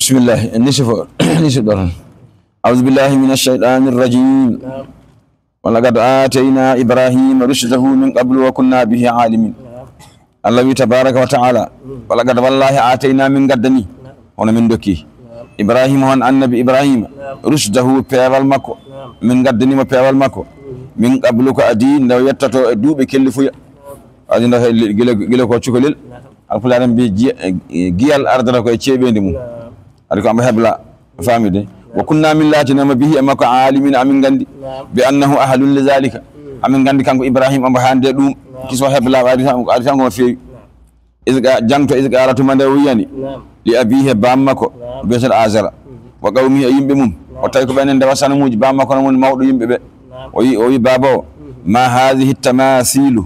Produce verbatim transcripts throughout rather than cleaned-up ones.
Bismillah, nisifo, nisifɗo tan. أعوذ بالله من الشيطان الرجيم. نعم. ولقد آتينا إبراهيم رشده من قبل وكنا به عالمين. نعم. Allah wi tabaraka wa ta'ala, "ولقد, wallahi, آتينا, min gaddani, نعم, hono min dokki, نعم, إبراهيم, hon annabi Ibrahima, نعم, رشده, peewal makko, نعم, min gaddani mo peewal makko, مم, من قبل, ko adii, nde o yettoto e duuɓi kelli fuya, نعم, adii nde he-, gila, gila ko cukalel." نعم. Alpulaar en mbi, giya-, giyal ardata ko e ceeɓeendi mum. نعم. Adi ko ambo hebla, famide. وكنا, min laatinoma, به, e makko, عالمين, amin nganndi. نعم. بأنه أهل لذلك. مم. Amin nganndi kanko Ibrahima ambo hande ɗum. نعم. Kiso hebla, ari tan, ari tan ko feewi. نعم. إذ قا-, jangto, إذ قال, tuma nde o wiyani. نعم. لأبيه, bammakko. نعم. Biyeteeɗo Azara. مم. وقومه, e yimɓe mum. نعم. O tawi ko ɓen e ndewa sanamuuji, bammakko no woni mawɗo yimɓe ɓe. نعم. O wi, o wi, "Baba o, مم, ما هذه التماثيل. نعم.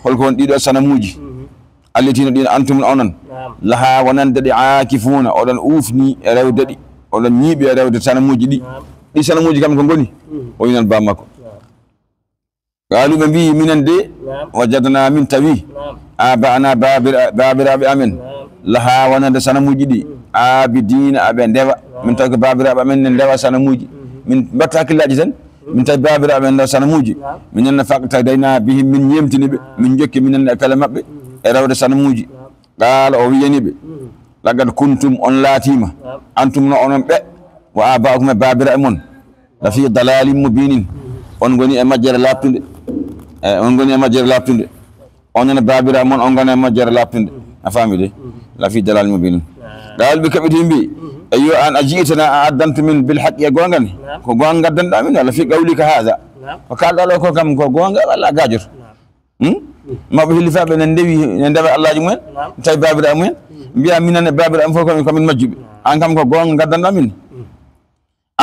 Holko woni ɗiɗo sanamuuji? مم. التي, no ɗin, أنتم, onon, نعم, لها, wonande ɗi, عاكفون, oɗon uufni e rewde ɗi, oɗon ñiiɓi e rewde sanamuuji ɗi. نعم. Ɗi sanamuuji kam ko ngoni?" مم. O wi noon bammakko. نعم. قالوا, ɓe mbi, "Minen de, نعم, وجدنا, min tawi, نعم, آباءنا, baabira-, baabiraaɓe amen, نعم, لها, wonande sanamuuji ɗi, مم, عابدين, aɓe ndewa. نعم. Min tawi ko baabiraaɓe amen ne ndewa sanamuuji. مم. Min mbatta hakkillaaji tan. Min tawi baabiraaɓe en ndewa sanamuuji. نعم. Minen ne, فاقتدينا بهم, min ñeemtini ɓe, نعم, min jokki minen e pele maɓɓe, مم, e rewde sanamuuji. نعم. قال, o wiyani ɓe, مم, لقد كنتم, on laatiima, نعم, أنتم, no onon ɓe, وآباؤكم, e baabiraaɓe mon, لفي ضلال مبين. مم. On ngoni e majjere laaɓtunde. E, on ngoni e majjere laaɓtunde. Onon e baabiraaɓe mon, on ngoni e majjere laaɓtunde. مم. A faami de? مم. لفي ضلال مبين. نعم. قالوا, ɓe keɓɓiti mbi, مم, أيو أن أجئتنا, a addantu min, بالحق, e goonga ne? نعم. Ko goonga ngaddanɗaa min, ولا في قولك هذا? نعم. Ko kaalɗaa ɗo ko kam ko goonga walla a gaajoto? نعم. Hmm? Mawɓe hillifaaɓe ne ndewi, ne ndewa allaaji mumen, نعم, tawi baabiraaɓe mumen, مم, mbiya minen e baabiraaɓe fof ko min, ko min majjuɓe. نعم. Aan kam ko goonga ngaddanɗaa min. مم.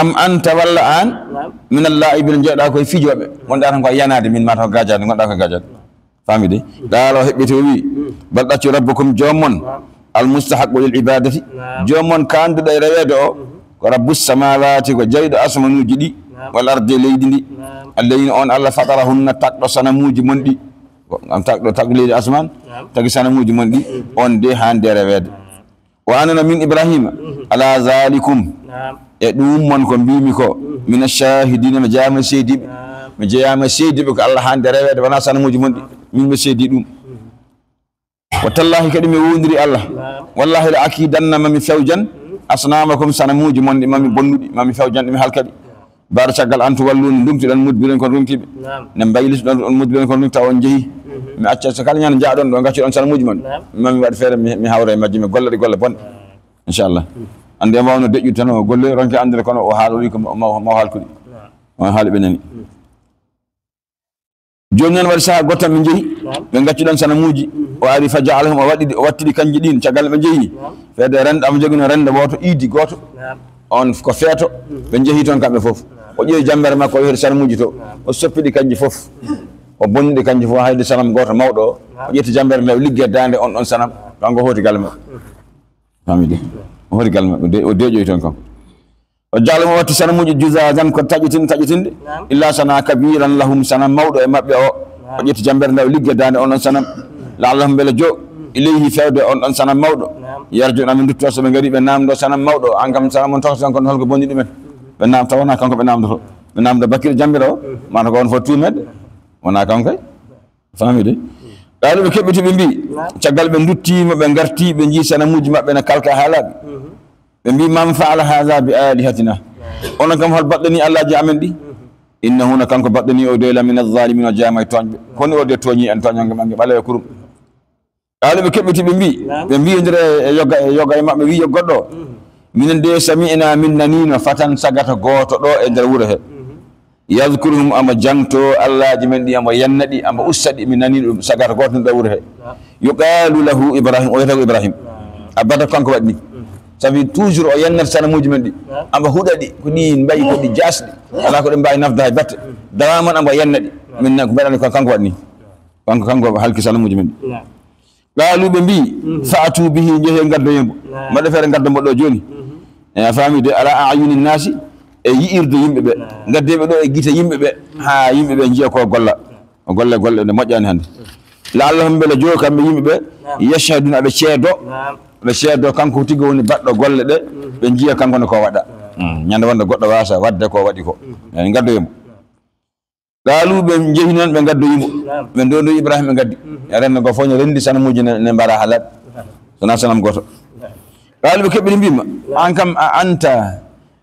أم أنت, walla aan, نعم, من اللاعبين, njeeɗaa koye fijooɓe, ngonɗaa tan ko e yanaade min, mataw ko gaajaade, ngonɗaa ko e gaajaade. Faami de? قال, o heɓɓiti, o wi, مم, بل, ɗaccu, ربكم, joom mon, نعم, المستحق للعبادة, نعم, joom mon kaanduɗo e reweede o, مم, ko رب السماوات, ko jeyɗo asamanuuji ɗi, نعم, والأرض, e leydi ndi, نعم, الذي, on Allah, فطرهن, tagɗo sanamuuji mon ɗi, ko, am, tagɗo, tagɗo leydi, asamaan, نعم, tagi sanamuuji mon ɗi, مم, on de haande reweede. نعم. وأنا, min Ibrahima, مم, على ذلكم, نعم, e ɗum mon ko mbimi ko, مم, من الشاهدين, mi jeyaama seediiɓe. نعم. Mi jeyaama seediiɓe ko Allah haande reweede, wonaa sanamuuji mon ɗi. نعم. Min mi seedii ɗum. مم. وتالله, kadi mi woondiri Allah. نعم. والله لأكيدن, ma mi fewjan, مم, أصنامكم, sanamuuji mon ɗi, ma mi bonnu ɗi, ma mi fewjan ɗi, mi halka ɗi. نعم. Baada caggal أن تولون, ndumtiɗon, مدبرين, ko on runkiiɓe. نعم. Ne mbaylitoɗon, on mudbirin, ko on runki, tawa on njehi. مم. Mi acca so kala ñande njaaɗon ɗo, ngaccuɗon sanamuuji mon. نعم. Ma mi waɗ feere, mi, mi hawra e majji, mi golla ɗi golle bonɗe. نعم. Inchallah. مم. Ande mo wawno deƴƴude tan, o golle, ronke anndude, kono o haala, o wi ko ma, ma, ma o haalkuɗi. نعم. O haali ɓe nani. مم. Jooni noon waɗi sahaa goɗɗo tan ɓe njehi, نعم, ɓe ngaccuɗon sanamuuji. مم. O ari فجعلهم, o waɗi ɗi, o watti ɗi kanji ɗin, caggal ɓe njehi. نعم. Feede rendo, omo jogino rendo wooto, iidi gooto. نعم. On ko feeto, mhm, ɓe njehi toon kamɓe fof. Naam. O ƴeewi jammbere makko, o yehi to sanamuuji to. Naam. O soppi ɗi kanji fof. Mhm. O bonni ɗi kanji fof, hayde sanam gooto mawɗo o. Naam. O ƴetti jammbere nde, o liggi e daande on ɗon sanam. Naam. Kanko o hooti galle maɓɓe. Mhm. Famii de? Naam. O hooti galle maɓɓe, de-, o deeƴoyi toon kanko. O jaala mo watti sanamuuji juzazan, ko taƴitin-, taƴitinɗe. Naam. Illa sana kabiran lahum, sanam mawɗo e maɓɓe o. Naam. O ƴetti jammbere nde, o liggi e daande on ɗon sanam. La'allahum, mbele jo, ilayhi, fewde on ɗon sanam mawɗo. Naam. Yarji'un, amin ndutto, so ɓe ngari, ɓe naamndo sanam mawɗo. An kam, sanam on tawata tan, kono holko bonni ɗumen? Ɓe naam-, tawa wonaa kanko ɓe naamndoto. Ɓe naamndo bakkilo jammbere o, mata ko on foti tuumeede. Wonaa kanko kay. Famii de? Qaalu, ɓe keɓɓiti, ɓe mbii, naam, caggal ɓe nduttiima, ɓe ngarti, ɓe njii sanamuuji maɓɓe na kalka haa laaɓi. Mhm. Ɓe mbii, "Man fa'ala haadha bi aalihatina?" Onon kam, hol baɗɗo nii allaaji amen ɗi? Innahu, na kanko baɗɗo nii o de, la mina zaalimiina, o jeyaama e tooñɓe. Kono o de tooñii en tooñannge maɓɓe ɓaleewo kurum. Qaalu, ɓe keɓɓiti, ɓe mbii, naam, ɓe mbiindira e yoga, e yoga e maɓɓe, wii yo goɗɗo o, mhm, minen de, sami'naa, min naniino, fatan, sagata gooto ɗo e nder wuro he. Mhm. Yadhkuruhum, amo jangto allaaji men ɗi, amo yenna ɗi, amo usta ɗi. Min nani ɗum, sagata gooto nder wuro he. Naam. Yuqaalu lahu Ibrahim, o wiyata ko Ibrahim. Naam. Abada kanko waɗi ni. Mhm. Sabi toujours o yennata sanamuuji men ɗi. Naam. Amo huɗa ɗi, ko ɗi mbayi, ko ɗi jaasɗi. Alaa ko ɗi mbaawi nafde hay batte. Mhm. Dawaa mon amo yenna ɗi. Naam. Min nan ko mbaɗani ko kanko waɗi ni. Kanko, kanko halki sanamuuji men ɗi. Naam. Qaalu, ɓe mbii, mhm, "Fa'tu bihi, njehee ngaddoyee mbo." Naam. Mbaɗee feere ngaddo mbo ɗo jooni. Mhm. E, a faami de, "Ala a'yuni naasi," e yi'irde yimɓe ɓe. Naam. Ngaddee ɓe ɗo e gite yimɓe ɓe, haa yimɓe ɓe njiya ko golla. O golle golle ɗe moƴƴaani hannde. La'allahum, mbele jo kamɓe yimɓe ɓe, naam, yashhadun, aɓe ceedo. Naam. Ɓe seedo kanko tigi woni baɗɗo golle ɗe, ɓe njiya kanko ne ko waɗa. Mm, ñande wonde goɗɗo wasa wadde ko waɗi ko. En ngaddoyi mo. Qaalu, ɓe njehi noon, ɓe ngaddoyi mo. Naam. Ɓe ndondo Ibrahima, ɓe ngaddi. Mhm. E renndo go fof ne renndi sanamuuji ne, ne mbara haa laaɓi. Naam. Sona sanam gooto. Naam. Qaalu, ɓe keɓɓiti mbiima, naam, aan kam a anta,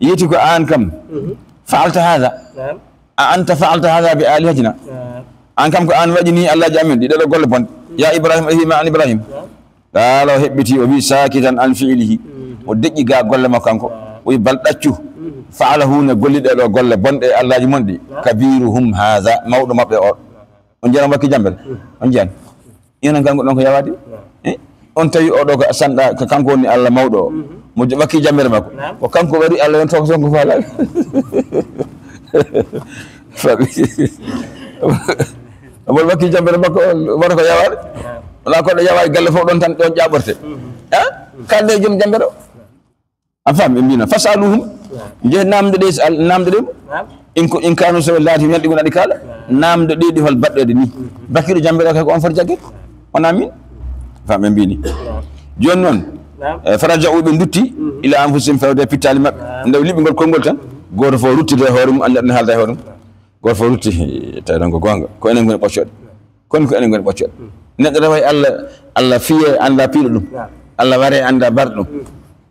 yeti ko aan kam. Mhm. Faalta haada. Naam. A anta faalta haada bi aalihatina. Naam. Aan kam ko aan waɗi ni allaaji amen ɗi, ɗeɗo golle bonɗe. Mhm. Ya Ibrahim, ehi ma aan Ibrahim. Naam. Qaala, o heɓɓiti, o wi, saakitan an fiilihi. Mhm. O deƴƴi ga golle makko kanko. Naam. O wi, bal ɗaccu. Mhm. Faalahu, ne golli ɗe ɗo golle bonɗe e allaaji mon ɗi. Naam. Kabiruhum haada, mawɗo maɓɓe o. On njiyan wakki jambere? Mhm. On njiyan? Enen kanko ɗon ko yawaade? Naam. Eh? On tawi oɗo ko sanɗa, ko kanko woni Allah mawɗo o. Mhm. Mo wakki jambere makko. Naam. Ko kanko waɗi Allah yon toko sonko faala. Faami. Omo wakki jambere makko, o wona ko yawaade. Wala ko ɗo yawaade galle fof ɗon tan, ɗon ƴaɓorte. Mhm. Ha? Kalde e joom jambere o. A faami, ɓe mbino, fasaluhum. Naam. Njehe namde ɗe, so al-, namde ɗe. Naam. In ko, in kanu so laati, yalɗi gon aɗi kaala. Naam. Namde ɗe ɗi hol baɗɗeede ni. Mhm. Bakiɗo jambere o kay ko on foti jagge. Wona min. Faami, ɓe mbini. Naam. Jooni noon, naam, eh, faraja'u, ɓe ndutti, mhm, ila anfusihim, fewde e pittaali maɓɓe. Naam. Nde liɓi ngol konngol tan, mhm, gooto fof ruttude e hoore mum, annda ɗum haalda e hoore mum. Naam. Gooto fof rutti, tawi ɗon ko goonga. Ko enen ngoni ɓoccooɗe. Kono ko enen ngoni ɓoccooɗe. Hmm. Neɗɗo rewa e Allah, Allah fiye, annda piiɗo ɗum. Naam. Allah ware, annda barɗo ɗum. Hmm.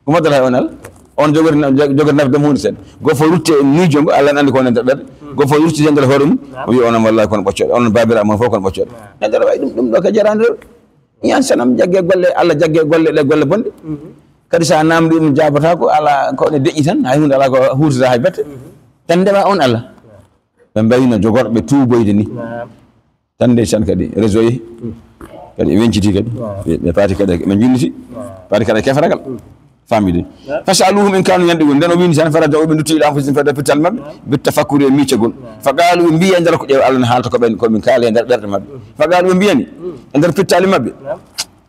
Ko moddata e on Allah? On jogori na-, jo-, jogori nafde mo huunde seeɗa. Gooto fof rutti e miijo ngo, Allah ne anndi ko woni e nder ɓerɗe. Hmm. Gooto fof rutti e nder hoore mum. Naam. O wiya onon wallahi kono ɓoccooɗe. Onon baabiraaɓe mon fof kono ɓoccooɗe. Naam. Neɗɗo rewa e ɗum, ɗum ɗo ko jaraani rewde. Ñaan sanam, jagge golle, Allah jagge golle ɗe, golle bonɗe. Mhm. Kadi so a namdi ɗum, jaabata ko, ala ko ne deƴƴi tan, hay huunde ala ko huurtata hay batte. Mhm. Tan ndewa on Allah. Ɓe mbayno jogorɓe tuuboyde ni. Naam. Tan ndeysaan kadi réseau yi. Mm. Kadi ɓe wenciti kadi. Waaw. Ɓe, ɓe paati kadi, ɓe julliti. Waaw. Paati kadi kefaragal. Mm. Faamide. Naam. Fasaluhum in kanu yantiqun. Nden o windi tan, faraja o ɓe ndutti ila anfusihim fewde e pittaali maɓɓe. Naam. Bittafakuri e miiccagol. Naam. Faqalu, ɓe mbiya e nder ko ƴeew Allah ne haalta ko ɓen, ko min kaali e nder ɓerɗe maɓɓe. Mm. Faqalu, ɓe mbiyani, mm, e nder pittaali maɓɓe. Naam.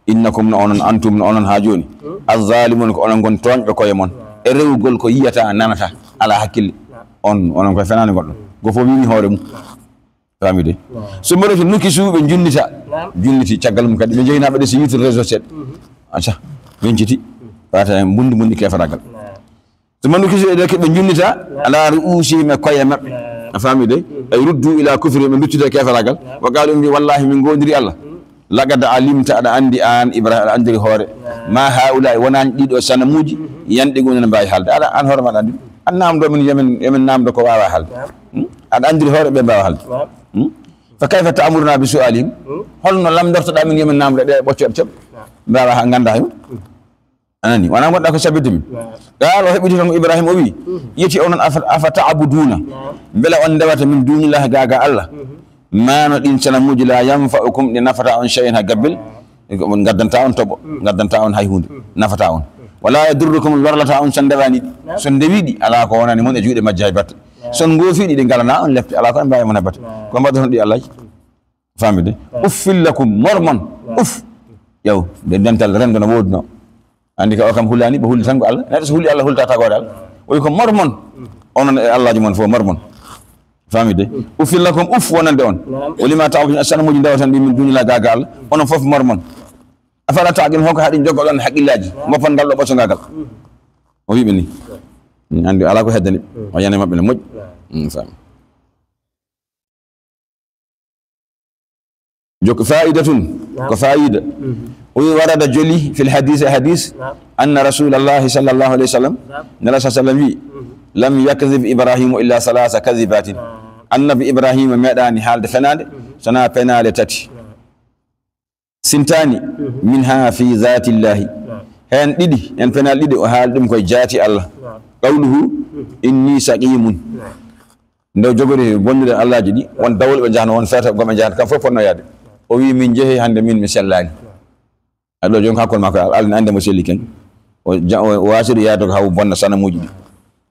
Innakum, no onon, antum, no onon haa jooni. Hmm. Azzalimuna, ko onon ngoni tooñɓe koye mon. Hmm. E rewugol ko yiyata, nanata, ala hakkille. Hmm. On, onon koye fenaande ngonɗon. Hmm. Gooto fof wiini hoore mum. Hmm. Faami de. Hmm. So mboɗo to nukisu, ɓe junnita. Hmm. Junniti caggal mum kadi. Ɓe njehi naa ɓe ɗe so yiytude réseau seeɗa. Hmm. Acca, wenciti. Hmm. Wata en mbundi mbundi kefaragal. Hmm. Summa nukisu, e ɓe junnita, ala ru'usihim, e koye maɓɓe. Naam. A faami de? Mhm. Ay ruddu ila kufri, ɓe nduttude e keeferagal. Naam. Wa qaalu, ɓe mbi, wallahi, min ngoondiri Allah. Mhm. Laqad alimta, aɗa anndi aan, Ibrahim, aɗa anndiri hoore. Naam. Ma haa'ulaa'i, wonaani ɗiɗo sanamuuji, mhm, yantiquna, ne mbaawi haalde. Aɗa, aan hoore ma aɗa anndi. Aan naamndo min, yo min, yo min naamndo ko waawaa haalde. Naam. Hmm? Aɗa anndiri hoore ɓe mbaawaa haalde. Naam. Hmm? Fa kayfa ta'muruna bi su'alihim? Hmm? Holno lamndortoɗaa min yo min naamndo ɗe ɓoccooɗe ceeɓ? Naam. Mbaawaa haa nganndaa hay huunde. Hmm. A nani? Wonaa ngonɗaa ko sabbitde min. Naam. Qaala, o heɓɓiti tan ko Ibrahima, o wi, mhm, yeti onon, afa, afa ta'buduuna? Naam. Mbela on ndewata min duunillahi gaa gaa Allah? Mhm. Ma no ɗin sanamuuji, la yanfa'ukum, ɗi nafataa on shay'an haa gabbel. Naam. Ko on ngaddantaa on toɓo, mhm, ngaddantaa on hay huunde, mhm, nafataa on. Mhm. Wala yadurrukum, lorlataa on so ndewaani ɗi. Naam. So ndewi ɗi, alaa ko wonani mon e juuɗe majji hay batte. Naam. So ngoofi ɗi, ɗi ngalanaa on lepte, alaa ko ɓe mbaawi mon hay batte. Naam. Ko mbaɗaton ɗi Allah? Mhm. Faamide? Naam. Uffil lakum, mor mon. Naam. Uf. Ƴeew, nde dental renndo no woodunoo. Anndi ka o kam hulaani, ɓe huli tan ko Allah. Neɗɗo so huli Allah, hulta tagoore Allah. O wi ko mor mon. Mm. Onon e Allaaji mon fof, mor mon. Faamide? Mm. Uffil lakum, uf wonande on. Naam. Wa lima ta'buduna, sanamuuji ndewatan ɗi min duunillahi gaa gaa Allah. Mm. Onon fof mor mon. Afala ta'qilun, hol ko haɗi joggoɗon haqqillaaji? Naam. Ngoppon ngal ɗo ɓoccoogal. Mm. O wi ɓe ni. Mm. Anndi alaa ko heddani. Mm. O yani maɓɓe no moƴƴi. Naam. Mm, faami. Jokki, fa'idatun, naam, ko faayiida. Mhm. O wi, warada, joli, fil hadiisi, e hadiis, naam, anna Rasuulallahi sallallahu alayhi wa sallam, naam, Nela sa sallam wi, mhm, lam yakdhib Ibrahimu illa thalatha kadhibatin. Naam. Annabi Ibrahima meeɗaani haalde fenaande, mhm, sonaa penaale tati. Naam. Sintaani, mhm, minha fi dhatillahi. Naam. Heen ɗiɗi, heen penaale ɗiɗi, o haali ɗum koye jaati Allah. Naam. Qawluhu, mhm, inni saqimun. Naam. Nde o jogori bonnude allaaji ɗi, won dawol ɓe njahno, won feere gom ɓe njahata, kam fof fotno yahde. O wi, min njehi hannde, min mi sellaani. Aɗo jooni ko hakkol makko, Allah ne anndi mo selli ken. O ja-, o waasiri yahde ko haw bonna sanamuuji ɗi.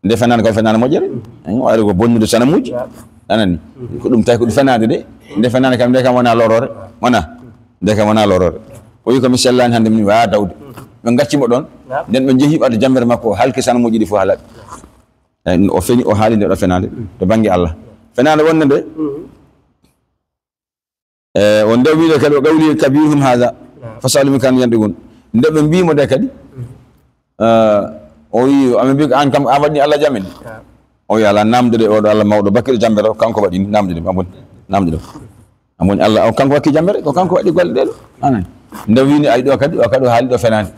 Nde fenaande ko fenaande moƴƴere. Hein, o ari ko bonnude sanamuuji. A nani? Ko ɗum tawi ko ɗum fenaande de. Nde fenaande kam, nde kam wonaa lorore. Wonaa. Nde kam wonaa lorore. O wi, ko mi sellaani hannde, min waawa dawde. Ɓe ngacci mo ɗoon. Nden ɓe njehi ɓadde jambere makko, o halki sanamuuji ɗi fof haa laaɓi. Eh, o feni, o haali nde ɗo fenaande to bannge Allah. Fenaande wonde nde, mhm, eh, o nde wiide kadi, o qawli kabiruhum haadha, naam, fasaluhum in kanu yantiqun. Nde ɓe mbii mo de kadi, eh, o wii, "Amin mbii ko aan kam a waɗni Allah jamin?" O wii, "Alaa, naamnde de oɗo Allah mawɗo, bakkiɗo jammbere o, kanko waɗini, naamnde de, amin, naamnde de. Amin, Allah o, kanko wakki jammbere, ko kanko waɗi golle ɗee ɗo." Anan. Nde wii ni, ay ɗo kadi, o kadi o haali ɗo fenaani.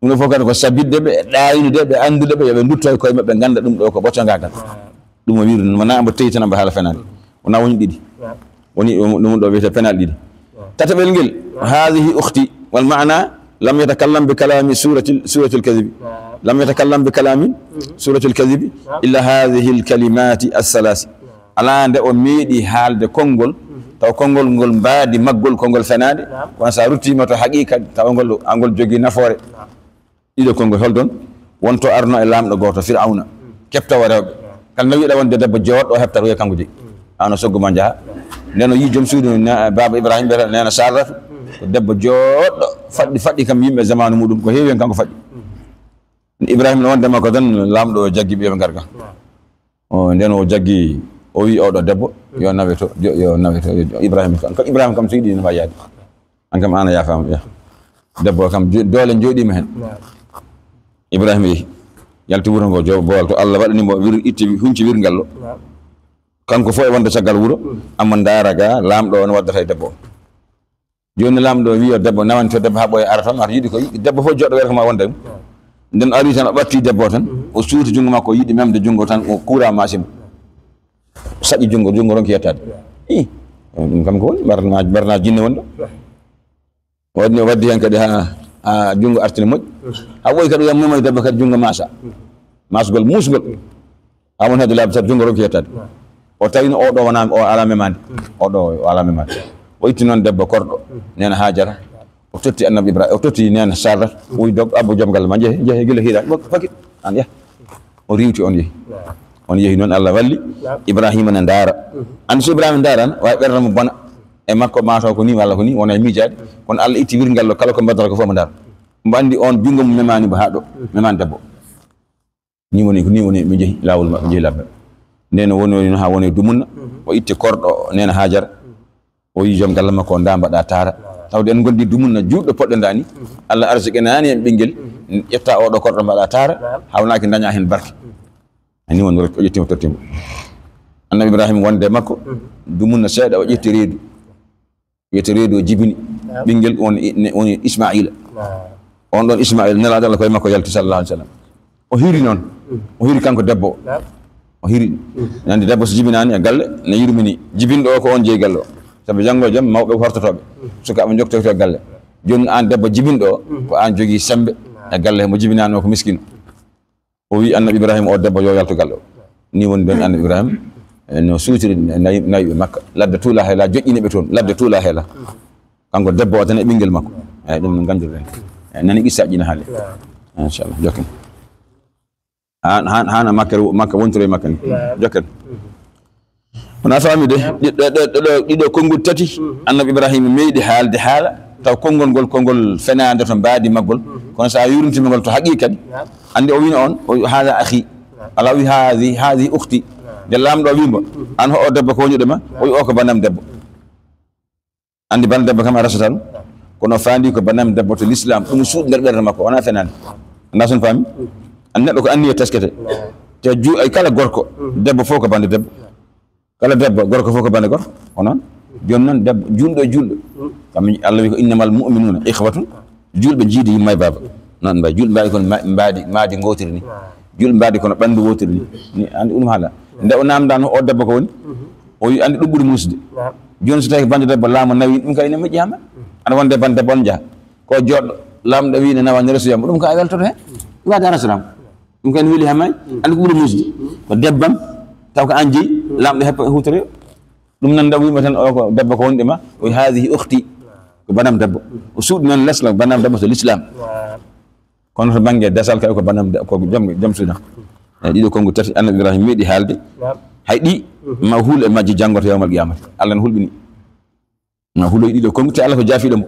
Ɗum ɗo fof kadi ko sabitde ɓe, e ɗaaynude ɓe, anndude ɓe, yo ɓe ndutto e koye maɓɓe, ngannda ɗum ɗo ko ɓoccangaagal. Ɗum o wiiri noon, wonaa mbo tawi tan mbo haala fenaande. Wonaa woni ɗiɗi. Woni ɗum, ɗum ɗo wiyetee penaal ɗiɗi. Tataɓel ngel, "Haadihi ukhti." Wal maana, "Lam yatakallam bi kalami suratil, suratil kadhibi. Lam yatakallam bi kalami suratil kadhibi illa haadihi al kalimati al thalaasi." Alaa nde o meeɗi haalde konngol, taw konngol ngol mbaadi maggol, konngol fenaande, kono so a ruttiima to haqiiqa, taw ngol, angol jogii nafoore. Ɗiɗo konngol, holɗon? Wonto arno e laamɗo gooto, Firawna, keɓtawo rewɓe. Kala nawiiɗo wonde debbo jooɗɗo, o heɓtat, wiya kanko jeyi. Aan o soggu ma njaha. Nden o yii joom suudu, ne-, baaba Ibrahima, mbiyata neena Sarratu, ko debbo jooɗɗo, faɗɗi, faɗɗi kam yimɓe zamaanu muɗum, ko heewi heen kanko faɗɗi. Ibrahima no wonde makko tan, laamɗo o jaggi ɓe, ɓe ngarga. O, nden o jaggi, o wii oɗo debbo, "Yo nawe to, yo, yo nawe to, yo, Ibrahima kam, kam Ibrahima kam so yiɗi ne waawi yaade. Aan kam aan a yaafaama, yah." Debbo o kam, jo-, doole njooɗiima heen. Ibrahima yehi, yalti wuro ngo, jo-, boowal to Allah waɗani mo wir-, itti, hunci wirngal ɗo. Kanko fof e wonde caggal wuro, amma ndaara ga, laamɗo o no waddata e debbo o. Jooni laamɗo o wii yo debbo nawante debbo haa ɓooya, ara toon, wata yiɗi ko yiɗi. Debbo fof jooɗo wiyata ko ma wonde mum. Nden o ari tan, o ɓatti debbo o tan, o suuti junngo makko, o yiɗi memde junngo tan, o kuura maasi mo. O saƴƴi junngo, junngo ronki yettaade. Ih, ɗum kam ko woni, mbarna, mbarna jinne woni ɗo. O waɗi, o waddi heen kadi haa, haa junngo artini moƴƴi. Haa ɓooyi kadi o yamnuma e debbo kadi junngo maasa. Maasgol, muusgol. Haa won hedde laabi tati, junngo ronki yettaade. O tawi no oɗo wonaa, o alaa memaande. Oɗo o alaa memaande. O itti noon debbo korɗo, neena Haajara. O totti Annabi Ibrahima, o totti neena Sarratu, o wii dog, abbo joom galle ma, njehe, njehe gila hiiraani. Mo fakit, aan yah. O riiwti, on yehi. On yehi noon, Allah walli. Ibrahima ne ndaara. Aan so Ibrahima ndaaraan, waawi ɓernde mo bona. E makko, maa taw ko nii walla ko nii, wona e miijaade. Kono Allah itti wirngal ɗo, kala ko mbaɗata ko fof mo ndaara. Mbo anndi on junngo mum memaani mbo haa ɗo, memaani debbo. Ni woni, ko ni woni, ɓe njehi laawol maɓɓe, njehi labbe. Nden o woni, woni haa woni e dumunna, o itti korɗo neena Haajara. O wii joom galle makko, "Ndaa mbaɗa taara." Tawde en ngondi dumunna juutɗo poɗɗo ndaa ni. Allah arsike naani en ɓinngel, ƴetta oɗo korɗo mbaɗa taara, hawnaaki daña heen barke. Ani woni o ƴettiima tottiimo. Annabi Ibrahima wonde e makko, dumunna seeɗa o ƴetti reedu. Wiyete reedu o jibini. Ɓinngel woni, ne, woni Ismaila. On ɗon Ismaila, nelaaɗo Allah ko e makko yalti, sallallahu alaihi wasallam. O hiri noon. O hiri kanko debbo o. O hiri. Nandi debbo so jibinaani e galle, ne yurmini jibinɗo o ko on jeyi galle o. Sabu janngo e jam, mawɓe ko hortotooɓe. Sukaaɓe njoktoyto e galle. Jooni aan debbo jibinɗo o, ko aan jogii sembe e galle he, mo jibinaani o ko miskino. O wi Annabi Ibrahima, o debbo yo yaltu galle o. Ni woni ɗon Annabi Ibrahima, eh, no suutiri nayi, nayi ɓe Makka. Ladde tuula heela, joƴƴini ɓe toon. Ladde tuula heela. Kanko debbo o tan e ɓinngel makko. Eyi, ɗum no nganndirɗen. Eyi, nani qissa ƴina haali. Inchallah, jokken. Haan, haan, haana Makka, Makka wontiri e Makka ni. Jokken. Wona faami de, ɗi-, ɗo, ɗo, ɗo, ɗiɗo konngol tati, Annabi Ibrahima meeɗi haalde haala, taw konngol ngol, konngol fenaande to mbaadi maggol. Kono so a yuruntima ngol to haqiiqa kadi, anndi o wiino on, o wi, "Haada akhi." Alaa o wi, "Haadi, haadi ukhti." Nde laamɗo o wi mbo, "Aan ho o debbo ko woni ɗo ma?" O wi, "O ko banam debbo." Anndi banam debbo kam a resata ɗum. Kono faandi ko banam debbo to l'islam, ɗum suuɗi nder ɓernde makko, wona fenaande. Annda son faami? Anndi neɗɗo ko anniya teskete. Te ju-, ay kala gorko, debbo fof ko bande debbo. Kala debbo, gorko fof ko bande gorko. Ko noon. Jooni noon debbo, juulɗo e juulɗo. Kam Allah wi ko, "Innamal mu'minuna ikhwatun." Juulɓe jiidi yumma e baaba. Noon mbayi. Juulɓe mbaɗi kono ma-, mbaadi, maadi ngootiri ni. Juulɓe mbaɗi kono ɓanndu wootiri ni. Ni, anndi ɗum haala. Nde o naamndaano o debbo ko woni? O wi, "Anndi ɗum ɓuri muusde." Jooni so tawi ko bande debbo laamu nawi, ɗum kay ne moƴƴi hama. Aɗa wonde bande debbo on njaha. Ko jooɗɗo, laamɗo wi ne nawa ne resoyam. Ɗum ka a weltoto heen. Waade a resanaama. Ɗum kay ne weli hama. Anndi ko ɓuri muusde. Ko debbam, taw ko aan jeyi, laamɗo heppa huutoroyo. Ɗum nan ndaw wiima tan o ko debbo ko wonde ma, o wi, "Haadihi ukhti." Ko banam debbo. O suuɗi noon lesla, banam debbo to l'islam. Kono to bannge desal kay ko banam de-, ko joom, joom suudu. Eyi, ɗiɗo konngu tati Annabi Ibrahima meeɗi haalde. Hay ɗi, ma huul e majji janngo to yawmal qiyamati. Allah no hulɓini. Ma huuloy ɗiɗo konngu te Allah ko jaafiiɗo mo.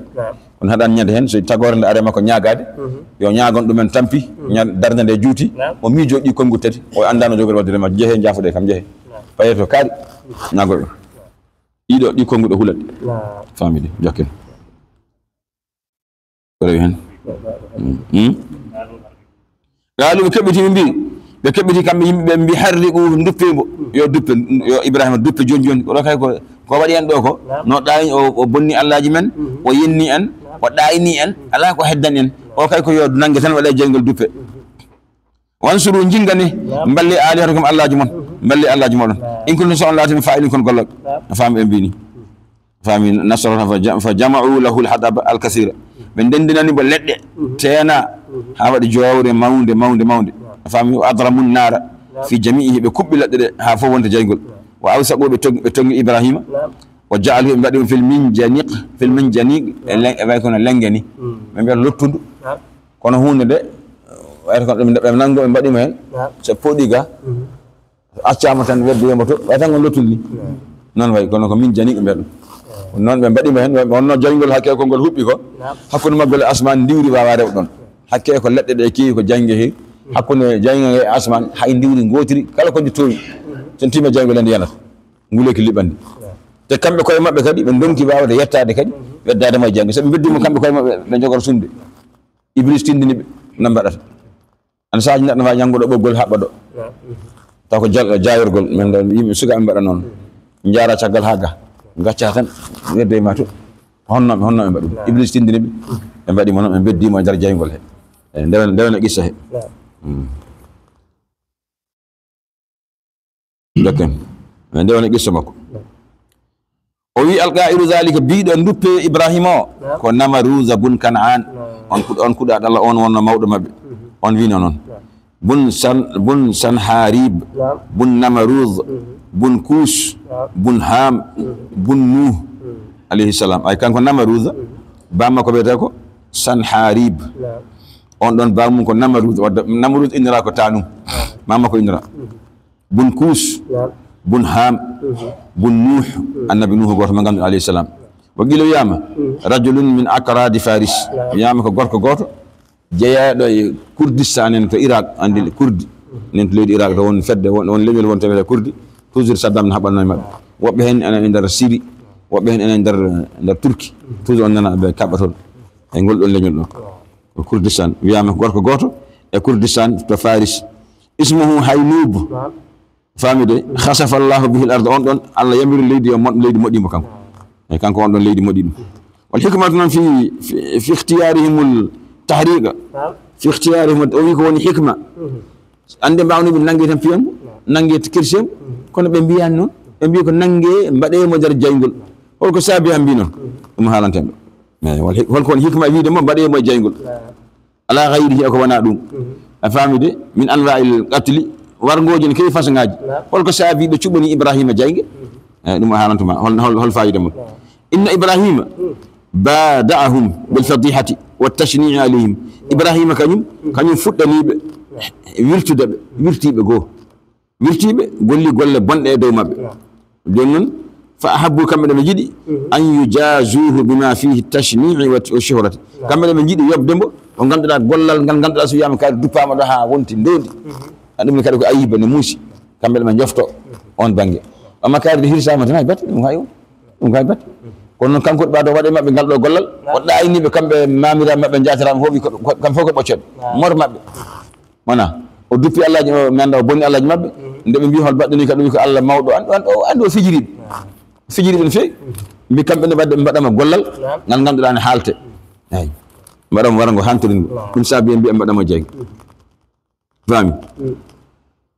Kono haɗaani ñande heen, so tagoore nde are makko ñaagaade, yo ñaagon ɗumen tampi, ña-, darnde nde juuti, o miijo ɗi konngu tati, o anndaano jogori waɗde ma, "Njehee, njaafoɗee kam, njehee." Payee to kaari, ñaagoy ɗum. Ɗiɗo, ɗi konnguɗo hulat. Faamii de, jokken. Ko rewi heen. Hmm? Qaalu, ɓe keɓɓiti, ɓe mbi, ɓe keɓɓiti kamɓe yimɓe ɓe, mbi, harriquuhu, duppe mbo. Yo duppe, yo Ibrahima duppe jooni jooni. Kono kay ko, ko waɗi en ɗo ko, no ɗaayi o, o bonni allaaji men, o yenni en, o ɗaayni en, alaa ko heddan en. O kay ko yo nannge tan waɗa jeyngol duppe. Wansuru, njinngane, mballe aalihatakum, allaaji mon, mballe allaaji moɗon. In kuntum, so on laatino, faa'ilin, kon gollal. A faami ɓe mbi ni. Faami nasrata fa ja-, fa jama'u lahu al-hatab al-kathira. Ɓe ndenndinani mo leɗɗe, teena, haa waɗi joowre mawnde, mawnde, mawnde. Faami, wa adramu nara fi jami'ihi, ɓe kuɓɓi leɗɗe ɗe haa fof wonta jeyngol. Wa awsaqu, ɓe tog-, ɓe tongi Ibrahima. Wa ja'alu, ɓe mbaɗi mo fil minjaniq, fil minjaniq, e len-, e way kono lenge ni. Ɓe mbiya lottundu. Kono huunde de, wayata ko ɓe, ɓe nanngo, ɓe mbaɗi mo heen. So poɗi ga, accaama tan, wedde yombo to, way tan ko lottude ni. Noon wayi, kono ko min jani ɓe mbaɗi. Noon ɓe mbaɗi mo heen, ɓe wonno jayngol hakke ko ngol huɓɓi ko. Hakkunde maggol e asmaan, ndiwri waawaa rewde ɗoon. Hakke ko leɗɗe ɗe keewi ko jayngee heen. Hakkunde jayngol e asmaan, hay ndiwri ngootiri, kala ko ndi toowi. So tima jayngol e ndi yanata. Nguleeki liɓandi. Te kamɓe koye maɓɓe kadi, ɓe ndonki waawde yettaade kadi, weddaade mo e jayngol. So ɓe mbeddi mo kamɓe koye maɓɓe, ɓe njogora sumde. Iblis tindini ɓe, no mbaɗata? Ana saaji neɗɗo ma jannguɗo ɓoggol haɓɓa ɗo. Taw ko jal-, jaayorgol, men ɗo yimɓe sukaaɓe mbaɗa noon. Njaara caggal haa ga. Ngacca tan, wedde ma to. Honno, honno ɓe mbaɗi? Iblis tindini ɓe. Ɓe mbaɗi mo noon, ɓe mbeddi mo e nder jayngol he. E ndewen, ndewen e qissa he. Mm. Dokken. Ɓe ndewen e qissa makko. O wi, "Alqaa'ilu zaalika", biiɗo duppe Ibrahima o, ko Namaruuza bun Kan'aan. On kuɗ-, on kuɗaaɗo Allah, on wonno mawɗo maɓɓe. On wino noon. Bun San-, bun Sanhaarib, bun Namaruuz, bun Kuus, bun Haam, bun Nuuh, alayhi salaam. Ay, kanko Namaruuza, bamma ko wiyetee ko Sanhaarib. On ɗon bamum ko Namaruuza, wadde Namaruuza innira ko Taanum. Bamma ko innira. Bun Kuus, bun Haam, bun Nuuh, annabi Nuuh gooto mo ngannduɗaa, alayhi salaam. Wa qiila, wiyaama, rajulun min akraadi Faris. Wiyaama ko gorko gooto jeyaaɗo e Kurdistan en to Irak, anndi Kurdi. Nen to leydi Irak to won fedde, won, won leñol won to wiyetee Kurdi. Toujours Saddam ne haɓatnoo e maɓɓe. Woɓɓe heen ene e nder Siri, woɓɓe heen ene e nder, nder Turki. Toujours on nana ɓe kaɓɓa toon. E ngol ɗon leñol ɗon. Ko Kurdistan. Wiyaama ko gorko gooto e Kurdistan to Faris. Ismuhu Haynub. Faami de, khasafa Allahu bihi al-ard, on ɗon, Allah yamiri leydi yo mo-, leydi moɗɗi mo kanko. Eyi, kanko on ɗon leydi moɗɗi ɗum. Wal hikmatu noon fi, fi, fi ikhtiyarihim al-tahriqa. Fi ikhtiyarihim, o wi ko woni hikma. Annde mbawni ɓe nannge tan piyon mo, nannge kirsen, kono ɓe mbiyani noon, ɓe mbiyi ko nannge mbaɗe mo nder jayngol. Holko saabi han mbi noon? Ɗum haalanten ɗo. Eyi, wal hik-, holko woni hikma wiide mo mbaɗe mo e jayngol? Ala ghayrihi, e ko wonaa ɗum. A faami de? Min anwa'il qatli, warngooji ne keewi façon ngaaji. Holko saabi ɓe cuɓani Ibrahima jaynge? Eyi, ɗum o haalantuma. Hol, hol, hol fayida mum? Inna Ibrahima bada'ahum bil fadihati wa tashni'i alayhim. Ibrahima kañum, kañum fuɗɗanii ɓe wirtude ɓe, wirtii ɓe goo. Wirtii ɓe, golli golle bonɗe e dow maɓɓe. Jooni noon, fa ahabbu, kamɓe ɗe ɓe njiɗi, an yujazuhu bima fihi tashni'i wa, wa shuhrati. Kamɓe ɗe ɓe njiɗi yoɓde mbo, o ngannduɗaa gollal ngal, ngannduɗaa so wiyaama kaari duppaama ɗo haa wonti ndoondi. A ɗum ne kadi ko ayiba ne muusi. Kamɓe ɗe ɓe njofto on bannge. Amma kaari de hirsama tan hay batte, ɗum hay, ɗum hay batte. Kono noon kanko ɓaado waɗe maɓɓe ngal ɗo gollal, o ɗaayni ɓe kamɓe maamiraaɓe maɓɓe, njaatiraaɓe fof, ko, ko, kamɓe fof ko ɓoccooɓe. Mor maɓɓe. Wona, o duppi Allaaji maɓɓe, mi annda o bonni Allaaji maɓɓe. Nde ɓe mbi hol baɗɗo ni ka ɗum, ko Allah mawɗo, an, an, o anndi o fijiri ɓe. Fijiri ɓe no feewi. Mbi kamɓe ne wadde ɓe mbaɗama gollal, ngal ngannduɗaa ne haalte. Eyi. Mbaɗama wara ngo hantori ngo. Ɗum saabi en mbiya mbaɗama jeygo. Faami?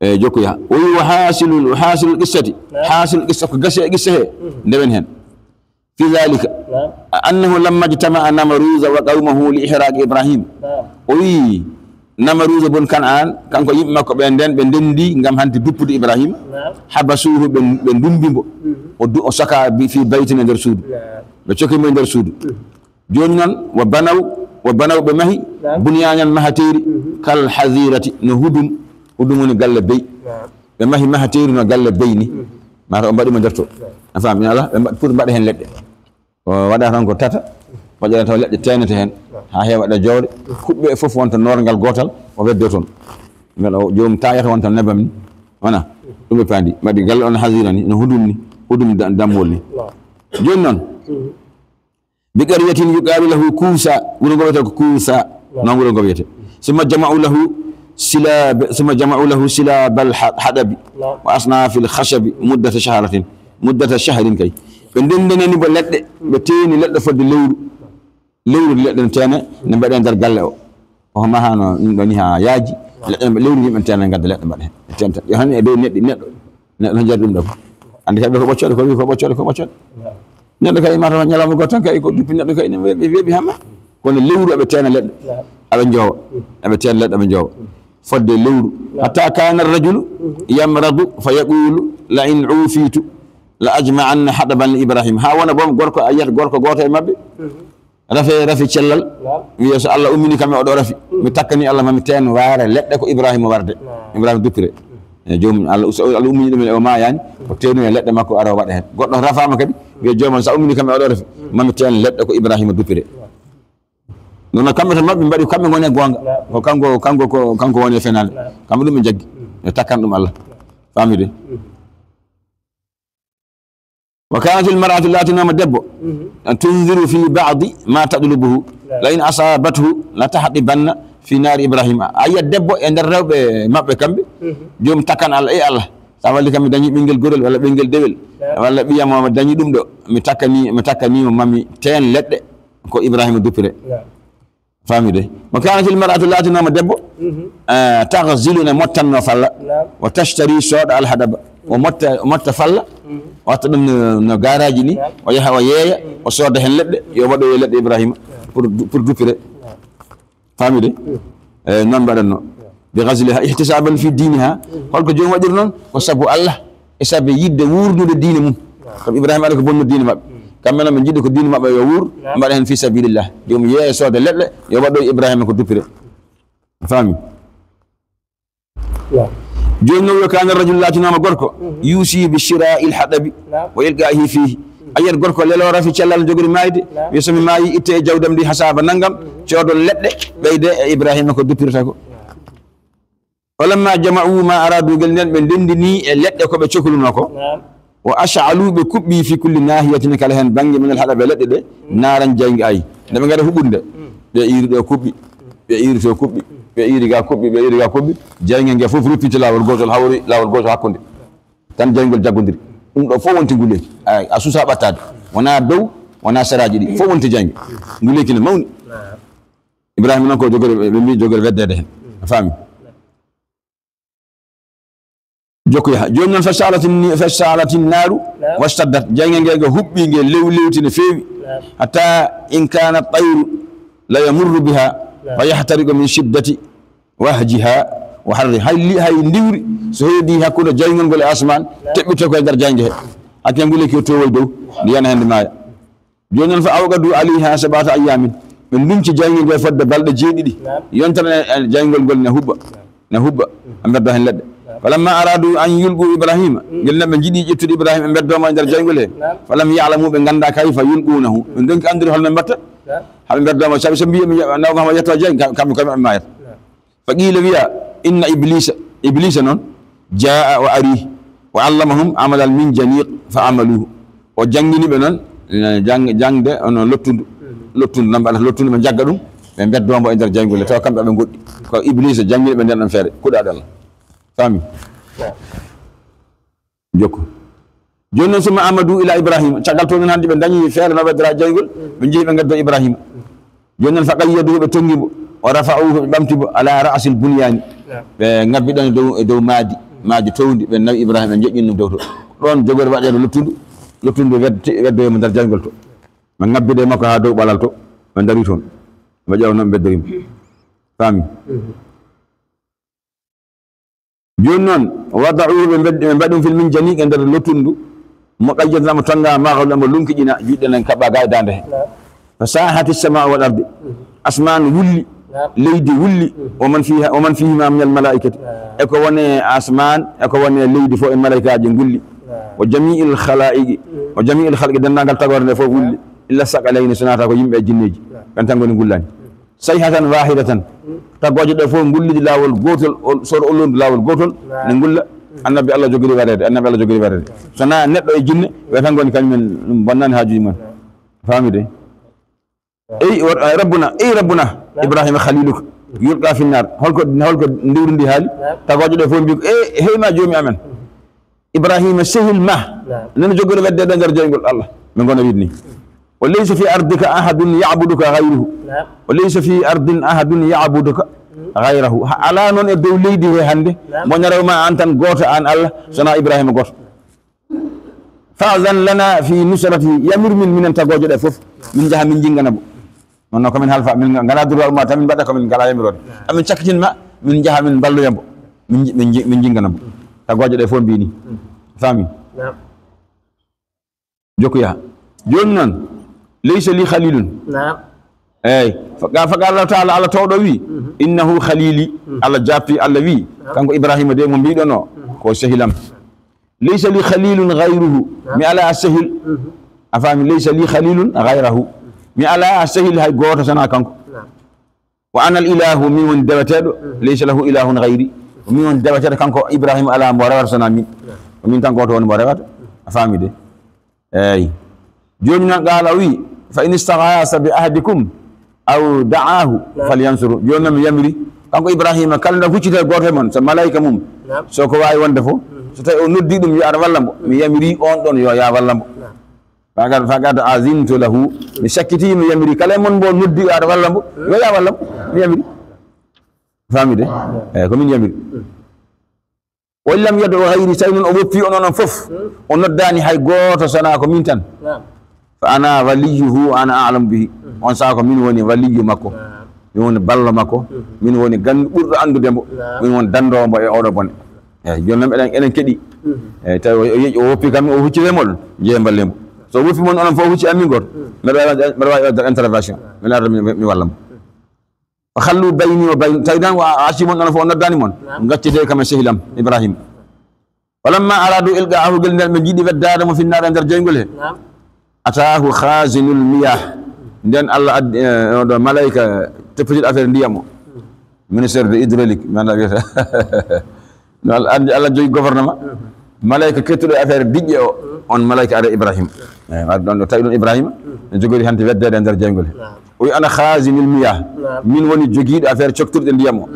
Eyi, jokkoya. O wi wa haasilul, wa haasilul qissati. Haasilul qissa ko gasi e qissa he. Ndewen heen. Fi dhalika, annahu lamma ijtama'a Namaruza wa qawmuhu li ihraqi Ibrahim. O wi Namaruza bun Kan'an, kanko yimɓe makko ɓe nden, ɓe ndendi ngam hanti duppude Ibrahima. Habasuhu, ɓe, ɓe ndumbi mbo. O du-, o saka bi-, fi baytin, e nder suudu. Ɓe coki mo e nder suudu. Jooni noon, wa banaw, wa banaw, ɓe mahi bunyanan, mahateeri, kal hazirati, no hudum. Hudum woni galle bey. Ɓe mahi mahateeri no galle bey ni. Mata o mbaɗi mo nder to. A faami, ala, ɓe mbaɗ-, pour mbaɗa heen leɗɗe. O waɗa tan ko tata, waɗa taw leɗɗe teenete heen, haa heewa ɗe jowɗe, kuɓɓe e fof wonta noorngal gootal, o weddoo toon. Mbela o joom taayata wonta nebam ni. Wona, ɗum ɓe paandi. Mbaɗi galle on hazira ni, no hudum ni, hudum da-, dammuwol ni. Jooni noon, bi qaryatin yuqaalu lahu Kuusa, wuro ngo wiyetee ko Kuusa. Noon wuro ngo wiyetee. Summa jama'u lahu silab, summa jama'u lahu silabal ha-, hadabi. Naam. Wa asna fil khashabi muddata shahratin. Muddata shahrin kay. Ɓe ndenndanani mo leɗɗe, ɓe teeni leɗɗe fodde lewru. Lewru leɗɗe no teene, ne mbaɗee nder galle o. O ma hano ɗum ɗo ni ha yaaji. Leɗɗe no lewru yimɓe teene ngadda leɗɗe mbaɗa heen. Ɓe teenta. Yo hannde e dow neɗɗi, neɗɗo. Neɗɗo no jari ɗum ɗo. Anndi kay ɓe ko ɓoccooɗe, ko wi ko ɓoccooɗe, ko ɓoccooɗe. Neɗɗo kay mata ñalawma gooto tan kay ko duppi neɗɗo kay ne weeɓi, weeɓi hamma. Kono lewru eɓe teena leɗɗe. Eɓe njoowa. Eɓe teena leɗɗe, eɓe njoowa. Fodde lewru. Hatta kana rajulu yamradu fa yaqulu la in ufitu la ajma'anna hadaban li Ibrahim. Ha wona boom gorko a yiyata gorko gooto e maɓɓe. Rafe, rafi cellal. Naam. Wiya so Allah ummini kam e oɗo rafi. Mi takkani Allah ma mi teen waare leɗɗe ko Ibrahima warde. Naam. Ibrahima duppire. E joomum Allah, so Allah ummini ɗum e o maayaani, o teenu e leɗɗe makko ara o waɗa heen. Goɗɗo rafaama kadi, wiya joomam so a ummini kam e oɗo rafi, ma mi teen leɗɗe ko Ibrahima duppire. Noon kamɓe tan maɓɓe mbaɗi kamɓe ngoni e goonga. Naam. Ko kanko, kanko, ko kanko woni e fenaande. Naam. Kamɓe ɗum ɓe jaggi. E takkan ɗum Allah. Faamide? Wa kanat al mar'atu laatinooma debbo, tunziru fi ba'di ma tatlubuhu, la in asabathu la tahdibanna fi naari Ibrahima. A yiyat debbo e nder rewɓe maɓɓe kamɓe, joom takkan Allah, e Allah, sa walli kam mi dañi ɓinngel gorel walla ɓinngel dewel, walla ɓiyam o mi dañi ɗum ɗo, mi takkani, mi takkani mo mami teen leɗɗe ko Ibrahima duppire. Faamide? Wa kanat al mar'atu laatinooma debbo, eh, taghzilu ne mottanno falla, wa tashtari sooda al hadaba, o motta, o motta falla, o watta ɗum no, no garaaji ni, o yaha o yeeya, o sooda heen leɗɗe, yo waɗoyo leɗɗe Ibrahima pour, pour duppire. Faamide? Eh, noon mbaɗatno. Bi ghazliha ihtisaban fi diniha. Holko joom waɗiri noon? Ko sabu Allah. E sabu yiɗde wuurnude diine mum. Naam. Sabu Ibrahima ari ko bonno diine maɓɓe. Kamɓe noon ɓe njiɗi ko diine maɓɓe yo wuur, naam, mbaɗa heen fi sabilillah. Joom yeeya sooda leɗɗe, yo waɗo Ibrahima ko duppire. A faami? Naam. Jooni noon yo kaana rajul laatinooma gorko, yusi bi shira il haɗabi, naam, wa ilqaihi fihi. A yiyat gorko lelo rafi cellal jogori maayde, naam, wiya so mi maayi itte e jawdam ndi hasaba nanngam, coodon leɗɗe, ɓeyde e Ibrahima ko duppirta ko. Naam. Falamma jama'u ma aradu, ngel nden ɓe ndenndini e leɗɗe ko ɓe coklunoo ko. Naam. Wa ash'alu, ɓe kuɓɓi fi kulli nahiyatin, kala heen bannge, min al haɗabi, leɗɗe ɗe, naaran, jaynge, ay. Nde ɓe ngara huɓɓude nde, ɓe iiri ɗo kuɓɓi, ɓe iiri to kuɓɓi, ɓe iiri ga kuɓɓi, ɓe iiri ga kuɓɓi. Jaynge nge fof ruppiti laawol gootol, hawri laawol gootol hakkunde. Tan jayngol jaggondirii. Ɗum ɗo fof wonti nguleeki. Ay, a suusaa ɓattaade. Wonaa dow, wonaa seraaji ɗi. Fof wonti jaynge. Nguleeki ne mawni. Ibrahima noon ko jogori, ɓe mbii jogori weddeede heen. A faami? Jokkoya. Jooni noon, fa saalati ni-, fa saalati naaru, naam, wastaddat. Jaynge nge, nge huɓɓi, nge lew-, lewti no feewi. Naam. Hatta in kaana tayru la yamurru biha, naam, fa yahtariqu min shiddati wahjiha wa harri. Hay li-, hay ndiwri, so heedi hakkunde jayngol ngol e asmaan, naam, teɓɓito ko e nder jaynge he. Hakke nguleeki o towoy dow, ndi yana heen, ndi maaya. Jooni noon, fa awqadu alayha sab'ata ayyamin. Ɓe ndunci jaynge nge fodde balɗe jeeɗiɗi. Naam. Yontere, eh, jayngol ngol ne huɓɓa. Ne huɓɓa. Ɓe mbedda heen leɗɗe. Naam. Falamma aradu an yulqu Ibrahima. Mm. Ngel ne ɓe njiɗi ƴettude Ibrahima, ɓe mbeddoo mo e nder jayngol he. Naam. Falam ya'lamu, ɓe nganndaa kayfa yulquna hu. Ɓe ndonki anndude hol no ɓe mbatta. Naam. Haa ɓe mbeddoo mo, sabi so mbiyi mi nawa ma yetto jayng-, kam-, kamɓe koye maɓɓe maayata. Naam. Fa qiila, wiya, inna Iblisa, Iblisa noon, jaa wa ari, wa allamahum amalal minjaniq fa amaluhu. O janngini ɓe noon, eh, jang-, jaŋde, ono lottundu, lottundu, namba Allah, lottundu, ɓe njagga ɗum, ɓe mbeddoo mbo e nder jayngol he, tawa kamɓe ɓe ngoɗɗi. Ko Iblisa janngini ɓe nden ɗon feere, kuɗaaɗo Allah. Faami? Jokku. Jooni noon, summa amadu ila Ibrahima. Caggal toon noon, hannde ɓe dañi feere no ɓe dara jayngol, ɓe njehi ɓe ngaddo Ibrahima. Jooni noon, fa qayyaduhu, ɓe tonngi mo, wa rafa'uhu, ɓe ɓamti mo, ala ra'sil bunyaani. Ɓe ngabbi ɗon e dow, e dow maadi, maadi towndi, ɓe nawi Ibrahima, ɓe njeƴƴini ɗum dow to. Ɗoon jogori waɗeede luttundu, luttundu weddi, weddoyoo mo nder jayngol to. Ɓe ngabbi ɗe makko haa dow ɓalal to, ɓe ndarii toon. Ɓe ƴeewa noon ɓe beddorii mo. Faami? Jooni noon, wada'uhu, ɓe mbed-, ɓe mbaɗi ɗum fil minjaniq, e nder lottundu, muqayyadan, mo tonnga, maxlulan, mo lunkiɗina, juuɗe nen kaɓɓa ga e daande he. Naam. Fa sahati samaa'u wal ardi. Mhm. Asmaan wulli, naam, leydi wulli, mhm, wa man fiha, wa man fihima min al malaa'ikati. Naam. E ko woni e asmaan, e ko woni e leydi fof e malaa'ikaaji ngulli. Naam. Wa jami'il khalaa'iqi, mhm, wa jami'il khalqi, denndaangal tagoore nde fof wulli. Naam. Illa saqalayni, so naata ko yimɓe e jinneeji. Naam. Ɓen tan ngoni ngullaani. Mhm. Sayhatan wahidatan. Mm. Taggooje ɗe fof ngulliɗi laawol gootol, ol-, sor olondu laawol gootol, naam, ne ngulla. Mm. Annabi Allah jogori wareede, annabi Allah jogori wareede. Naam. So na neɗɗo e jinne, ɓe tan ngoni kañum en, ɗum bonnani haajuuji mum. Naam. Faami de? Ey, wa-, eh, Rabbuna, ey Rabbuna, Naam. Ibrahima khaliluka, yulqa fi nnar. Holko, holko ndiwri ndi haali? Naam. Tagooje ɗe fof mbi ko, "Eh, hey ma joomi amen. Ibrahima sehil ma. Naam. Nana jogori wedde ɗo nder jeyngol Allah." Min ngona wiide ni. "Wa laysa fi ardika ahadun ya'buduka ghayruhu. Naam. Wa laysa fi ardin ahadun ya'buduka ghayrahu." Ha, alaa noon e dow leydi he hannde, Naam. Mo ñaraw ma aan tan gooto aan Allah, so wonaa Ibrahima gooto. "Fa'zan lana fi nusrati." Yamir min, minen tagooje ɗe fof. Min njaha, min njingana mo. Noon ko min halfa, min ngala droit umma tan min mbaɗa ko min ngala yamiroode. Amin cakkitin ma, min njaha, min mballoya mbo. Min nji-, min nji-, min njingana mbo. Tagooje ɗe fof mbi ni. Faami? Naam. Jokku yaha. Jooni noon, "Laysa li khalilun." Naam. Eey. Fa-, fa qala Allahu ta'ala, Allah towɗo wi, "Innahu khalili." Allah jaabti, Allah wi, Naam. "Kanko Ibrahima de mo mbiɗon o, ko sehilam. Laysa li khalilun ghayruhu." Naam. Mi alaa sehil. A faami? "Laysa li khalilun ghayrahu." Mi alaa sehil hay gooto so wonaa kanko. Naam. "Wa ana al ilahu", min woni deweteeɗo. "Laysa lahu ilahun ghayri." Min woni deweteeɗo, kanko Ibrahima alaa mo rewata so wonaa min. Naam. Ko min tan gooto woni mo rewata. A faami de? Eey. Jooni noon, qala, o wi, "Fa in istaghasa bi ahadikum aw da'ahu Naam. falyansuru." Jooni noon mi yamiri, kanko Ibrahima, kala nde huccita e gooto e mon, so malayka mum, Naam. so ko waawi wonde fof, so tawi o noddi ɗum yo ar walla mbo, mi yamiri on ɗon yo ya walla mbo. Naam. Faqad, faqad azintu lahu, mi sakkiti, mi yamiri kala e mon mbo noddi yo ar walla mbo, yo ya walla mbo, mi yamiri. Faami de? Eey, ko min yamiri. "Wa in lam yad'u ghayri", so tawi noon o woppi on onon fof, o noddaani hay gooto so wonaa ko min tan. Naam. "Fa ana waliyuhu wa ana a'lamu bihi." On saha ko min woni waliyu makko. Naam. Min woni ballo makko. Min woni gan-, ɓurɗo anndude mbo. Naam. Min woni danndoowo mbo e oɗo bone. Eey, jooni noon eɗen, eɗen keɗi. Eey, tawi o, o yeƴi, o woppi kam, o hucciri e moɗon, jeeye mballe mbo. So o woppi mon onon fof, o hucci amin gooto, mbeɗa waawi, mbeɗa waawi waɗde intervention. Mi laara mi, mi, mi walla mo. "Fa khallu bayni wa bayna", tawi tan o acci mon ɗon fof, o noddaani mon. Naam. Ngaccide kam e sehil am Ibrahima. "Falamma aradu ilqa'ahu", gila nden ɓe njiɗi weddaade mo, "fi nnaari", e nder jeyngol he. Naam. "Ataahu khazinul miyah." Nden Allah addi, eh, oɗo malayka toppitiiɗo affaire ndiyam o. Ministère de hydraulique, mi anndaa wiyata. No Allah anndi, Allah jogi gouvernement. Malayka kettuɗo e affaire diƴƴe o, on malayka ari Ibrahima. Eey, ari ɗon ɗo, tawi ɗum Ibrahima, ne jogori hannde weddeede e nder jeyngol he. Naam. O wi, "Ana khazinul miyah." Naam. Min woni jogiiɗo affaire coktirɗe ndiyam o.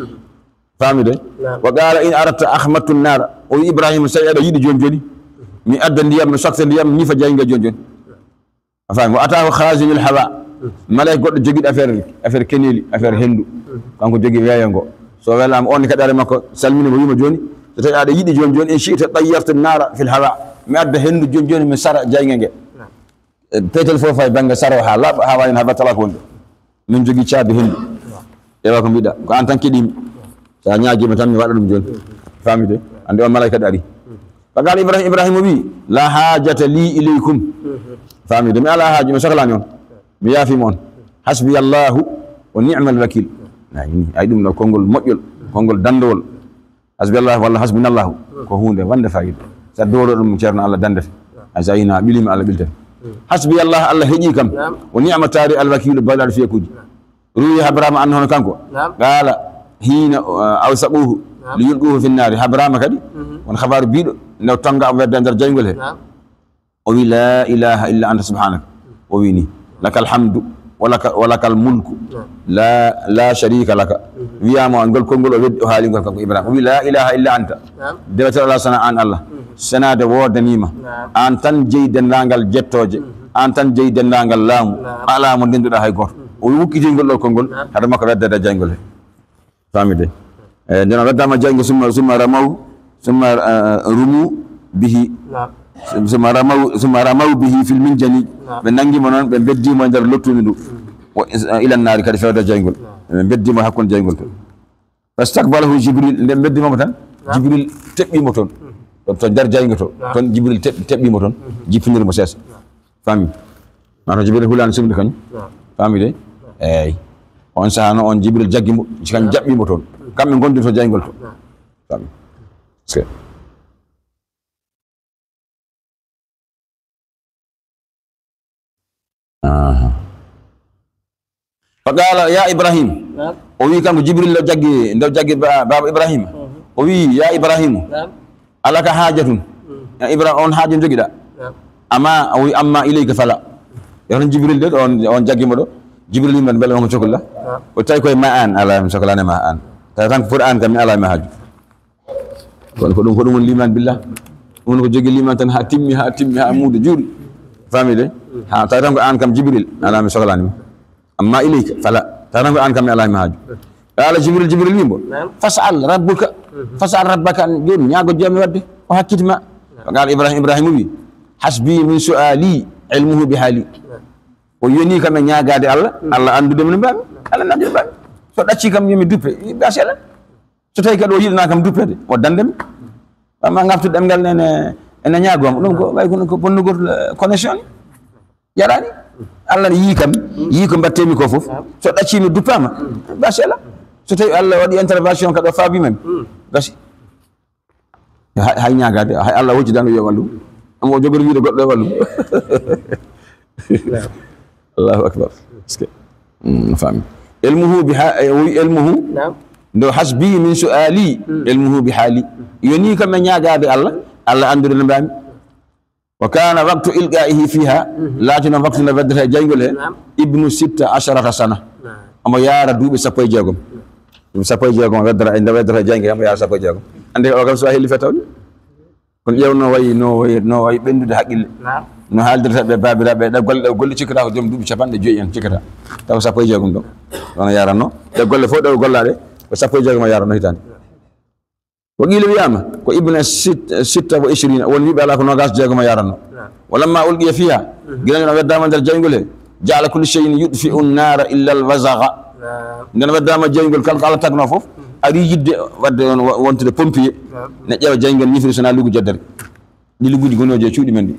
Faami de? Naam. "Wa qala in aradta akhmattu nara." O wi, "Ibrahima, so tawi aɗa yiɗi jooni jooni, mi adda ndiyam, mi sokta ndiyam, mi ñifa jeyngol jooni jooni." A faami? "Wa ataahu khazinul hawa." Malayka goɗɗo jogiiɗo affaire, affaire keneeli, affaire henndu. Kanko jogii weeyo ngo. So welaama, on ne kadi ari makko, salmini mo, wiima, "Jooni, so tawi aɗa yiɗi jooni jooni, in shi'ta tayyartu nara fil hawa." Mi adda henndu jooni jooni, mi sara jeyngol nge. E petel fof fay bannge saro haa laaɓa, haa waawi heen haa battala ko woni ɗo. Min jogii caabi henndu. Ƴeewa ko mbiɗa. Ko aan tan keɗiimi. So a ñaagiima tan, mi waɗa ɗum jooni. Faami de? Anndi on malayka kadi ari. Fa qala Ibrahim, Ibrahima wi, "La hajata li ilaykum." Faami de? Mi alaa haaju, mi sohlaani on. Mi yaafiima on. "Hasbiyallahu wa ni'mal wakil." Ay, ni, ay ɗum ɗo konngol moƴƴol, konngol danndowol. "Hasbiyallahu" walla "Hasbunallahu", ko huunde wonde faayiida. So a doolo ɗum, Ceerno, Allah danndete. A so a yina a ɓiliima, Allah ɓiltete. "Hasbiyallah", Allah heƴii kam. Naam. "Wa ni'ma taari alwakiilu", bawɗo aɗa fiya kuuji. Ruwi Habraama anna hono kanko. Naam. Qaala hiina, uh, awsaquuhu Naam. li yulquuhu fi nnaari. Habraama kadi, Mhm. won habaaru biiɗo, nde o tonnga o wedda e nder jayngol he. Naam. O wi, "La ilaha illa anta subhanaka." O wi ni, "Lakal hamdu, wa laka, wa lakal mulku, Naam. la, la sharika laka." Mhm. Wiyaama ngol konngol o weddi, o haali ngol kanko Ibrahima. O wi, "La ilaha illa anta." Naam. Deweteeɗo alaa sana aan Allah. Mhm. Senaade woodaniima. Naam. Aan tan jeyi denndaangal jettooje. Mhm. Aan tan jeyi denndaangal laamu. Naam. Alaa mo ndennduɗaa hay gooto. Mhm. O wukkiti ngol ɗo konngol, Naam. hade makko weddeede e jayngol he. Faami de? Eh, nden o weddaama jayngol, summa, summa ramaw, summa, eh, rumu bihi. Naam. Summa ramaw, summa ramaw bihi fil minjani. Naam. Ɓe nanngi mo noon, ɓe mbeddi mo e nder lottundu ndu. Mm. Wa is-, eh, ila nnaari, kadi fewde jayngol. Naam. Ɓe mbeddi mo hakkunde jayngol to. Fastakbalahu Jibril, nde mbeddi mo tan, Naam. Jibril teɓɓi mo toon. Mm. To, to nder jayngol to. Naam. Toon Jibril teɓ-, teɓɓi mo toon, Mm. jippiniri mo seesa. Naam. Faami? Maa to Jibril hulaani sumde kañum. Naam. Faami de? Eey. On sahaa noon, on Jibril jaggi mo, si kañum Naam. jaɓɓi mo toon. Mm. Kamɓe ngondi to jayngol to. Naam. Faami? Parce que Aha. Fa qala, "Ya Ibrahim." Naam. O wi kanko Jibril, o jaggi, nde o jaggi ba-, baaba Ibrahima. Mhm. O wi, "Ya Ibrahim, Naam. alaka hajatun?" Mhm. Ya Ibra-, on haaju jogiɗa? Naam. Amma, o wi, "Amma ilayka fala." Yo tan Jibril de, on, on jaggi mo ɗo. Jibril yimɓe mbele on ko cokla. O tawi koye ma an, ala mi soklani ma an. Tawi tan ko pour an kam mi ala mi haaju. Kono ko ɗum, ko ɗum woni liman billah. Ɗum woni ko jogi liman tan ha timmi, ha timmi, ha muudo juuri. Famide? Ha, tawi tan ko an kam Jibril, ala mi soklani ma. Amma ilayka, fala. Tawi tan ko an kam mi ala mi haaju. Qala Jibril, Jibril wimbo. Fas'al rabbuka. Fas'al rabbaka, an joni ñaago jomi wadde. O hakkiti ma. Qala Ibrahim, Ibrahim wi. Hasbi min su'ali ilmuhu bi hali. O yoni kam e ñaagaade Allah, Allah anndude mo no mbaami, Allah anndude mbaami. So ɗacci kam, yo mi duppe, basi Allah. So tawi kadi o yiɗana kam duppede, o dande mi. Amma ngaftu ɗemngal nene, ene ñaagoma. Ɗum ko, way kono ko bonnugol, eh, connexion. Yaraani. Allah ne yii kam, yii ko mbattemi ko fof. So ɗacci mi duppama, basi Allah. So tawi Allah waɗi intervention kadi o faabima mi. Basi. Hay, hay ñaagaade, hay Allah hocci tan o wiya wallu. Amma o jogori wiide goɗɗo e wallu. Allahu akbar. Est-ce que, mm, faami. Ilmuhu bi ha-, e, o wi ilmuhu. Naam. Ndo hasbi min su'ali, ilmuhu bi hali. Yoni kam e ñaagaade Allah, Allah anndude no mbaami. Wa kana waqtu ilqa'ihi fiha, laatino waqtu nde weddata e jayngol he, naam, ibnu sitta asharata sana. Naam. Omo yaara duuɓi sappo e jeegom. Duuɓi sappo e jeegom weddata, nde weddata e jayngol he, omo yaara sappo e jeegom. Ande o kam so a helli fetawde. Kono ƴeew no wayi, no wayi, no wayi ɓenndude haqqille. Naam. No haaldirta ɓe baabiraaɓe, ɗe golle, ɗe golle cikkata ko joom duuɓi capanɗe joyi en cikkata. Taw sappo e jeegom ɗo. Ɗon yaranno. Ɗe golle fof ɗe o gollaɗe, ko sappo e jeegom o yaranno hitaande. Wa qila wiyama, ko ibna sit-, sitta wa ishrina, won wiɓe ala ko nogas jeegom o yaranno. Naam. Wa lamma ulqiya fiha, gila no weddama nder jayngol he, ja'ala kullu shay'in yutfi'u an-nara illa al-wazagha. Naam. Nden weddama jeyngol kala ko Allah tagno fof, ari yidde wadde on wa-, wontude pompier, ne ƴeewa jeyngol ñifiri sona lugu jaddere. Ɗi luguji gonooji e cuuɗi men ɗi.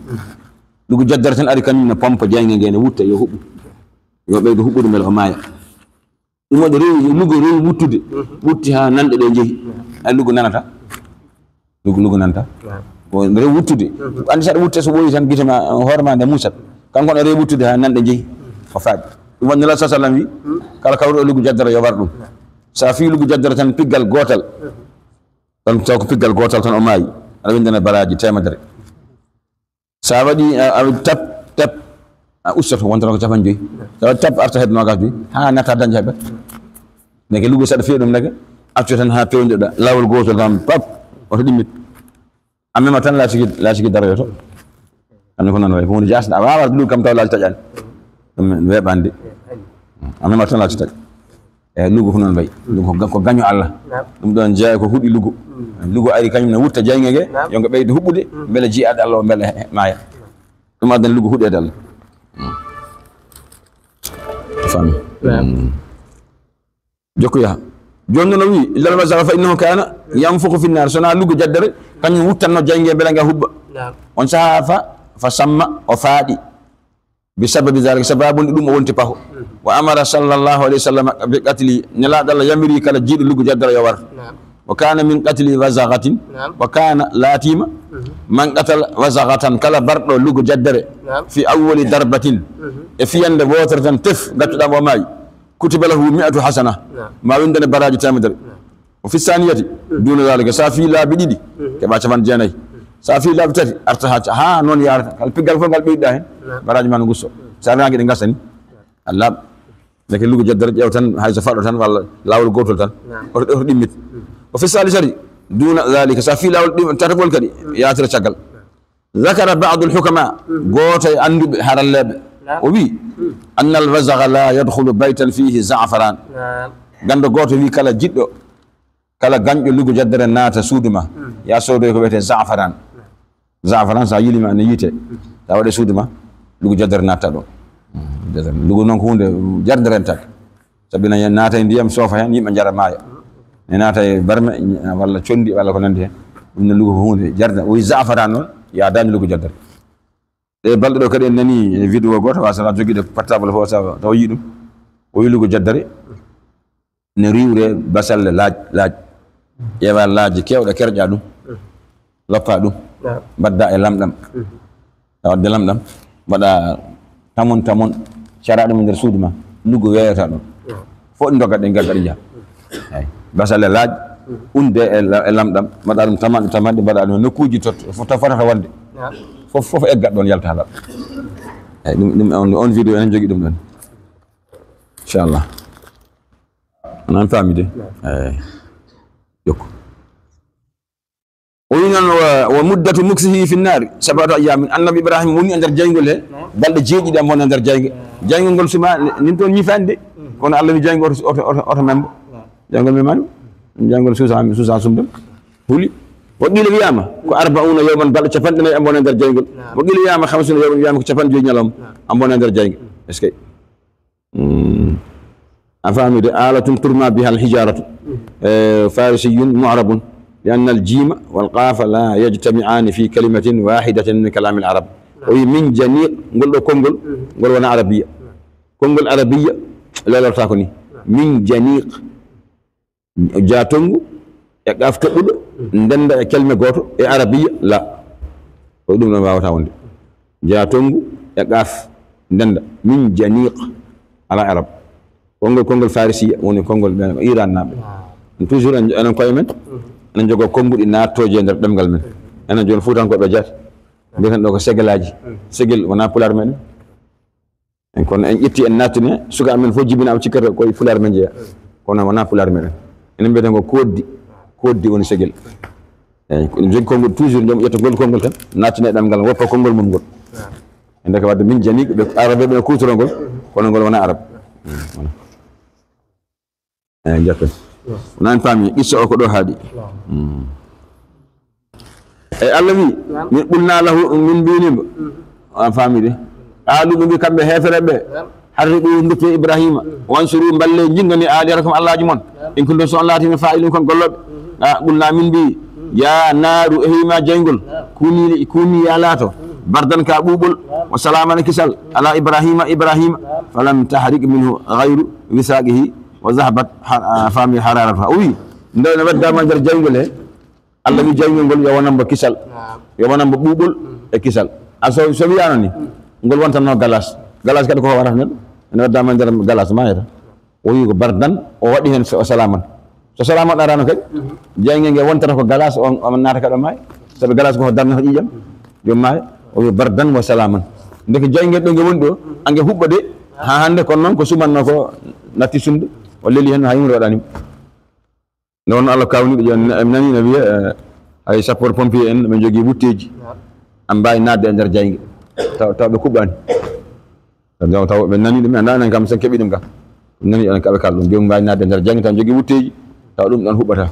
Lugu jaddere tan ari kañum ne pompa jeyngol ngol ne wutta yo huɓɓu. Yo ɓeydo huɓɓude mbele o maaya. Ɗum waɗi rewi, lugu rewi wuttude. Wutti ha nanɗe ɗe jeehi. Ay lugu nanata. Lugu, lugu nanta. Ko nde rewi wuttude. Andi saɗa wutte so ɓooyi tan gite ma, hoore ma nde musat. Kanko no rewi wuttude ha nanɗe jeehi. Ko faaɗi. Ɗum waɗi Nulaaɗo sallallahu alaihi wasallam wi, kala kawruɗo lugu jaddere yo war ɗum. Sa fi lugu jaddere tan piggal gootal. Tan taw ko piggal gootal tan o maayi. Aɗa windana baraaji teemedere. Sa waɗi, a, a waɗi tap, tap, a ustoto, wonta ko capanɗe joyi. Sa waɗi tap, arta hedde nogas joyi, ha natta dañde heɓɓe. Ndeke lugu saɗa fiya ɗum ndeke, accu tan ha pewnirɗa, laawol gootol tan, pap, oto ɗimmit. A mema tan laatigi, laatigi daroyoto. Anndi ko noon wayi, ko woni jasna, a waawat lugu kam taw laaci taƴaani. Ɗum weeɓaani de. A mema tan laaci taƴa. E lugu ko noon wayi. Ɗum ko ga-, ko gaño Allah. Naam. Ɗum ɗon jeeya ko huɗi lugu. Lugu ari kañum ne wutta jayŋe ge, naam, yo ngo ɓeydo huɓɓude, mbele jiyaade Allah o, mbele he-, maaya. Ɗum addani lugu huɗeede Allah. Fami. Naam. Mm. Jokku yaha. Jooni noon o wi, "Illal wazagha fa innahu kana yanfukhu fin nar." So wonaa lugu jaddere, kañum wuttanno jayŋe mbele nga huɓɓa. Naam. On sahaa fa, fa samma, o faaɗi. Bi sababi zalika, sababu nde ɗum o wonti paho. Wa amara sallallahu alayhi wa sallam bi qatli, Nelaaɗo Allah yamiri kala jiiɗo lugu jaddere yo war. Naam. Wa kana min qatli wazaghatin, naam, wa kana, laatiima, man qatala wazaghatan, kala barɗo lugu jaddere, naam, fi awwali darbatin, e fiyande wootere tan tef, ngattuɗaa mo o maayi. Kutiba lahu mi'atu hasana, naam, ma winndane baraaji teemedere. Naam. O fi saniyati, duna zalika, sa fi laabi ɗiɗi, keɓa capanɗe jeenayi. Sa fi laabi tati, arta ha, ha noon yarata. Kala piggal fof ngal ɓeyduɗa heen, naam, baraaji ma no ngusto. Sa renaki ɗe ngasani, a laaɓ. Ndeke lugu jaddere ƴeew tan, hay so faɗo tan, walla laawol gootol tan. Naam. Oto, oto ɗimmit. O fi salisati, duna zalika, sa fi laawol ɗim-, tatagol kadi, yaatira caggal. Zakara ba'dul hukama, gooto e annduɓe haralleeɓe, naam, o wi, annal wazagha la yadkhulu baytan fihi za'faran. Naam. Ganndo gooto wi kala jiɗɗo, kala gañɗo lugu jaddere naata suudu ma, ya soodoy ko wiyetee za'faran. Za'faran sa yulima ne yiite, sa waɗe suudu ma, lugu jaddere natta ɗon. Lugu noon ko huunde jarde rentaade. Sabi ne naata e ndiyam, soofa heen, yimɓe njara maaya. Ne naata e barme, walla conndi, walla ko nanndi heen. Ɗum ne lugu ko huunde jarde. O wi za'faran noon, yaadaani lugu jaddere. Ɗe balɗe ɗo kadi en nani e vidéo gooto, wa sa jogiiɗo portable fof, sa tawa yii ɗum. O wi lugu jaddere. Ne riiwre basalle laaj, laaj. Ƴeewa laaje keewɗe, kerƴa ɗum. Loppa ɗum. Naam. Mbadda e lamɗam. Tawa de lamɗam, mbaɗa tamon, tamon, cara ɗum e nder suudu ma, lugu weeyata ɗon. Fof ɗi ndoggat ɗe, ngagga ɗe njaha. Eyi. Basalle laaj, unde e la-, e lamɗam, mbaɗa ɗum tamanɗe, tamanɗe, mbaɗa ɗum e nokkuuji to, to fotata wonde. Naam. Fof, fof eggat ɗon, yalta haa laaɓa. Eyi, ɗum, ɗum on, on vidéo enen jogii ɗum ɗon. Inchallah. Onon faami de? Eyi. Jokku. O wi noon, wa, wa muddatu muksihi fi nnaari sab'atu ayyaamin. Annabi Ibrahima woni e nder jayngol he balɗe jeeɗiɗi, ambo wona e nder jayngol. Jayngol ngol suma nin toon ñifaani de. Kono Allah wi jayngol oto, oto, oto, oto membo. Jayngol memani. Jayngol suusa, suusa sumdem. Huli. Wa qila wiyaama ko arba'una yawman, balɗe capanɗe nayi ambo wona e nder jayngol. Wa qila wiyaama khamsuna yawman, wiyaama ko capanɗe joyi ñalawma ambo wona e nder jayngol. Est-ce que? Mm. A faami de, alatun turma biha alhijaratu. Eh, farisiyun mu'rabun, li anna aljima wal qafa la yajtami'ani fi kalimatin wahidatin min kalami alarab. O wi min janiq, ngol ɗo konngol, ngol wona arabiya. Konngol arabiya lelorta ko ni. Min janiq. Jaatongu e qaaf toɓɓuɗo ndenda e kelme gooto e arabiya, la. Ko ɗum ɗon waawata wonde. Jaatongu e qaaf ndenda. Min janiq. Ala arab. Konngol, konngol farisiya woni konngol ɓen Iran naaɓe. Toujours en, enen koye men, enen jogoo konnguɗi naattooji e nder ɗemngal men. Enen jooni Fuutankooɓe jaati. Mbiyeten ɗo ko segelaaji. Segel wonaa pulaar meɗen. En kono en ƴetti, en nattini, suka amen fof jibina, o cikkata ko e pulaar men jeeya. Kono wonaa pulaar meɗen. Enen mbiyeten ko koddi. Koddi woni segel. Eyi, ko ɗum jogi konngol, toujours joom ƴetta ngol konngol tan, nattina e ɗemngal, woppa konngol mum ngol. E ndeke wadde min jani, ɓe arabe ɓe kuutoroo ngol, kono ngol wonaa arab. Voilà. Eyi, jappe. Wonaa en paami, qissa o ko ɗo haaɗi. Mm. E Allah wi, min qulna lahu, min mbini mo. A faami de? Qaalu, ɓe mbi kamɓe heefere ɓe, harriqu, ndutte Ibrahima, wansuru, mballe, njingani alihatakum, Allahji mon. In kuntum, so on laatino fa'ilin kon golloɓe. A, qulna, min mbi, ya naaru, e hima jayngol, kuni, kuni ya laato, bardan ka ɓuuɓol, wa salaman e kisal, ala Ibrahima, Ibrahima, falam tahriq minhu ghayru wisaqihi, wa zahabat ha-, a, faami hararatuha. O wi, nde no waddama nder jayngol he, Allah wi jayngol ngol yo wonan mbo kisal, yo wonan mbo ɓuuɓol e kisal. A so, so wiyano ni, ngol wontanno galas. Galas kadi ko warata neɗɗo. Ene waddama nder galas, mayata. O wi ko bardan, o waɗi hen o salaman. So salaman arano kadi, jayngol ngol wontata ko galas, on, on naata kadi o maaya. Sabi galas ko darnata ƴiƴam, yo maaya. O wi bardan wa salaman. Ndeke jayngol ɗo ngol woni ɗo, ange huɓɓa de, ha hande kono noon ko sumanno ko natti sumde, o leli hen hay hunde waɗani mo. Nde wonno Allah kawniɗo jooni, en nani no wiya, eh, hay sapeur pompier en, ɓe jogii wutteeji. Naam. An mbaawi naatde e nder jayge. Taw, taw ɓe kuɓɓaani. Taw, taw ɓe nani ɗum, anndaa enen kam sen keɓi ɗum kam. Nani enen kaɓe kala ɗum. Jooni mbaawi naatde e nder jayge, taw jogii wutteeji. Taw ɗum ɗon huɓɓata.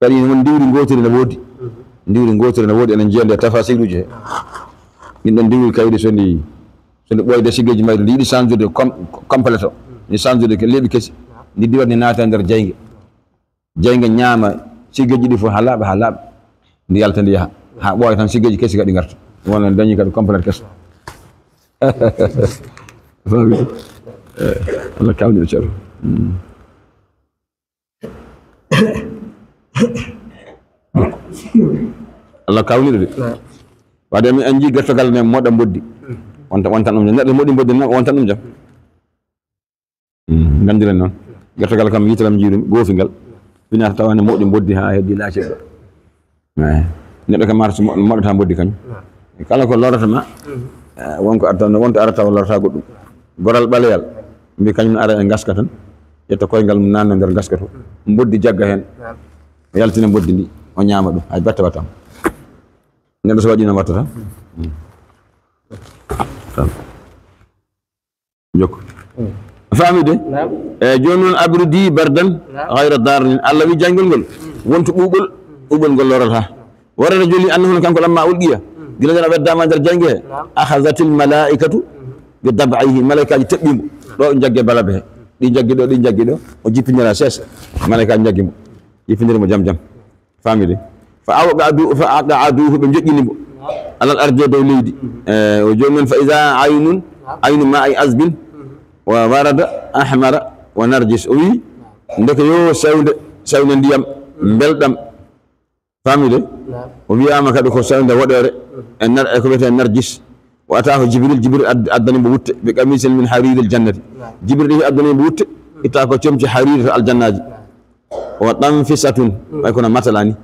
Kadi won ndiwri ngootiri ne woodi. Ndiwri ngootiri ne woodi, enen jeyande e tafasiruuji he. Ɗin ɗon ndiwri kayri so ndi, so ndi ɓooyde sigeeji mayri, ndi yiɗi changede com-, complète o. Ndi changede ke leeɓi kesi. Ndi diwat ndi naata e nder jayge. Jayge ñaama sigeeji ɗi fof haa laaɓa, haa laaɓa. Ndi yalta, ndi yaha. Haa ɓooya tan sigeeji kesi kadi ngarta. Wona dañi kadi complète keso. Faami? Eh, Allah kawniɗo ceerno. Mm. Allah kawniɗo de. Naam. Waade mi anji gertogal ne moɗa mboddi. Wonta, wonta ɗum jam. Neɗɗo moɗi mboddi na, wonta ɗum jam. Mm, ngandiren noon. Gertogal kam, yitaram jiiɗum, goofingal. Finata tawa ne moɗi mboddi haa heddi laaci ɗo. Eh, neɗɗo kam arata mo-, moɗata mboddi kañum. Kala ko lorata ma, eh, wonko adda, wonto arata o lorata goɗɗum. Goral ɓaleyal, mbi kañum ne ara e ngaska tan, ƴetta koyngal mum nanna nder ngaska to. Mboddi jagga heen, yaltina mboddi ndi, o ñaama ɗum, hay batte watta mo. Neɗɗo so waɗi noon watta tan. Mm. Tan. Jokko. Mm. Faami de? Naam. E jooni noon, abridi bardan, naam, ghayra darin. Allah wi jayngol ngol, mm, wonto ɓuuɓol, mm, ɓuuɓol ngol lorata. Warata joli annahu kanko lamma ulqiya. Mm. Gila nde o weddaama nder jayge he. Naam. Akhazatil malaikatu, mm, bi dab'ihi. Malaikaaji teɓɓi mo. Naam. Ɗo jagge balabe he. Ɗi jaggi ɗo, ɗi jaggi ɗo. O jippindira seesa. Malaikaaji jaggi mo. Jippindiri mo jam jam. Faami de? Fa awqadu, fa aqaduhu, ɓe joƴƴini mo. Alal ardi, dow leydi. Eh, o jooni noon, fa iza aynun, aynu ma'i azbin, wa warada ahmara wa narjis. O wi, ndeke yo sewnde, sewnde ndiyam, mbelɗam. Faami de? O wiyaama kadi ko sewnde woɗeere, e nar-, e ko wiyetee narjis. Wa ataahu Jibril, Jibril ad-, addani mo wutte, bi qamisin min hariril jannati. Jibril addani mo wutte, itta ko comci hariri to aljannaaji. Wa tanfisatun, mm, way kono matala ni. Mm.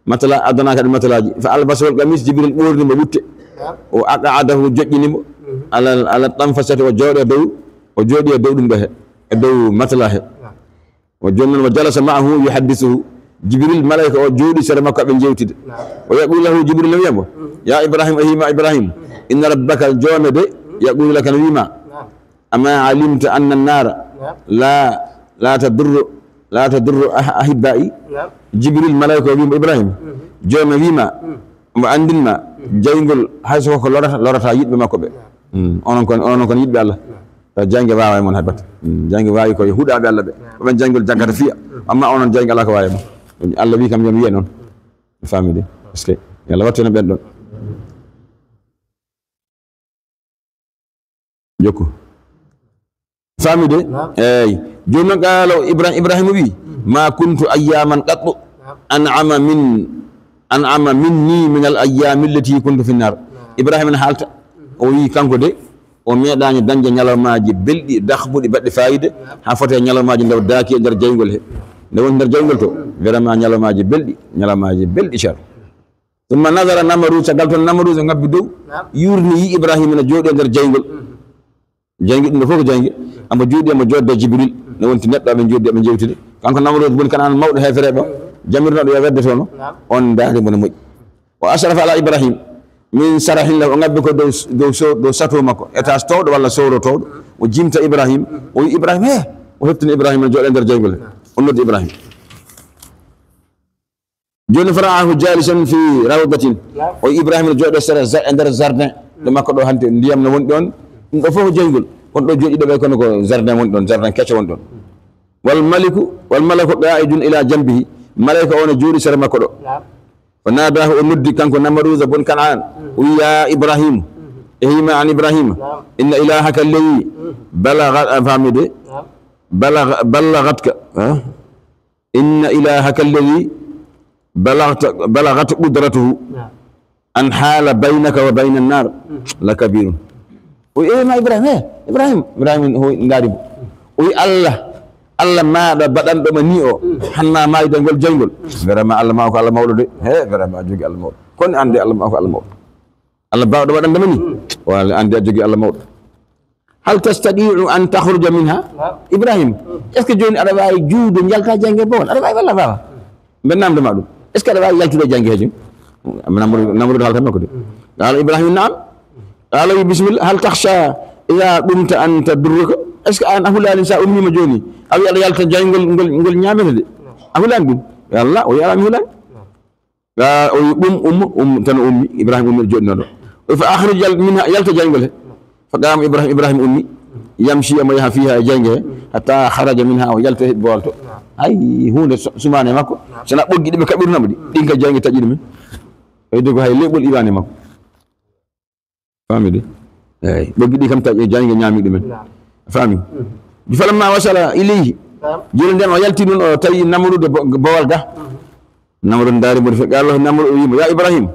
Matala, addana kadi matalaaji. Fa albasahul qamis, Jibril ɓorni mo wutte. Naam. Wa aqadahu, joƴƴini mo. Mm. Ala, ala tanfasati, o jooɗi e dow, o jooɗi e dow ɗum ɗo he. e dow matala he. O jooni noon, wa jalasa maahu yuhaddisuhu. Jibril, malayka o, jooɗi sere makko, aɓe njeewtida. O yaqulu lahu, Jibril no wiya mo, "Ya Ibrahim, o hima Ibrahim, inna rabbaka, joome de, yaqulu laka, no wiima, ama alimta anna annaara la, la tadurru, la tadurru ah-, ahibba'i?" Jibril, malayka o, wiimo, Ibrahim, joome wiima, omo anndin ma, jayngol, hay so ko lorata, lorata yiɗɓe makko ɓe. Mm, onon kon, onon kon yiɗɓe Allah. Taw jayge wawa e mon hay batte. Mm, jayge wawi koye huɗaɓe Allah ɓe. Ko ɓen jayngol jaggata fiya. Amma onon jayge ala ko wawi e mon. Allah wi kam yo mi wiye noon. Famide. Parce que yo Allah wattu en ɓen ɗon. Jokku. Famide? Naam. Eey. Jooni noon, qaala Ibra-, Ibrahima wi, "Ma kuntu ayyaman qattu an'ama min, an'ama minni min al ayyami allati kuntu fi nnar." Ibrahima ne haalta. O wi kanko de, o meeɗaani dañde ñalawmaaji belɗi, dahbuɗi, baɗɗi faayiida, haa foti e ñalawmaaji nde o daaki e nder jayngol he. Nde woni nder jayngol to, vraiment ñalawmaaji belɗi, ñalawmaaji belɗi cer. Summa nadara Namrud, caggal toon Namrud o ngabbi dow, naam, yuurni, yi Ibrahima ene jooɗi e nder jayngol. Jayngol ɗum ɗo fof ko jayngol. Omo jooɗi, omo jooɗda Jibril. Ne wonti neɗɗo, aɓe njooɗi, aɓe njeewtidi. Kanko Namrud, woni kan an mawɗo heefereɓe o, jamirnoɗo yo wedde toon o, naam, on ndaari mo no moƴƴi. O asrafa ala Ibrahim min sarahin lahu, o ngabbi ko dow, dow so-, dow sato makko, étage towɗo walla sowro towɗo. O jimta Ibrahim, o wi Ibrahim, he! O heɓtini Ibrahim ne jooɗo e nder jayngol he. O noddi Ibrahim. Jooni, fara'ahu jalisan fi rawdatin. O yi Ibrahima ne jooɗo sera za-, e nder jardin. Ɗo makko ɗo hannde ndiyam no woni ɗon. Ɗum ɗo fof ko jayngol. Kono ɗo jooɗi ɗo ɓe kono ko jardin woni ɗon, jardin kecco woni ɗon. Wal maliku, wal malaku qa'idun ila jambihi. Malayka o ne jooɗi sera makko ɗo. Naam. Fa nadahu, o noddi kanko Namaruza bun Kan'an. Mm. O wi, "Ya Ibrahim." Mm. E hima an Ibrahima. Naam. "Inna ilahaka alladhi balagha," a faami de? Naam. "Balagha-, ballaghatka." Ha? "Inna ilahaka alladhi balaghta, balaghat qudratuhu an hala baynaka wa bayna an-nar la kabirun." O wi, "Eh, ma Ibrahim, eh, Ibrahim." Ibrahim o ndaari mo. O wi, "Allah, Allah maaɗa baɗanɗo ma ni o, hanna maayde ngol jayngol." Vraiment, Allah ma ko Allah mawɗo de. He, vraiment, a jogi Allah mawɗo. Kono ande Allah ma ko Allah mawɗo. Allah baawɗo waɗande ma ni? Wala ande a jogi Allah mawɗo. "Hal tastati'u an takhruja minha?" Ibrahim, est-ce que jooni aɗa waawi juude njalta jayngol bowal? Aɗa waawi walla waawa? Mbe namdo ma ɗum. Est-ce que aɗa waawi yaltude e jayngol he jooni? Namrud, Namrud haalta makko de. Qala Ibrahim, "Na'am." Qala, "Bismillah. Hal takhsha idha qumta an tadurruka?" Est-ce que an a hulaani sa ummiima jooni? A wi aɗa yalta jayngol ngol, ngol ñaamete de. A hulaani ɗum? Ya Allah, o wi alaa mi hulaani. Ga o wi, "Qum, umma." Um, tan o ummi, Ibrahim ummi, jooɗinooɗo. O wi, "Fa akhrij minha," yalta jayngol he. Fa qama Ibrahim, Ibrahim ummi, yamshi, omo yaha fiha e jayngol he, hatta kharaja minha, o yalta he bowal to. Hay huunde su-, sumaani e makko, sana ɓoggi ɗi ɓe kaɓirnoo mo ɗi, ɗin ka jayngol taƴi ɗumen. O heddi ko hay leɓol iwaani e makko. Faami de? Eey, ɓoggi ɗi kam taƴi, jayngol ñaami ɗumen. Naam. Faami? Mhm. Falamma wasala ilayhi. Naam. Jooni nden o yalti nun, o tawi Namruud bo-, bowal ga. Mhm. Namruud ndaari mo, qala lahu Namruud, o wi'i mo, "Ya Ibrahim, mhm,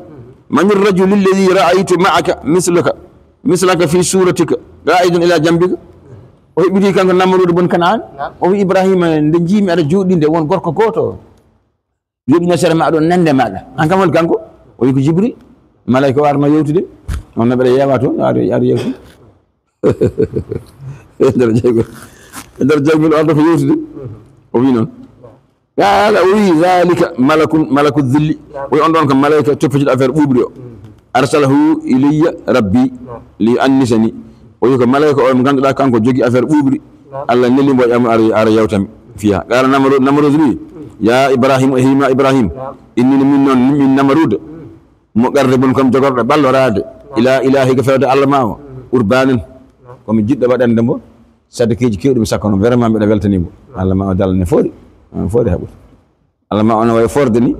man ar-rajulu alladhi ra'aytu ma'aka mislaka, mislaka fi suratika, qa'idun ila janbika?" O heɓɓiti kanko Namruud bun Kan'an. Naam. O wi'i, "Ibrahima, nde njiimi aɗa jooɗi nde, won gorko gooto jooɗino sera ma ɗon, nande maɗa. An kam hol kanko?" O wi, "Ko Jibril. Malayka o arno yewtude. On no mbeɗa yeewa toon, aɗa, aɗa yewti." E nder jayngol. E nder jayngol o arno ko yewtude. O wi noon. Qala, o wi, "Dhalika malakun, malaku dhilli." O wi, "On ɗon ko malayka toppitiiɗo affaire ɓuuɓri o. Arsalahu ilayya rabbi li yu'annisani." O wi, "Ko malayka o mo ngannduɗaa kanko jogii affaire ɓuuɓri. Allah neli mo e am, ara, ara yewtami fiha." Qala Namru-, Namruud wi, "Ya Ibrahim, o hima Ibrahim. Inni no min noon, min Namruud. Muqarribun kam jogorɗo ɓalloraade. Ila ilahika fewde Allah ma o. Urbanan. Ko mi jiɗɗo waɗande mo sadakeeji keewɗi mi sakkanoo. Vraiment mbeɗa weltanii mo. Allah ma o dalla ne fooɗi. On fooɗi haɓude. Allah ma o no wayi forde ni,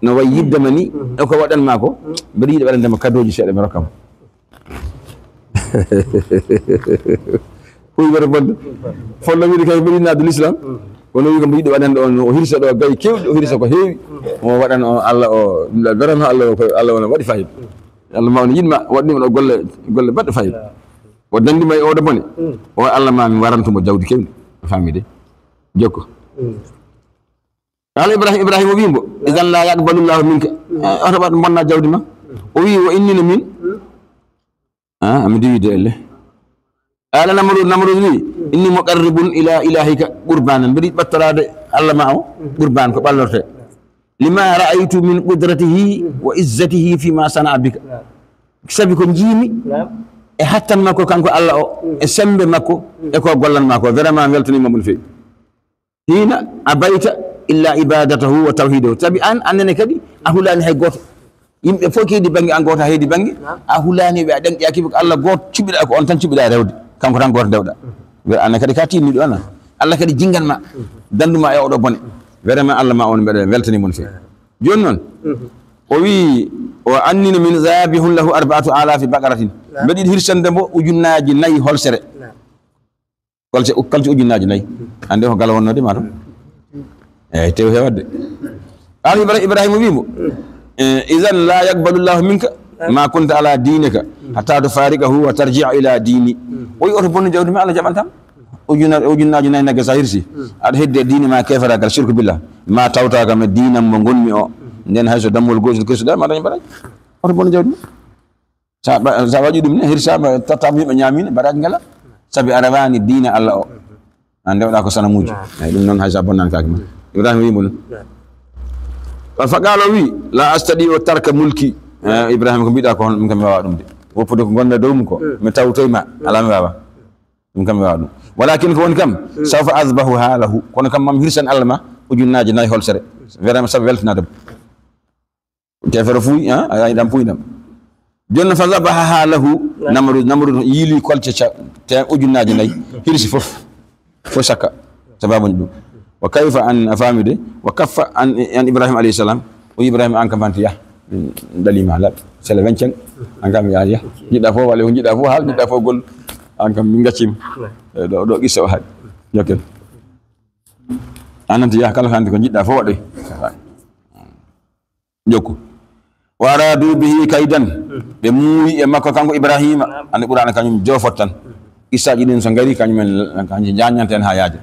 no wayi yidde ma ni, e ko waɗan ma ko, mbeɗa yiɗi waɗande ma kadooji seeɗa mi rokka mo." Huy mbeɗa bonde. Fonno wiide kay mbeɗa yiɗi naatde l'islam. Kono wi ko mbo yiɗi waɗande on, o hirsa ɗo gayi kewɗi, o hirsa ko heewi. Mo waɗan on Allah o, vraiment Allah o, ko Allah o no waɗi fayida. Allah ma o no yiɗ ma, waɗani mo ɗo golle, golle baɗɗe fayida. O dandi ma e oɗo bone. O Allah ma mi warantu mo jawdi kewndi. A faami de? Jokko. Qala Ibrahim, Ibrahima o wi mbo, "Idhan la yaqbalu Allahu minka." Eh, oto waɗ bonna jawdi ma. O wi, "Wa inni no min." Ah, ami diwi de elle. Qala Namrud, Namrud wi, inni muqarribun ila ilahika qurbanan, mbiɗi ɓattoraade Allah ma o qurban ko ɓallorte. Lima ra'aytu min qudratihi wa izzatihi fima sana'a bika. Sabi ko njiimi e hattan makko kanko Allah o, e sembe makko, e ko gollan makko. Vraiment weltanima mo no feewi. Hina abayta illa ibadatahu wa tawhidahu. Sabi an, annene kadi, a hulani hay goto. Yimɓe fof ko heedi bangge, an goto a heedi bangge. A hulani ɓe, a ɗenƴaki ɓe, ko Allah goto cuɓiɗa, ko on tan cuɓiɗa rewde. Kanko tan goto dewɗa. Wiyata an kadi ka tinniɗo on. Allah kadi jingan ma. Danduma e oɗo bone. Vraiment Allah ma on mbeɗa weltani mon feewi. Joni noon, o wi, o annina min zabihun lahu arba'atu alafi baqaratin. Mbeɗi hirsande mo ujunnaaji nayi holsere. Kolce, kolce ujunnaaji nayi. Hannde ko gala wonnode ma ɗum. Eyyi, tew hewadde. Qala Ibra-, Ibrahima wi mo, eh, "Idan la yaqbalu Allahu minka ma kunta ala dinika hatta tufariqahu wa tarji'a ila dini." O wi oto bonnu jawdi ma, Allah jaɓantama. Ujunna-, ujunnaaji nayi nagge sa hirsi. Aɗa heddi e diine ma keferagal, shirku billah. Ma tawta kam e diinam mo ngonmi o. Nden hayso dammol gotel kirsuɗa, ma dañ baraji. Oto bonnu jawdi ma. Sa ɓa-, sa waɗi ɗum ne, hirsama, tottama yimɓe ñamina, baraji ngala. Sabi a rewani diina Allah o. An ndewɗa ko sanamuji. Naam. Eyyi, ɗum noon hay sa bonnan kaake ma. Ibrahima wi mo noon. Naam. Fa qala o wi, "La astati'u tarka mulki." Eh, Ibrahima ko mbiɗa ko hono, min kam mi wawa ɗum de. Woppude ko gonɗa dow mum ko. Mi tawtoy ma, ala mi wawa. Ɗum kam mi wawa ɗum. Walakin ko woni kam, sawfa azbahuha lahu. Kono kam mam hirsan Allah ma, ujunnaaji nayi holsere. Vraiment sabi weltanade mo. Kefero fuuy, ha? A yiɗam puuyɗam. Joni fa zabahaha lahu, Namrud, Namrud yiili kolce ca-, te ujunnaaji nayi, hirsi fof. Fof sakka. Sababu ɗum. Wa kayfa an, a faami de, wa kaffa an, an Ibrahima alayhi salam, o Ibrahima an kam hanti yah. Dalima laɓ, sele wencen, an kam yah, yah. Jiɗɗa fof walla ko jiɗɗa fof haal, jiɗɗa fof gol. An kam min gaccima. Eh, ɗo, ɗo qissa o haali. Jokken. An hanti yah, kala ko hanti ko jiɗɗa fof waɗoy. Jokku. Wa aradu bihi kaydan. Ɓe muuyi e makko kanko Ibrahima. Ande Qur'ana kañum jofot tan. Qissaaji ɗin so ngari kañum en, kañum jaññanta en ha yaaja.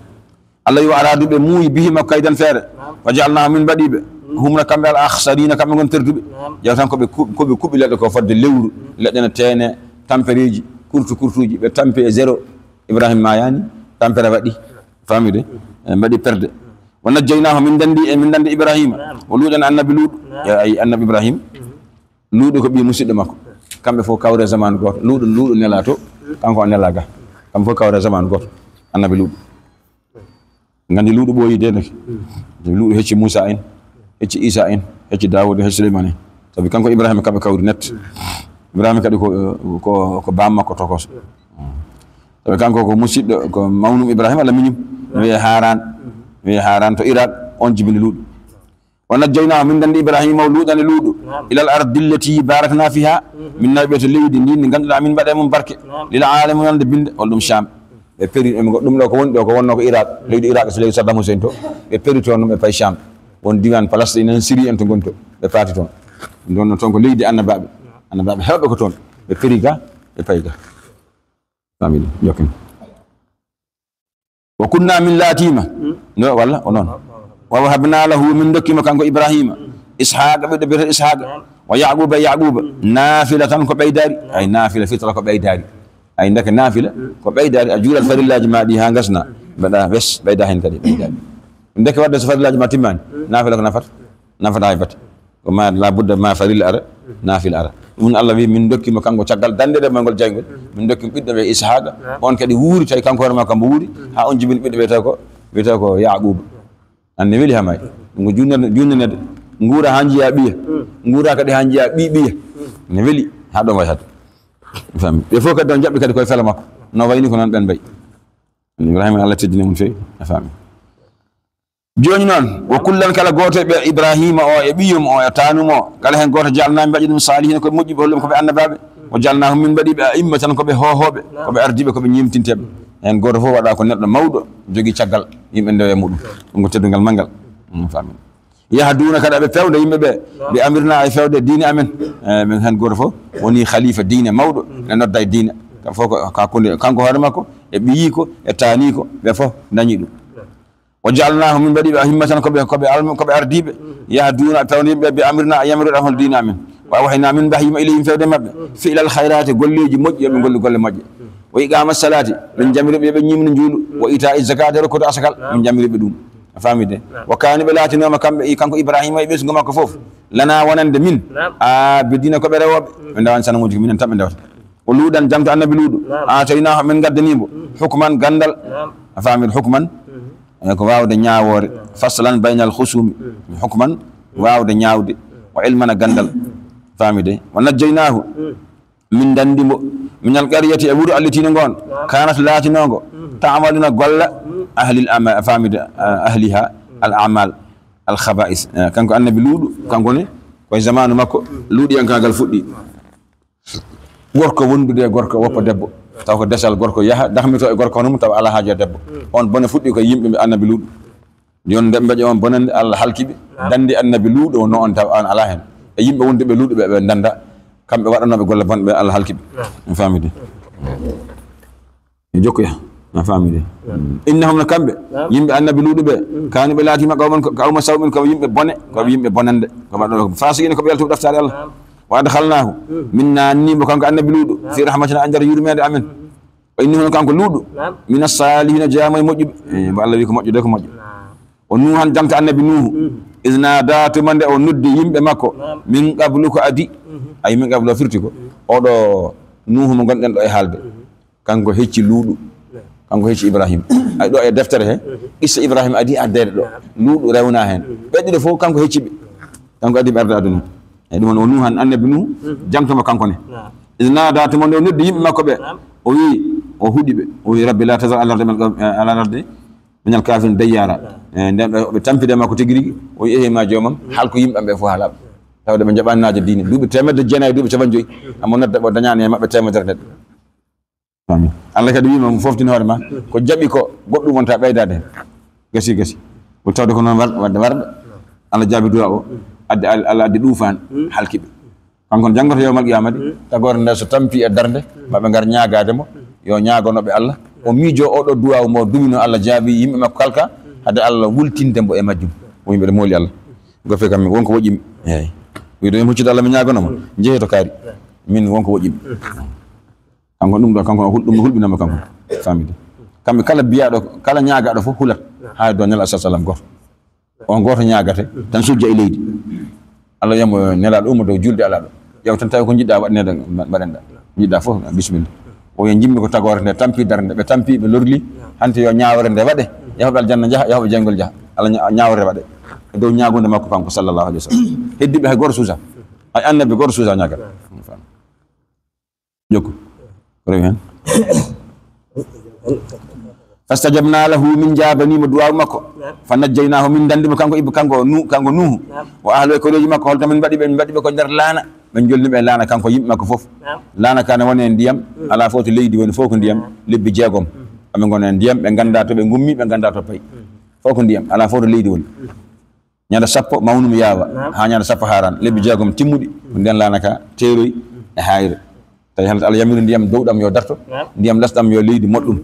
Allah yo aradu ɓe muuyi bihi makko kaydan feere. Wa ja'alnahum min mbaɗi ɓe. Humna kamɓe al akhsarina kamɓe ngon terduɓe. Jeewa tan ko ɓe ku-, ko ɓe kuɓi leɗɗe ko fodde lewru. Leɗɗe no teene, tampereji, kurtu kurtuji, ɓe tampi e zéro. Ibrahima mayani, tampere waɗi. Famide? En mbaɗi perde. Wa najjaynahu, min dandi, e min dandi Ibrahima. Naam. O luuɗan annabi Luuɗu. Naam. Ya, ay annabi Ibrahima. Luuɗu ko ɓii musidɗo makko. Kamɓe fof kawre zamanu gooto. Luuɗu, Luuɗu nela to, kanko o nela ga. Kamɓe fof kawre zamanu gooto. Annabi Luuɗu. Nganndi Luuɗu ɓooyi de nake. Luuɗu hecci Muusa en, hecci Isa en, hecci Daawuda, hecci Suleymaana en. Sabi kanko Ibrahima kamɓe kawri net. Ibrahima kadi ko, ko, ko baam makko tokos. Tawi kanko ko musidɗo, ko mawnum Ibrahima walla miñum. No wiyee Haran. No wiyee Haran to Irak, on jibini Luuɗu. Wa najjaynaahu, min dandi Ibrahima o Luuɗu, ande Luuɗu. Naam. Ilal ardi llati barakna fiha. Mhm. Min nawi ɓe to leydi ndi, ndi ngannduɗaa min mbaɗa e mum barke. Naam. Lil alamin, wonande binde, walla ɗum Sham. Ɓe peri, ɗum ɗo ko woni ɗo, ko wonno ko Irak. Leydi Irak, so leydi Saddam Hussein to. Ɓe peri toon, ɓe payi Sham. Won diwan Palestine en, Syrie en to ngoni to. Ɓe paati toon. Ɗum ɗon no toon ko leydi annabaaɓe. Annabaaɓe heewɓe ko toon. Ɓe peri ga, ɓe payi ga. Famille, jokken. Wa kunna, min laatima. No, walla, o noon. Wa wahabna lahu, min dokkima kanko Ibrahima. Ishaqa, ɓiɗɗo biyeteeɗo Ishaqa. Wa Yaquba, e Yaquba. Nafila tan ko ɓeydaari. Ay, nafila fitra ko ɓeydaari. Ay, ndeke nafila ko ɓeydaari. A juulat farillaaji ma ɗi haa ngasna. Mbaɗa wes, ɓeyda heen kadi, ɓeydaari. Ndeke wadde so farillaaji ma timmaani, nafila ko nafata? Nafata hay bata. Ko ma la budda ma farilla ara, nafila ara. Ɗum Allah wi, min dokkimo kanko caggal dande ɗe mangol jayngol. Min dokkimo ɓiɗɗo ɓe Ishaqa. On kadi wuuri, tawi kanko hoore makko mbo wuuri. Haa on jibini ɓiɗɗo ɓe taw ko, wiyata ko Yaquba. An ne weli haa maayi. Ɗum ko junnere, junnere de. Nguura haa njiya ɓiya. Nguura kadi haa njiya ɓi ɓiya. Ne weli haa ɗon wayi hade. Fami. Ɓe fof kadi on jaɓɓi kadi koye fela makko. No wayni ko noon ɓen mbayi. Ibrahima, Allah teddini mum feewi. A faami. Jooni noon, wo kullan kala gooto e ɓe Ibrahima o e ɓiyum o e taanum o, kala heen gooto jaalnaa min mbaɗi ɗum saalihina ko ɓe moƴƴuɓe, hollum ko ɓe annabaaɓe. Wo jaalnaahum min mbaɗi ɓe a'immatan ko ɓe hoohooɓe, ko ɓe ardiiɓe, ko ɓe ñeemtinteeɓe. Heen gooto fof waɗa ko neɗɗo mawɗo, jogii caggal yimɓe ndewa e muɗum. Ɗum ko teddungal manngal. Mm, faami. Yahduuna kadi aɓe fewda yimɓe ɓe, bi amrina e fewde diine amen. Eh, min heen gooto fof woni khalifa diine mawɗo, ne nodda e diine. Kam fof ko hakkunde kanko hoore makko, e ɓiyiiko, e taaniiko, ɓe fof dañi ɗum. Wa ja'alnaahum, min mbaɗi ɓe a'immatan, ko ɓe, ko ɓe almu-, ko ɓe ardiiɓe. Yahduuna, tawde yimɓe bi amrina, e yamiruɗe am hol diine amen. Wa awhaynaa, min mbahyima ilayhim, fewde maɓɓe. Fi'lal khayraati, golleeji moƴƴi, yo ɓe ngollu golle moƴƴe. Wa iqama salati, min jamiri ɓe ɓe ñimna juulu. Wa ita zakati, rokkude asakal, min jamiri ɓe ɗum. A faami de? Wa kaanu, ɓe laatinooma kamɓe, i-, kanko Ibrahima e ɓesngu makko fof, lana, wonande min, abidina, ko ɓe rewooɓe. Ɓe ndewani sanamuuji ko minen tan ɓe ndewata. O Luuɗan, jangto annabi Luuɗu. Aataynaahu, min ngaddanii mo. Hukman, ganndal. A faami de? Hukman, e ko waawde ñaawoore. Faslan baynal khusumi. Hukman, waawde ñaawde. Wa ilman, ganndal. Faami de? Wa najjaynaahu, min ndanndi mo. Minal qaryati, e wuro allitiinde ngoon. Kanat, laatinoo ngo. Ta'maluna, golla. Ahlil ama-, faami de? Ahliha al amal al khaba'is. Eh, kanko annabi Luuɗu, kanko ne, koye zamaanu makko, luuɗiyankaagal fuɗɗi. Gorko wondude e gorko, woppa debbo. Taw ko desal, gorko yaha, dahmito e gorko hono mum, taw alaa haaja e debbo. On bone fuɗɗi koye yimɓe annabi Luuɗu. Yon nde mbeƴa on bonande, Allah halki ɓe. Dandi annabi Luuɗu o no on, taw an alaa heen. E yimɓe wonduɓe Luuɗu ɓe, ɓe danda. Kamɓe waɗanooɓe golle bonɓe, Allah halki ɓe. On faami de? E jokkoya. A faami de? Innahum, no kamɓe, yimɓe annabi Luuɗu ɓe, kaanu, ɓe laatiima qawman, ko qawma saw'in, ko yimɓe bone, ko yimɓe bonande, ko waɗɗo fasiqina, ko ɓe yaltuɓe ɗoftaade Allah. Wa adkhalnaahu, min naanni mo kanko annabi Luuɗu, fi rahmatina, e nder yurmeende amen. Wa innahu, kanko Luuɗu, mina salihina, jeyaa mo e moƴƴuɓe. Eh, mo Allah wi ko moƴƴo de, ko moƴƴo. O Nuuhan, jangto annabi Nuuhu, iz nada, tuma nde o noddi yimɓe makko, min qablu, ko adi. Ay, min qablu o firti ko oɗo Nuuhu mo ngonɗen ɗo e haalde. Kanko hecci Luuɗu. Kanko hecci Ibrahim. Ay, ɗo e deftere he, qissa Ibrahim adi ardeede ɗo. Luuɗu rewna heen. Ɓe ɗiɗo fof kanko hecci ɓe. Kanko adi ɓe arde aduna. Ay, ɗum woni o Nuuhan, annabi Nuuhu, jangto mo kanko ne. Iz nada, tuma nde o noddi yimɓe makko ɓe. O wi, o huɗi ɓe. O wi, Rabbi, la tazar ala ardi min al-, ala ardi min al-kafirin dayyara. E, nden ɓe, ɓe tampide makko tigi rigi. O wi, ehe ma joomam, halku yimɓe am ɓe fof, hala ɓe. Tawde ɓe njaɓani naajo diine. Duuɓi teemedde jeenayi, duuɓi capanɗe joyi. Amma nodda ɓe, o dañaani e maɓɓe teemedere neɗɗo. Faami. Allah kadi wiima mo foftin hoore ma. Ko jaɓi ko, goɗɗum wonta ɓeydaade heen. Gasi, gasi. Woni tawde ko noon war-, wadde warɗo. Allah jaabi du'a o. Addi, Al-, Allah addi ɗuufaan, halki ɓe. Kanko ne janngoto yawmal qiyamati, tagoore nde so tampi e darnde, ma ɓe ngar ñaagaade mo, yo ñaagono ɓe Allah. O miijo oɗo du'a mo dumino Allah jaabi yimɓe makko kalka, hade Allah wultinde mo e majjum. O yimɓe ɗe mooli Allah. Gofe kam wonko woƴƴimi. Eeyi. Wiide mi huccude Allah mi ñaagono mo. Jehe to kaari. Min wonko woƴƴimi. Kanko ɗum ɗo, kanko o hul-, ɗum hulɓinama kanko. Famide. Kamɓe kala biyaɗo, kala ñaagaɗo fof hulat. Haa do Nela sallallahu alaihi wasallam goto. On goto ñaagate, tan sujja e leydi. Allah yamo Nelaɗo ummo dow julde alaɗo. Ƴeew tan tawi ko jiɗɗa waɗnede, mbaɗenɗa. Jiɗɗa fof, bismillah. O yen jimmi ko tagore nde tampi darnde, ɓe tampi, ɓe lorli. Hante yo ñaawre nde waɗe. Yahoɓe aljanna jaha, yahoɓe jeyngol jaha. Allah ña-, ñaawre waɗe. E dow ñaagunde makko kanko sallallahu alaihi wasallam. Heddiɓe hay goto suusa. Hay annabi goto suusa ñaagal. Jokku. Ko rewi hen? Fastajabna lahu, min jaabanimo duwaaw makko. Fa najjaynahu, min dandimo kanko Ib-, kanko Nu-, kanko Nuhu. Wa ahlahu, e koreeji makko, holto min mbaɗi ɓe? Min mbaɗi ɓe ko nder laana. Ɓe jolni ɓe e laana kanko yimɓe makko fof. Laana ka ne woni e ndiyam, ala fof to leydi woni fof ko ndiyam, lebbi jeegom. Aɓe ngona e ndiyam, ɓe ganda to ɓe gummi, ɓe ganda to payi. Fof ko ndiyam, ala fof to leydi woni. Ñande sappo mawnum yaawa, haa ñande sappo haaran, lebbi jeegom timmuɗi, ko nden laana ka teeroy e haayre. Tawi hannde Allah yamiri ndiyam dow ɗam yo darto, ndiyam les ɗam yo leydi moɗɗum.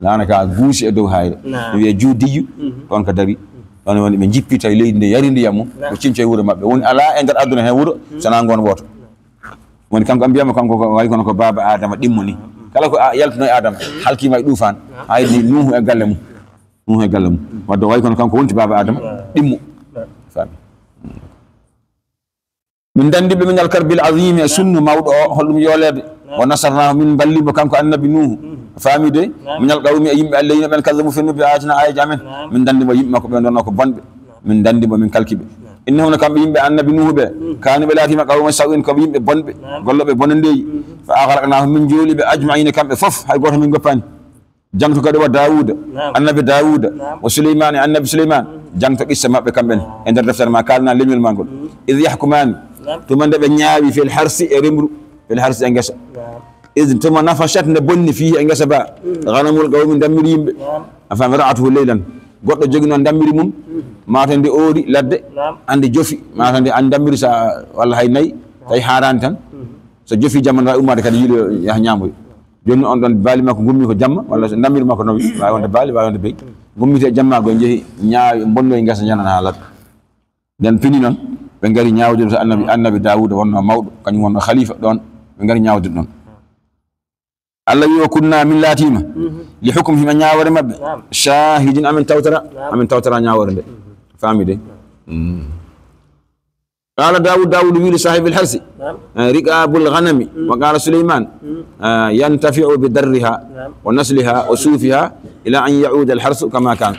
Laana ka guusi e dow haayre. Ɗum wiyee Juudiyyu, ɗon ka dari. Ɗon woni ɓe jippi tawi leydi ndi yari ndiyam mum, ko cinco e wuro maɓɓe. Woni alaa e nder aduna heen wuro, so wonaa ngoon wooto. Woni kanko, mbiyama kanko ko wayi kono ko baaba Adama ɗimmo ni. Kala ko a-, yaltuno e Adama, halkiima e ɗuufaan, haydi Nuuhu e galle mum. Ɗum he galle mum. Wadde o wayi kono kanko wonti baaba Adama, ɗimmo. Faami. Min dandi ɓe min alkarbil azimi e sunnu mawɗo o, holɗum yooleede. Wa nasarnahu, min mballi mo kanko annabi Nuhu. Faami de? Min alqawmi e yimɓe Allah yino ɓen kazzabu fennu bi ayatina ayaji amen. Min dandi mo yimɓe makko ɓe ɗon ko bonɓe. Min dandi mo min kalki ɓe. Innahum, no kamɓe yimɓe annabi Nuhu ɓe. Kanu ɓe laatima qawma sawin ko yimɓe bonɓe. Golloɓe bonandeeji. Fa aghraqnahum, min jooli ɓe ajma'ina kamɓe fof. Hay gooto min goppani. Jangto kadi wa Daawuda, annabi Daawuda, wa Suleymaana e annabi Suleymaan. Jangto qissa maɓɓe kamɓe ne, e nder deftere ma kaalna leñol ma ngol. Iz yahkumaani, tuma nde ɓe ñaawi fil harsi e remru, fil harsi e ngesa. Iz tuma nafashat nde bonni fiihi e ngesa ba, ghanamul qawmi, ndammiri yimɓe. A faami, ra'atuhu leylan. Goɗɗo jogi noon ndammiri mum, mata nde oori ladde, ande jofi, mata nde an ndammiri sa, walla hay nayi, tawi haarani tan. So jofi jamma, wawi ummaade kadi yiiɗo yaha ñaamoya. Jooni on ɗon baali makko gummi ko jamma, walla so ndammiri makko nawi, wawi wonde baali, wawi wonde beyi. Gummiti e jamma, go jehi ñaawi, bonnoyi ngesa, ñanan haa ladde. Nden pini noon, ɓe ngari ñaawdude to annabi, annabi Daawuda wonno mawɗo, kañum wonno khalifa ɗon, ɓe ngari ñaawdude ɗon. Allah wi, "Wa kunna, min laatima, li hukmihim, e ñaawoore maɓɓe, shahidin, amin tawtora, amin tawtora ñaawoore nde." Faami de? Qala Dawud, Dawud wi li sahibil harsi, eh, riqabul ghanami, wa qala Suleyman, eh, yantafi'u bi darriha, wa nasliha, wa sufiha, ila an ya'uda al harsu kama kan.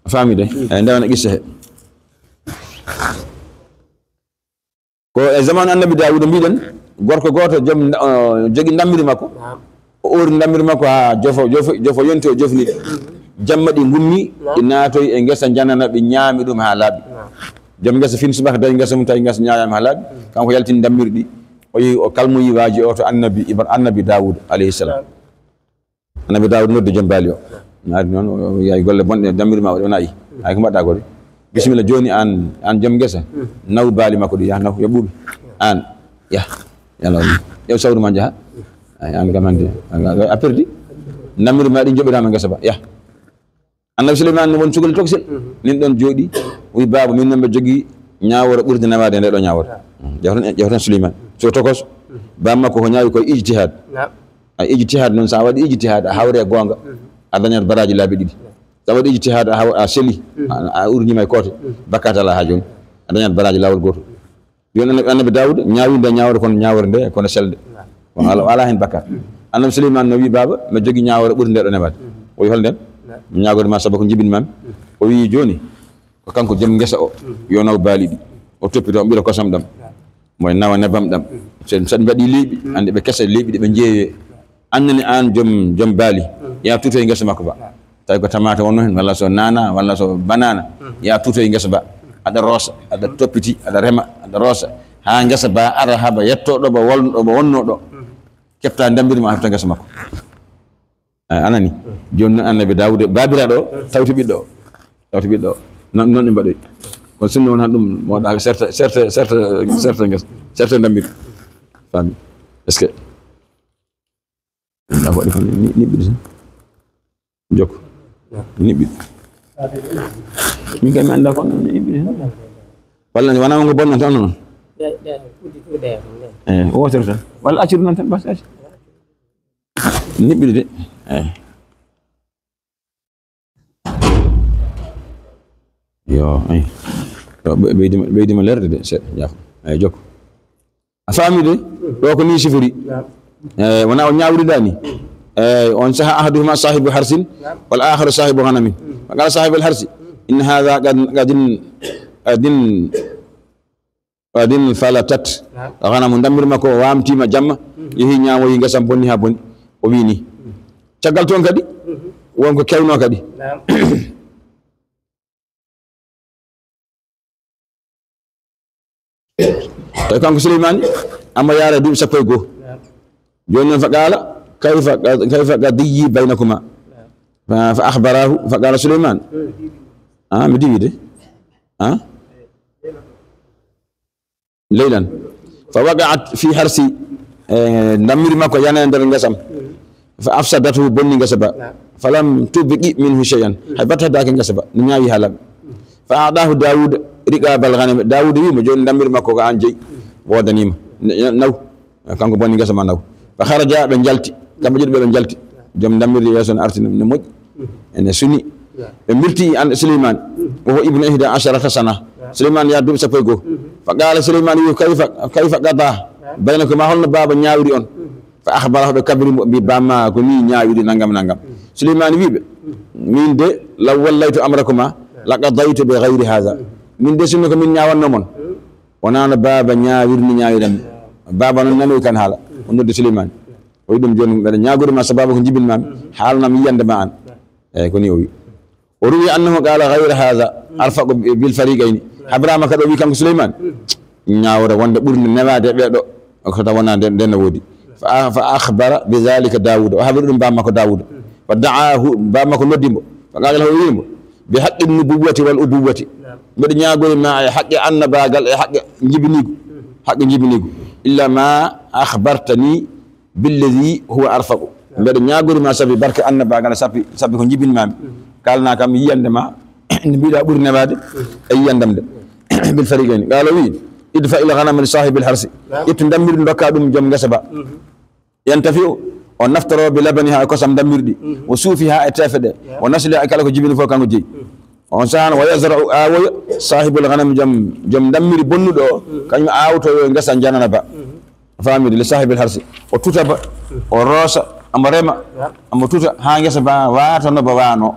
Faami de? Eh, ndewana qissa he. Ko e zamanu annabi Dawuda mbiɗen, gorko gooto joom, eh, jogi ndammiri makko. O oori ndammiri makko haa jofo, jofo, jofo yonti, o jofni ɗi. Jamma ɗi ngummi, ɗi naatoyi e ngesa, janana ɓe, ñaami ɗum haa laaɓi. Joom ngesa fin subaka dañi ngesa mum, tawi ngesa ñaayaama haa laaɓi. Kanko yaltini ndammiri ɗi. O yehi, o kalmoyi waaji o to annabi Ibra-, annabi Dawuda, alayhi salam. Annabi Dawuda noddi joom baali o. Naati noon, o yahi golle bonɗe, ndammiri ma o, o nayi. Ay, ko mbaɗɗa ko de? Bisimilla, jooni aan, aan joom ngesa, naw baali makko ɗi, yah, naw, yo ɓuuɓi. Aan, yah, yah, naw. Ƴeew sawru ma, njaha. Ay, aan kam hannde, a, a, a perdi. Ndammiri ma ɗi njoɓiraama ngesa ba, yah. Annabi Suleymaan no won cukalel tokosel. Nin ɗon jooɗi, o wi, "Baaba, min noon mbeɗa jogii ñaawoore ɓurde newaade e nde ɗo ñaawoore." Ƴeew tan, ƴeew tan Suleymaan. So tokos, baaba makko ko ñaawi ko e ijtihaad. Naam. A ijtihaad noon, so a waɗi ijtihaad, a hawre e goonga, a dañat baraaji laabi ɗiɗi. So a waɗi ijtihaad, a haw-, a seli, a, a urniima e koote, bakkaat alaa haa jooni. A dañat baraaji laawol gootol. Jooni annabi, annabi Daawuda ñaawi nde ñaawoore, kono ñaawoore nde, kono selde. Kono alaa, alaa heen bakkaat. Annabi Suleymaan no wi, "Baaba, mbeɗa jogii ñaawoore ɓurde nde ɗo newaade." O wi, "Hol nden?" "Mi ñaagoto ma sabu ko njibinmi." O wi, "Jooni, ko kanko joom ngesa o, yo naw baali ɗi. O toppitoo, o ɓira kosam ɗam. Mo e nawa nebam ɗam. So, so ɓe mbaɗi leeɓi, annde ɓe kesa leeɓi ɗe ɓe njeeyee. Annani aan joom, joom baali, ya tuutoy ngesa makko ba. Tawi ko tamaate wonno heen, walla so naana, walla so banaana. Ya tuutoy ngesa ba. Aɗa roosa, aɗa toppiti, aɗa rema, aɗa roosa. Haa ngesa ba ara haa ba yettoo ɗo ba won-, ɗo ba wonnoo ɗo. Keɓta ndammiri ma a heɓta ngesa makko." A, anani? Jooni noon annabi Daawuda, baabiraaɗo o, tawti ɓiɗɗo o. Tawti ɓiɗɗo o. Noon, noon ɓe mbaɗoyi. Kono sinno wonaa ɗum, mo waɗaaka serte, serte, serte, serte ngesa, serte ndammiri. Faami? Est-ce que? Ndaa ko waɗi kon ni-, niɓɓiɗi tan. Jokko. Niɓɓiɗi. Min kay mi anndaa kon niɓɓiɗi tan. Walla wonaa wonko bonnata tan noon. Eh, wootere tan. Walla accu ɗum noon tan, basi accu. Niɓɓiɗi de. Eh. Yo, ay. Yo, ɓe-, ɓeydi ma, ɓeydi ma leerde de, seeɗa, yaafo. Ay, jokko. A faami de? Ɗo ko ni sifori. Naam. Eh, wona o ñaawri ɗa ni. Eh, on saha ahaduhuma sahibu harsin, naam, wal akharu sahibu ghanamin. Fa qala sahibul harsi, "Inna hadha qad, qad in-, qad in-, qad infalatat ghanamu." Ndammiri makko o waamtiima jamma, yehi ñaawoyi ngesa, bonni haa bonni. O wi ni. Caggal toon kadi, won ko kewnoo kadi. Naam. Tawi kanko Suleymaani, amma yaara duuɓi sappo e goo. Jooni noon fa qaala, "Kayfa, kayfa qadiyyi baynakuma?" Fa, fa akhbarahu, fa qaala Suleymaan. Ah, mi diwi de. Ah? Leylan. Fa waqa'at fi harsi, eh, ndammiri makko yana e nder ngesam. Fa afsadathu, bonni ngesa ba. Falam tubqi minhu shay'an. Hay batta daake ngesa ba. No ñaawi haa laaɓi. Fa a'dahu Daawuda riqabal ghanam. Daawuda wi mo, "Jooni ndammiri makko ko aan jeyi. Woodaniima. N-, naw. Kanko bonni ngesa ma, naw." Fa kharaja, ɓe njalti. Kamɓe ɗiɗo ɓe, ɓe njalti. Joom ndammirdi yeeso ne arti, ne moƴƴi. Ene suni. Ɓe mbirti an Suleymaan. Wa huwa ibnu ihda asharata sana. Suleymaan yaa duuɓi sappo e goo. Fa qaala Suleymaan wi, "Kayfa, kayfa qada baynakuma, holno baaba ñaawiri on?" Fa akhbarahu, ɓe kabiri mo, mbi, "Bamma ko ni ñaawiri nangam nangam." Suleymaan wi ɓe, "Min de, law wallaytu amrakuma, la qadaytu bi ghayri hadha." Min de, sinno ko min ñaawannoo mon, wonaa no baaba ñaawirni ñaawiran. Baaba noon nanoyi kan haala. O noddi Suleymaan. O wi ɗum, "Jooni mbeɗa ñaagori ma sababu ko njibinmaami, haalanam yiyannde ma aan." Eeyi, ko ni o wi. O ruwi annahu qaala ghayra hadha arfaqu bil fariqayni. Habraama kadi o wi kanko Suleymaan, ñaawre wonde ɓurnde newaade e ɓee ɗo, ko tawa wonaa nden, nden no woodi. Fa, fa akhbara bi dhalika Daawuda, o habri ɗum bammakko Daawuda. Fa da'aahu, bammakko noddi mo. Fa qaala lahu, o wi mo, "Bi haqqi nubuwwati wal ubuwwati. Mbeɗa ñaagori ma e haqqe annabaagal e haqqe njibiniigu. Haqqe njibiniigu. Illa ma akhbartani billadhi huwa arfaqu." Mbeɗa ñaagori ma sabi barke annabaagal, sabi, sabi ko njibinmaami. Kaalnaa kam yiyannde ma, nde mbiɗa ɓuri newaade e yiyandam nde. Bil fariqayni. Qaala, o wi, "Idfa il ghanama li sahibil harsi." Ittu ndammirdi, ndokka ɗum joom ngesa ba. Yantafi'u, O naftoro bi labaniha e kosam dammirɗi, wa suufiha e teefe ɗe, wa nasliha e kala ko jibini fof kanko jeyi. On sahan wa yazra'u awoya sahibul ghanam, joom, joom dammiri bonnuɗo o, kañum awtoyo ngesa janana ba. Famidi li sahibil harsi. O tuta ba, o roosa, omo rema, omo tuta ha ngesa ba wata no ba wano.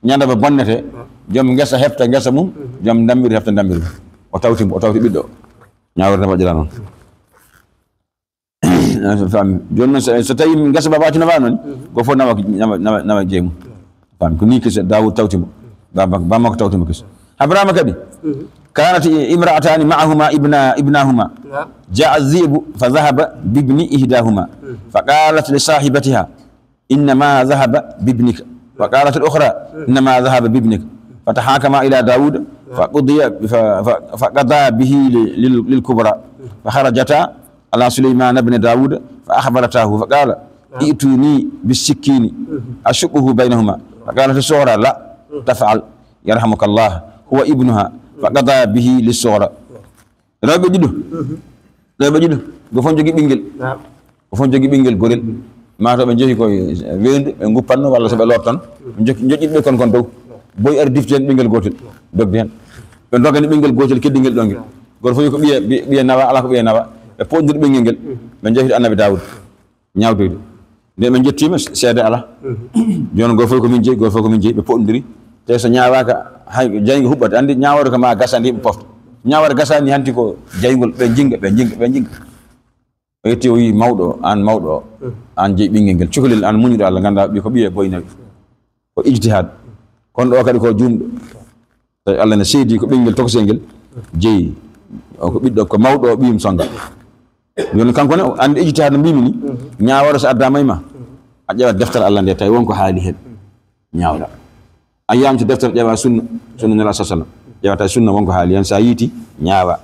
Ñande ba bonnete, joom ngesa hefta ngesa mum, joom dammiri hefta dammiri mum. O tawti mo, o tawti ɓiɗɗo o. Ñawirta moƴƴira noon. Fami. Jooni noon, so, so tawi ngesa ba wati no ba noon, ko fof nawa, nawa, nawa, nawa jeyi mum. Fami. Ko ni kese Daawuud tawti mo. Baba, baba makko tawti mo kese. Abrahama kadi. Kanat imra'atani ma'ahuma ibna, ibnahuma. Ja'a dhi'bu fa dhahaba bibni ihdahuma. Fa qalat li sahibatiha, "Innama dhahaba bibnika." Wa qalat al-ukhra, "Innama dhahaba bibnika." Fa tahakama ila Dawud, fa qudiya, fa, fa, fa qada bihi li, lil, lil kubra. Fa kharajata ala Sulaymana ibn Dawud, fa akhbaratahu, fa qala, "I'tuni bis-sikkini, ashuqquhu baynahuma." Fa qalat as-sughra, "La taf'al, yarhamuka Allah, huwa ibnuha." Fa qada bihi lis-sughra. Rewɓe ɗiɗo. Rewɓe ɗiɗo. Go fof jogii ɓinngel. Naam. Go fof jogii ɓinngel gorel. Maa to ɓe njehi koye weendu, ɓe nguppanno walla so ɓe lortan. Ɓe jokki, joƴƴiɗ ɓe kon kon dow. Boy ari difti heen ɓinngel gootel. Dogde heen. Ɓe ndogani ɓinngel gootel keddingel ɗo ngel. Gooto fof ko ɓiye, ɓiye, ɓiye nawa, alaa ko ɓiye nawa. Ɓe poɗndiri ɓinngel ngel. Ɓe njehi to Annabi Daawuud. Ñaawtoyde. Nde ɓe njettiima, seede alaa. Jooni gooto fof ko min jeyi, gooto fof ko min jeyi, ɓe poɗndiri. Te so ñaawaaka, hay jaygo huɓɓat. Anndi ñaawoore ko ma gasa, anndi yimɓe pofta. Ñaawoore gasaani hanti ko jayngol, ɓe njinnga, ɓe njinnga, ɓe njinnga. O yetti, o wii, "Mawɗo o, aan mawɗo o, aan jeyi ɓinngel ngel. Cukalel, aan muñuɗo Allah, nganndaa ɓii ko ɓiye boy nawi." Ko ijtihaad. Kono ɗo kadi ko juumɗo. Tawi Allah ne seedi ko ɓinngel tokosel ngel jeyi. O ko ɓiɗɗo, ko mawɗo o ɓiyum songa. Jooni kanko ne, o anndi ijtihaad no mbimi ni, ñaawoore so addaama e ma, a ƴeewat deftere Allah nde, tawi won ko haali heen. Ñaawɗa. A yiyaama to deftere, ƴeewa sunna, sunna Nulaaɗo sallallahu alaihi wasallam. Ƴeewa tawi sunna won ko haali heen, so a yiiti, ñaawa.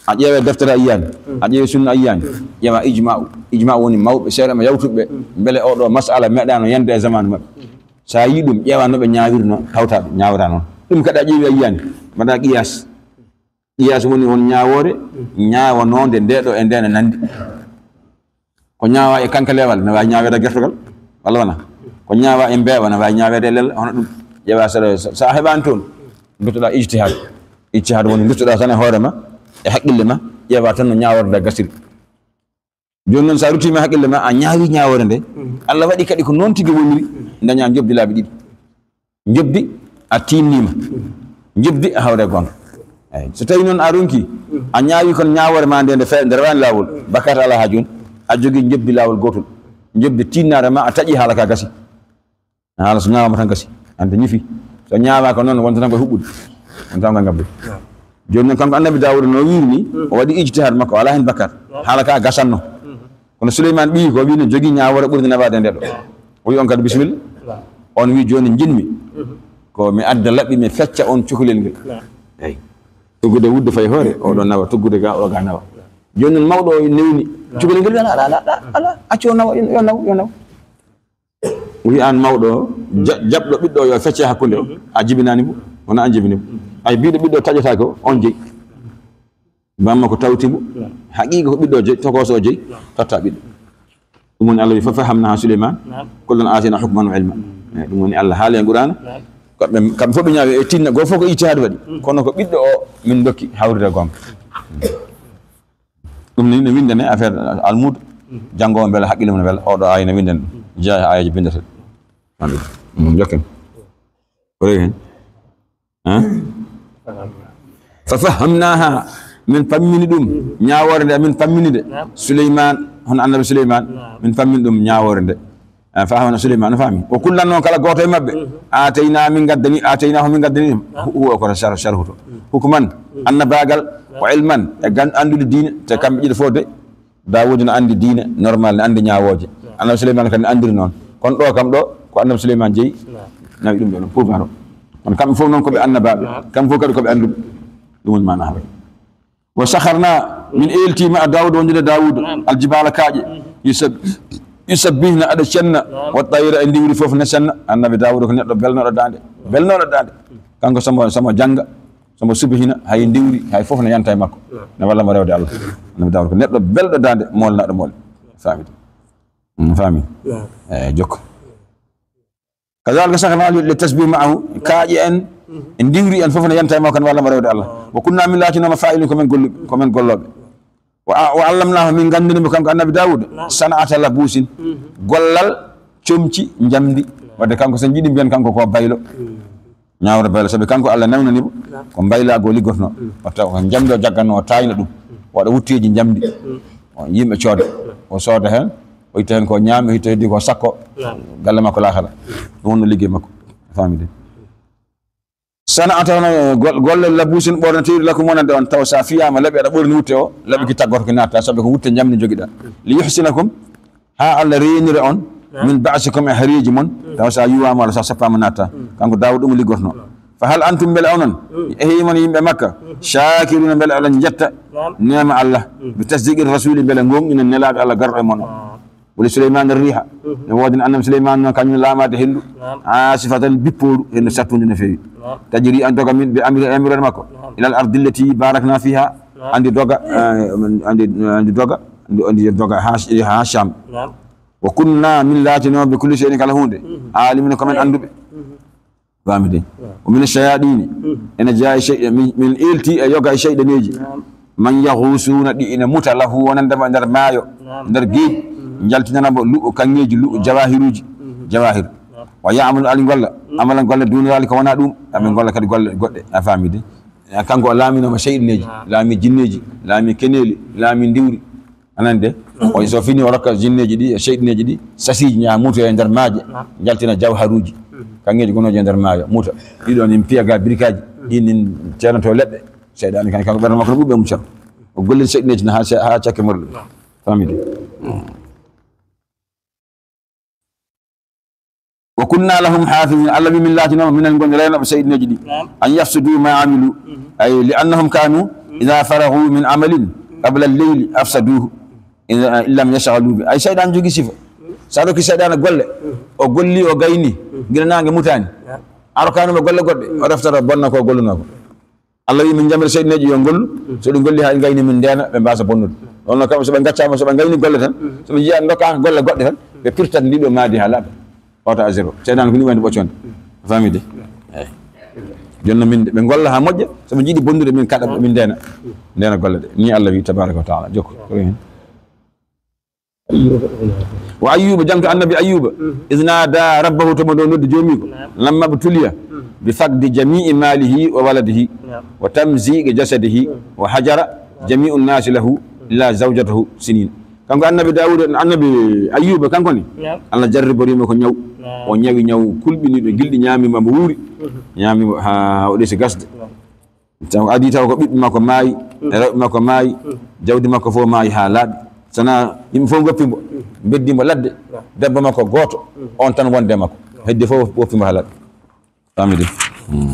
A ƴeewa deftere a yiyaani, a ƴeewa sunna a yiyaani, ƴeewa ijma'u. Ijma'u woni mawɓe seeɗa ma yawtuɓe, mbele oɗo mas'ala meeɗaano yande e zamaanu maɓɓe. So a yii ɗum, ƴeewa no ɓe ñaawirno, tawta ɓe ñaawira noon. Ɗum kadi a ƴeewi a yiyaani, mbaɗa qiyas. Qiyas woni on ñaawoore, ñaawanoonde nde ɗo e nde no nanndi. Ko ñaawa e kankalewal, no waawi ñaaweede e gertogal, walla wona? Ko ñaawa e mbeewa, no waawi ñaaweede e lella, hono ɗum. Ƴeewa so, so, so a heɓaani toon, nduttoɗaa ijtihaad. Ijtihaad woni nduttoɗaa tan e hoore ma, e haqqille ma, ƴeewa tan no ñaawoore nde gasiri. Jooni noon, so a ruttiima haqqille ma, a ñaawi ñaawoore nde, Allah waɗi kadi ko noon tigi woniri, daña njoɓdi laabi ɗiɗi. Njoɓdi, a tiinniima. Njoɓdi, a hawre goonga. Eey, so tawi noon a ronki, a ñaawi kon ñaawoore ma nde, nde fe-, nde rewaani laawol, bakkaat alaa haa jooni, a jogii njoɓdi laawol gootol. Njoɓdi tiinnaare ma, a taƴi haala ka gasi. Haala so ñaawaama tan gasi, ante ñifi. So ñaawaaka noon, wonta tan ko huɓɓude. Wonta tan ko ngabbe. Jooni noon, kanko Annabi Daawuda no wiiri ni, o waɗi ijtihaad makko, alaa heen bakkaat. Haala ka gasanno. Kono Suleymaan ɓiyi ko wiino jogii ñaawoore ɓurde nawaade e nde ɗo. O wi on kadi, "Bisimilla." On wi, "Jooni njiɗmi ko mi adda laɓɓi, mi fecca on cukalel ngel." Eey. Tuggude wudde fayi hoore, oɗo nawa, tuggude ga, o ga nawa. Jooni noon mawɗo o newni cukalel ngel, wiya, "Alaa, alaa, alaa, alaa, accu o nawa, yo nawa, yo nawa." O wi, "Aan mawɗo o, ja-, jaɓɗo ɓiɗɗo o yo fecce hakkunde o, a jibinaani mo, wona aan jibini mo." Ay biiɗo ɓiɗɗo taƴataake o, on jeyi. Bamma ko tawti mo, haqiiqa ko ɓiɗɗo o jeyi, tokooso o jeyi, totta ɓiɗɗo. Ɗum woni Allah wi, "Fa fahamnaha Suleyman, kullan atina hukman wa ilma." Eey, ɗum woni Allah haali e Qur'aana. Ko ɓe, kamɓe fof ɓe ñaawi e tinna, gooto fof ko ijtihaad waɗi. Kono ko ɓiɗɗo o min ndokki hawrita goonga. Ɗum ni no windane affaire almuudo. Janngo o mbela haqqille mum no wela, oɗo aaya no windane. Jeyaa e aayeeje binndete. Ɗum jokken. Ko rewi heen? Hein? Fa fahamnaha, min pammini ɗum, ñaawoore nde, min pammini nde. Naam. Suleymaan, hono Annabi Suleymaan, naam, min pammini ɗum ñaawoore nde. Ah, fa hamna Suleymaan, no faami. O kullan noon kala gooto e maɓɓe. Aatayna, min ngaddani, aatayna, min ngaddani ɗum. Naam. Hu-, huwa ko sar-, sarhuto. Hukman, annabaagal, naam, ko ilman, e gan-, anndude diine, te kamɓe ɗiɗo fof de, Daawuda no anndi diine normal, no anndi ñaawooje. Annabi Suleymaan kadi no anndiri noon. Kono ɗo kam ɗo, ko Annabi Suleymaan jeyi, nawi ɗum ɗo ɗum, pouvoir o. Kono kamɓe fof noon ko ɓe annabaaɓe, kamɓe fof kadi ko ɓe annduɓe. Ɗum woni maana haala. Wa sakharna, min eeltiima a Daawuda wondude Daawuda, aljibaala kaaƴe, yusab-, yusabbihna aɗa cenna, wa tayra e ndiwri fof ne cenna. Annabi Daawuda ko neɗɗo belnoɗo daande, belnoɗo daande. Kanko somo, somo jannga, somo subhina, hay ndiwri, hay fof ne yanta e makko. Ne walla mo rewde Allah. Annabi Daawuda ko neɗɗo belɗo daande, moolnaɗo moole. Faamide. Mm, faami. Naam. Eh, jokko. Kadhalika sakharna li tasbih ma'ahu, kaaƴe en, e ndiwri en fof ne yanta e makko, kan walla mo rewde Allah. Wa kunna min laatinooma fa'ilin ko men gollu-, ko men gollooɓe. Wa, wa allamnahu, min nganndini mo kanko Annabi Daawuda, sana'ata labusin, gollal comci njamndi. Wadde kanko so en njiɗi mbiyen kanko ko baylo. Ñaawre baylo, sabi kanko Allah nawnani mo ko mbayla goo liggotno. O taw ko njamndi o jagganno, o taayna ɗum. Waɗa wutteeji njamndi. O yimɓe cooda. O sooda heen, o itta heen ko ñaami, o itta heddi ko sakko. Galle makko laakara. Ɗum wonno liggey makko. Faami de. Sana'ata hono gol-, golle labusin ɓornotiri lakum wonande on, taw sa fiyaama laɓi aɗa ɓorni wutte o, laɓi ki taggoto ki natta, sabi ko wutte njamndi jogiɗa. Li yuhsinakum, haa Allah reenira on, min ba'sikum e hareeji mon, taw sa yuwaama walla sa seppaama natta. Kanko Daawuda ɗum liggotno. Fa hal antum, mbele onon, e himon yimɓe Makka, shakiruna, mbele aɗon njetta neema Allah, bi tasdiqir rasuli, mbele goonɗinen nelaaɗo Allah garɗo e mon o. Wali Suleymaan ar-riiha. Ne woodani Annabi Suleymaan noon, kañum laamaade henndu. Naam. Aasifatan, bippooru, henndu sattundu no feewi. Naam. Tajri, an doga min, bi amri, e amri makko. Naam. Ilal ardi allati barakna fiha. Naam. Andi doga, eh, andi, andi doga, andi, andi doga ha, ha Sham. Naam. Wa kunna, min laatinoo, bi kulli shay'in, kala huunde. Alimina, ko men annduɓe. Faami de. Naam. Wa mina shayaɗini. Ene jeyaa e sey-, min, min eelti e yoga e seyɗaneeji. Naam. Man yahusuuna, ɗi ina muta lahu, wonande mo e nder maayo, naam, nder geeƴi, njaltinana mo lu'u, kaŋŋeeji lu'u, jawahiruuji, jawahir. Naam. Wa ya'malu, ali golla, amalan golle, duuna daalika, wonaa ɗum, aɓe golla kadi golle goɗɗe, a faami de. Eh, kanko o laaminooma seyɗaneeji, naam, laami jinneeji, laami keneeli, laami ndiwri. Anani de? O so fini o rokka jinneeji ɗi, e seyɗaneeji ɗi, sasiiji ñaa mutoya e nder maaje, njaltina jawharuuji. Kaŋŋeeji gonooji e nder maayo, muta. Ɗiɗo nin piya ga birikaaji, ɗi nin ceernoto leɗɗe. Seyɗaani kan, kanko ɓernde makko no ɓuuɓe mum ceerno. O gollin seyɗaneeji na haa se-, haa cakke morle. Faami de? Wa kunna lahum hafizin. Allah wi min laatinooma minen ngoni reenooɓe seyɗaneeji ɗi. Naam. An yafsudu ma amilu. Mhm. Ay, li annahum kanu, mhm, idha faragu min amalin, mhm, qabla al-layli afsaduhu. Idha, in lam yashghalu bi. Ay, seyɗaan jogi sifa. Mhm. Sa rokki seyɗaane golle, mhm, o golli, o gayni, mhm, gila naange mutaani. Naam. A rokkaani mo golle goɗɗe, mhm, o reftata bonna ko gollunoo ko. Allah wi min njamira seyɗaneeji yo ngollu, so ɗi ngolli haa ɗi ngayni min ndeena, ɓe mbaasa bonnude. Ɗon noon kamɓe so ɓe ngaccaama, so ɓe ngayni golle tan, so ɓe njiya ndokkaaka golle goɗɗe tan, ɓe pirtat ndiɗo maadi haa laaɓa. Ɓawta a zéro. Seyɗaane ko ni wayde ɓoccoonde. A faami de? Eey. Jooni noon min, ɓe ngolla haa moƴƴa, so ɓe njiɗi bonnude min kaɗa ɓe, min ndeena. Ndeena golle ɗe. Ni Allah wi tabaraka wa taala. Jokko. Ko heen? Wa Ayyuba, jangto Annabi Ayyuba, iz nada rabbahu, to mo ɗo noddi joomiiko, lamma btuliya bi faqdi jami'i malihi wa waladihi wa tamziqi jasadihi wa hajara jami'u nnasi lahu illa zawjatahu sinin. Kanko Annabi Dawuda, Annabi Ayyuba, kanko ne, Allah jarriboriimo ko ñaw. O ñawi ñaw kulɓiniiɗo, gilɗi ñaamiima mo wuuri, ñaamiima haa o ɗesi gasde. Taw adii taw ko ɓiɓɓe makko maayi, mm, e rewɓe makko maayi, mm, jawdi makko fof maayi haa laaɓi. Sana yimɓe fof ngoppi mbo, mm, beddi mbo ladde, mm, debbo makko gooto, mm, on tan wonde makko. Mm. Heddi fof woppi mbo haa laaɓi. Famide. Mm.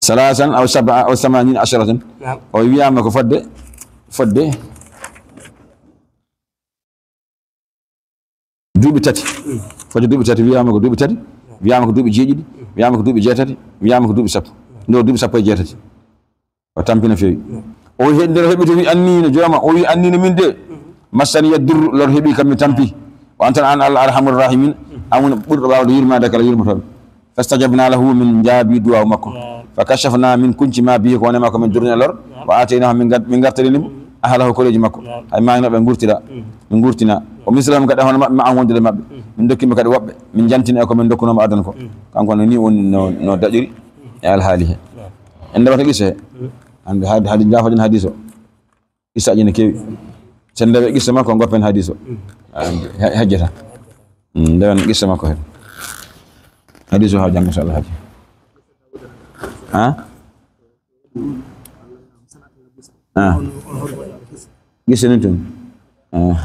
Salasan aw sab'a aw samanina asharatan. Naam. O wiyaama ko fodde, fodde duuɓi tati. Mm. Fodde duuɓi tati, wiyaama ko duuɓi tati, wiyaama ko duuɓi jeeɗiɗi, wiyaama ko duuɓi jeetati, wiyaama ko duuɓi sappo. Ndo duuɓi sappo e jeetati. O tampi no feewi. Mm. O wi, he-, nder heɓi to wi, "Anni no jooma." O wi, "Anni no min de. Mm. Massani yaddurru, lor heɓi kam mi tampi. Wa anta an Allah arhamur rahimin." Mm. An woni ɓurɗo waawde yurmaade kala yurmotooɓe. Fastajabna lahu, min njaabi duwaaw makko. Naam. Fa kashafna, min kunci ma bihi, ko woni makko, min durni e lor. Naam. Wa ataynahu, min gar-, min gartirini mo, mm, ahlahu, koreeji makko. Naam. Hay maayno ɓe ngurtira, mm, min ngurtina. Wa mislahum, kadi hono maɓɓe, ma'ahum, wondude maɓɓe. Mm. Min dokki mo kadi woɓɓe, min jantina e ko min dokkuno mo adan ko. Mm. Kanko no ni woni no, no daƴiri e alhaali he. Naam. En ndewata qissa he. Mm. Hannde haade, haade njaafoɗen hadiis o. Qissaaji ne keewi. So en ndewii qissa makko, ngoppen hadiis o. Mm. Ah, he-, hejjata. Mm, ndewen qissa makko heen. Hadiis o haa janngo, inchallah, haaji. Ha? Ah. Qissa nin tun. Ah.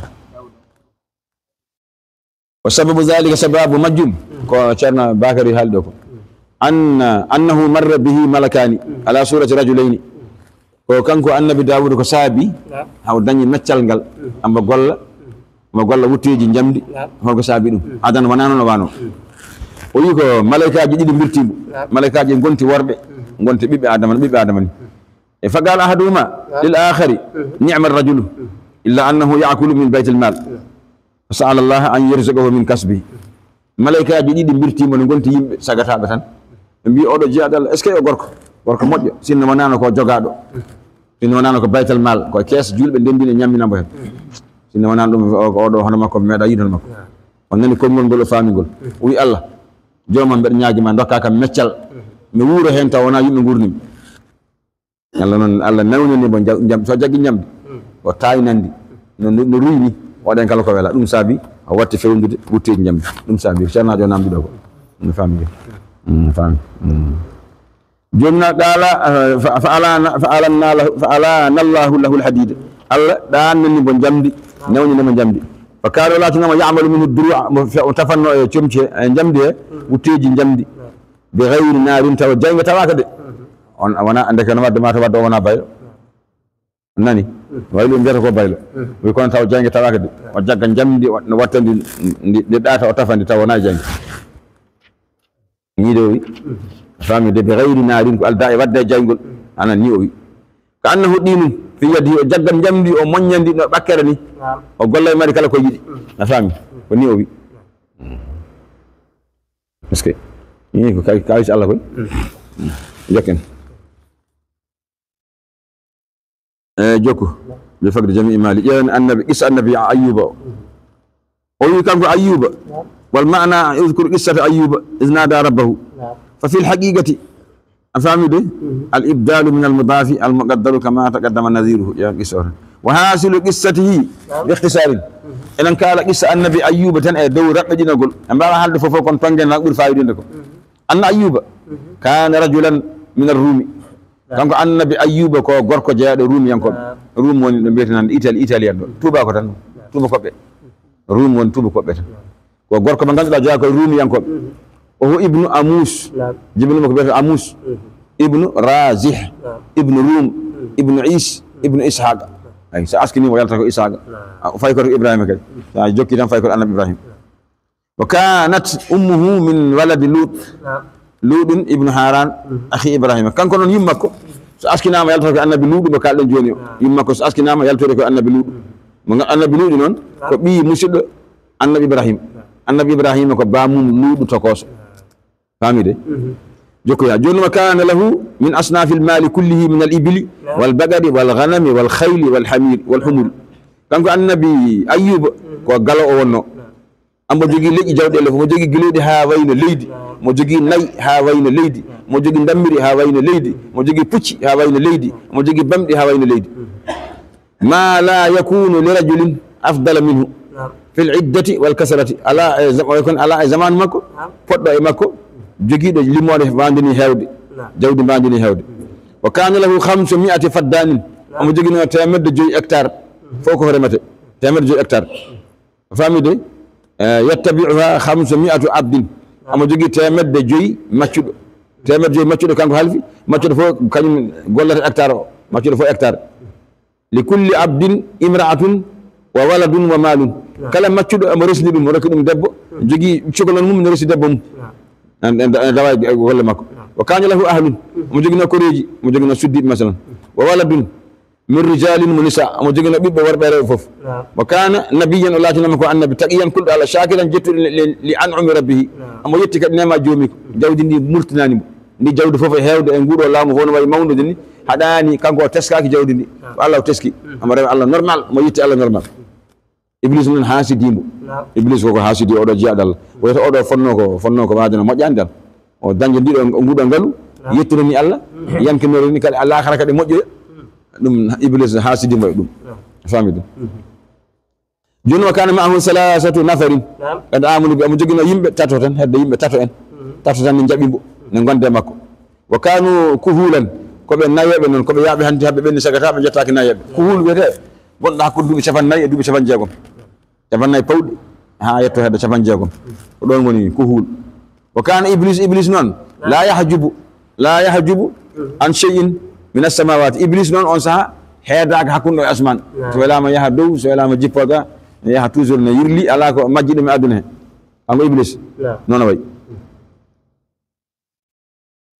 Wa sababu dhalika, sababu majjum, ko Ceerno Bakari haali ɗo ko, anna, annahu marra bihi malakani ala surati rajulayni. Ko kanko Annabi Dawuda ko saabi, naam, haw dañi meccal ngal, mm, ambo golla, mm, mo golla wutteeji njamndi, naam, holko saabi ɗum? Mm. Adan wonaa noon o waano. Mm. O wi ko malaykaaji ɗiɗi mbirtii mo. Naam. Malaykaaji ngonti worɓe, mm, ngonti ɓiɓɓe Adama, ɓiɓɓe Adama ni. Mm. E faqala ahaduhuma, naam, lil akhari, mhm, ni'ma rajulu. Mhm. إلا أنه يأكل من بيت المال. فسأل الله أن يرزقه من كسبه. Malaykaaji ɗiɗi mbirtiimo no ngonti yimɓe sagataaɓe tan. Ɓe mbii, "Oɗo jeyaɗo Allah, est-ce que o gorko? Gorko moƴƴo, sinno wanaano ko jogaaɗo. Sinno wanaano ko baytal maal, ko kees juulɓe ndenndini ñamminambo heen. Sinno wanaano ɗum, o, ko oɗo hono makko, meeɗa yiide hono makko." On nani konngol ngol, o faami ngol. O wi, "Allah, joomam, mbeɗa ñaagi ma, ndokka kam meccal. Mi wuuro heen taw wonaa yimɓe nguurnimi." Allah noon, Allah nawnani mo nja-, njam-, so jaggi njamdi, o taaynandi, no, no, no ruyni, waɗen kala ko wela. Ɗum saabi, o watti fewndude wutteeji njamdi. Ɗum saabi, ceernaajo o namdi ɗo ko. No faami de. Mm, faami. Mm. Jooni na qaala, eh, fa, fa alana, fa alanna lahu, fa alana Allahu lahu al-hadid. Allah ɗaannani mo njamdi, nawnani mo njamdi. Fa kaana laatino mo ya'malu minhu duru'a, mo fe-, o tafanno e comci he, e njamdi he, wutteeji njamdi. Bi ghayri naarin, tawa jaynge tawaaka de. On, a wona, ndeke no wadde ma to wadde o wona baylo. Nani? Waylo mbiyata ko baylo. Wi kono tawa jaynge tawaaka de. O jagga njamdi, o, no wattandi ndi, ndi ɗaata, o tafandi tawa wona e jaynge. Ni de o wi. Faami de, bi ghayri naarin, ko aldaa e wadde e jayngol. Ana ni o wi. Ka annahu diinun fi yadihi, o jagga njamdi, o moññandi no ɓakkere ni. Naam. O golla e mari kala ko yiɗi. Na faami? Ko ni o wi. Parce que ni ko kay, kay Allah koy. Jokken. E jokku. Bi faqdi jami'i mali. Ƴeewen annabi, qissa annabi Ayyuba o. O wi kanko Ayyuba. Wal ma'na, udhkur qissata Ayyuba, idh nada rabbahu. Fa fil haqiqati, a faami de? Al ibdalu min al mudafi al muqaddaru kama taqaddama nadhiruhu. Ƴeewen qissa o tan. Wa hasilu qissatihi bi ikhtisarin. Enen kaala qissa annabi Ayyuba tan e dow raɓɓiɗinagol. En mbaawa haalde fof fof, kono tonngen na ɓuri fayidinde ko. Anna Ayyuba kana rajulan min ar-Rumi. Kanko annabi Ayyuba ko gorko jeyaaɗo Rumiyankooɓe. Naam. Rum woni ɗo mbiyeten hannde Italie, Italien ɗo. Tuuba ko tan, tuuba koɓɓe. Rum woni tuuba koɓɓe tan. Ko gorko mo ngannduɗaa jeyaa ko e Rumiyankooɓe. O ko ibnu Amus. Naam. Jibini mo ko mbiyetee Amus. Ibnu Razih. Naam. Ibnu Rum. Ibnu Is. Ibnu Ishaq. Ay, so askiniima o yalta ko Ishaq. Naam. A, fayi ko to Ibrahima kadi. So a jokki tan fayi ko to annabi Ibrahima. Wa kanat ummuhu min waladi Lut. Naam. Luɗun ibnu Haran, akhi Ibrahima. Kanko noon yumma makko, so askinaama yaltata ko annabi Luɗu mo kaalɗen jooni o. Naam. Yumma makko so askinaama yaltore ko annabi Luɗu. Mo nga-, annabi Luɗu noon, ko ɓii musidɗo annabi Ibrahima. Naam. Annabi Ibrahima ko baamum Luɗu tokooso. Naam. Faami de? Mhm. Jokkoya. Jooni wa kana lahu min asnafil mali kullihi min al ibili, naam, wal bagari, wal ganami, wal khayli, wal hamiri, wal humuri. Kanko annabi Ayyuba, mhm, ko galo o wonno. Naam. Omo jogii leƴƴi jawɗeele fof, omo jogii gilooɗi haa wayno leydi, omo jogii nayi haa wayno leydi, omo jogii ndammiri haa wayno leydi, omo jogii pucci haa wayno leydi, omo jogii bamɗi haa wayno leydi. Ma la yakunu li rajulin afdala minhu fil iddati wal kasrati. Alaa e zam-, kono alaa e zamaanu makko, poɗɗo e makko, jogiiɗo limoore mbaandi ni heewde, jawdi mbaandi ni heewde. Wa kana lahu khamsu mi'ati faddanin. Omo joginoo teemedde joyi hectare, fof ko remete, teemedde joyi hectare. A faami de? Eh, yattabi'uha khamsu mi'atu abdin. Omo jogii teemedde joyi maccuɗo. Teemedde joyi maccuɗo kanko halfi. Maccuɗo fof kañum gollata hectare o. Maccuɗo fof hectare. Li kulli abdin imra'atun wa waladun wa malun. Naam. Kala maccuɗo omo resndi ɗum, o rokki ɗum debbo. Jogii cukalel mum, ne resi debbo mum. Naam. En, en, en dawa e golle makko. Naam. Wa kana lahu ahlun. Omo joginoo koreeji, omo joginoo suddiiɓe, masalan. Wa waladun. Min rijalin wa nisa, omo joginoo ɓiɓɓe worɓe e rewɓe fof. Naam. Wa kana nabiyyan, o laatinooma ko annabi, taqiyan, kulɗo Allah, shakiran, jettuɗo li, li, li an'umi rabbihi. Naam. Omo yetti kadi neema joomi ko. Jawdi ndi multinaani mo. Ndi jawdi fof e heewde e nguuɗo laamu fof no wayi mawnude ni, haɗaani kanko o teskaaki jawdi ndi. Naam. Ko Allah o teski. Mm. Omo rewa Allah normal, omo yetti Allah normal. Iblis noon haasidii mo. Naam. Iblis ko ko haasidi oɗo jiyaaɗo Allah. Wayto oɗo fonnoo ko, fonnoo ko waade no moƴƴaani dal. O dañde ndiɗo, nguɗo ngalu, naam, yettirani Allah, mm, yankinore ni kadi alakhara kadi moƴƴoya. Mm. Ɗum Iblis haasidi mo e ɗum. Naam. Faami ɗum. Mm. Jooni wa kana ma'ahu salasatu nafarin. Naam. Qad amanu bi, omo joginoo yimɓe tato tan, hedde yimɓe tato en. Mm. Tato tan ne njaɓi mbo, ne ngonde makko. Wa kanu kuhulan, ko ɓe nayeeɓe noon, ko ɓe yaaɓe hanti, haɓe ɓenni sagata, ɓe njettaaki nayeeɓe. Kuhul wiyetee, gonɗo hakkunde duuɓi capannayyi e duuɓi capanɗe jeegom. Capannayyi pawɗi, haa yetto hedde capanɗe jeegom. Ko ɗoon woni kuhul. Wa kana Iblis, Iblis noon, la yahjubu, la yahjubu an shay'in min as-samawati. Iblis noon on saha heedaaka hakkunde o e asmaan. Naam. So welaama yaha dow, so welaama jippo ga, ne yaha toujours ne yirli, alaa ko majji ɗum e aduna he. Kanko Iblis. Naam. Noon o wayi.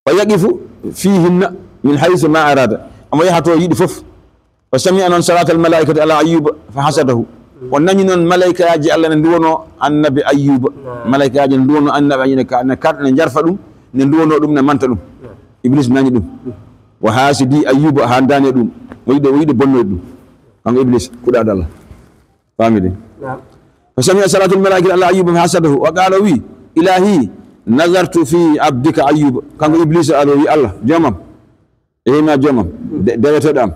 Wa yaqifu fihinna min haythu ma arada. Omo yaha to yiɗi fof. Fa sami'a noon salatal malaa'ikati ala Ayyuba fa hasadahu. O nani noon malaa'ikaaji Allah ne nduwonoo annabi Ayyuba. Malaa'ikaaji ne nduwonoo annabi Ayyuba, ne ka-, ne kar-, ne njarfa ɗum, ne nduwonoo ɗum, ne manta ɗum. Iblis nani ɗum. Wa hasidi Ayyuba, haa daane ɗum. O yiɗi, o yiɗi bonnoyde ɗum. Kanko Iblis, kuɗaaɗo Allah. Faamide. Fa sami'a salatal malaa'ikati ala Ayyuba fa hasadahu. Wa qaala, o wi, "Ilaahi, nazartu fi abdika Ayyuba." Kanko Iblis, o wi Allah, "Joomam, e ma joomam, de-, deweteeɗo am.